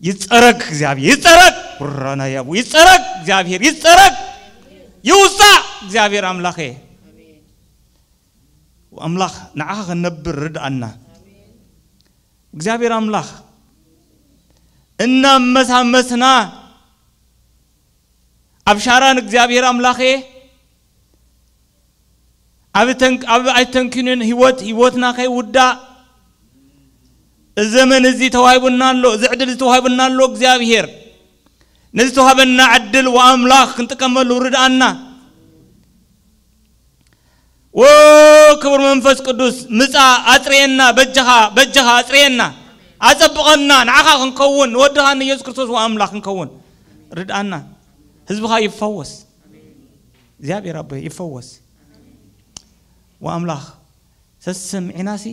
ይጸረግ እግዚኣብሔር፣ ይጸረግ። ውራና ያቡ ይጸረግ እግዚኣብሔር፣ ይጸረግ። ይውጻእ እግዚኣብሔር ኣምላኸ። ኣምላኽ ንዓኻ ክንነብር ርድኣና። እግዚኣብሔር ኣምላኽ እናመሳመስና ኣብ ሻራን እግዚኣብሔር ኣምላኸ ኣብ ተንክ-፣ ኣብ ኣይተንኪኑን ህይወት፣ ህይወትና ከይውዳእ እዚ ዘመን እዚ ተዋሂቡና ኣሎ፣ እዚ ዕድል እዚ ተዋሂቡና ኣሎ። እግዚኣብሔር ነዚ ተዋህበና ዕድል ወኣምላኽ ክንጥቀመሉ ርድኣና። ወ ክቡር መንፈስ ቅዱስ ምጻ፣ ኣጽርየና፣ በጃኻ፣ በጃኻ ኣጽርየና፣ ኣጸብቐና፣ ንዓኻ ክንከውን፣ ንወድኻ ንኢየሱስ ክርስቶስ ወኣምላኽ ክንከውን ርድኣና። ህዝብኻ ይፈወስ፣ እግዚኣብሔር ኣቦይ ይፈወስ። ወኣምላኽ ሰሰምዒናሲ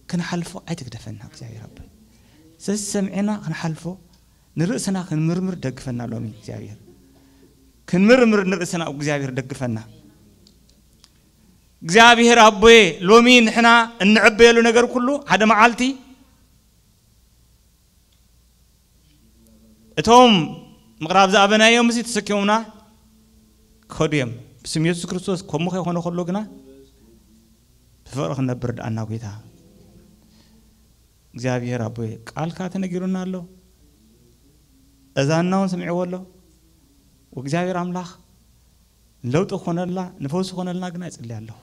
ክንሓልፎ ኣይትግደፈና እግዚኣብሔር ኣቦይ። ሰሰምዒና ክንሓልፎ፣ ንርእስና ክንምርምር ደግፈና። ሎሚ እግዚኣብሔር ክንምርምር ንርእስና እግዚኣብሔር ደግፈና። እግዚኣብሔር ኣቦየ፣ ሎሚ ንሕና እንዕበየሉ ነገር ኩሉ ሓደ መዓልቲ እቶም ምቕራብ ዝኣበናዮም እዚ ተሰኪሞምና ክኸዱ እዮም። ብስም የሱስ ክርስቶስ ከምኡ ከይኮነ ከሎ ግና ብፍቕሪ ክንነብር ርድኣና ጎይታ። እግዚኣብሔር ኣቦይ ቃልካ ተነጊሩና ኣሎ። እዛንና እውን ሰሚዕዎ ኣሎ። ወእግዚኣብሔር ኣምላኽ ለውጢ ክኾነልና ንፈውሲ ክኾነልና ግና ይጽልይ ኣለኹ።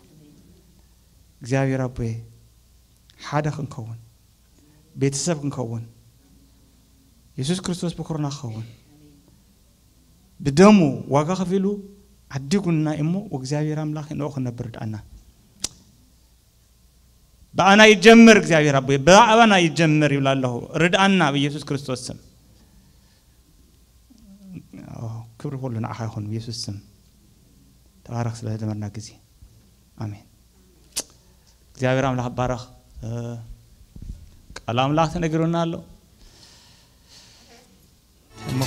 እግዚኣብሔር ኣቦይ ሓደ ክንከውን፣ ቤተሰብ ክንከውን፣ የሱስ ክርስቶስ ብኩርና ክኸውን፣ ብደሙ ዋጋ ከፊሉ ዓዲጉና እሞ፣ ወእግዚኣብሔር ኣምላኽ ንኦ ክነብር ርድኣና። ብኣና ይጀምር እግዚኣብሔር ኣቦይ፣ ብኣባና ይጀምር ይብል ኣለኹ። ርድኣና ብኢየሱስ ክርስቶስ ስም። ኦ፣ ክብሪ ኩሉ ንዓኻ ይኹን ብኢየሱስ ስም። ተባረኽ ስለ ዝነበርና ግዜ። ኣሜን። እግዚኣብሔር ኣምላኽ ይባረኽ። እ፣ ቃል ኣምላኽ ተነጊሩና ኣሎ። እሞ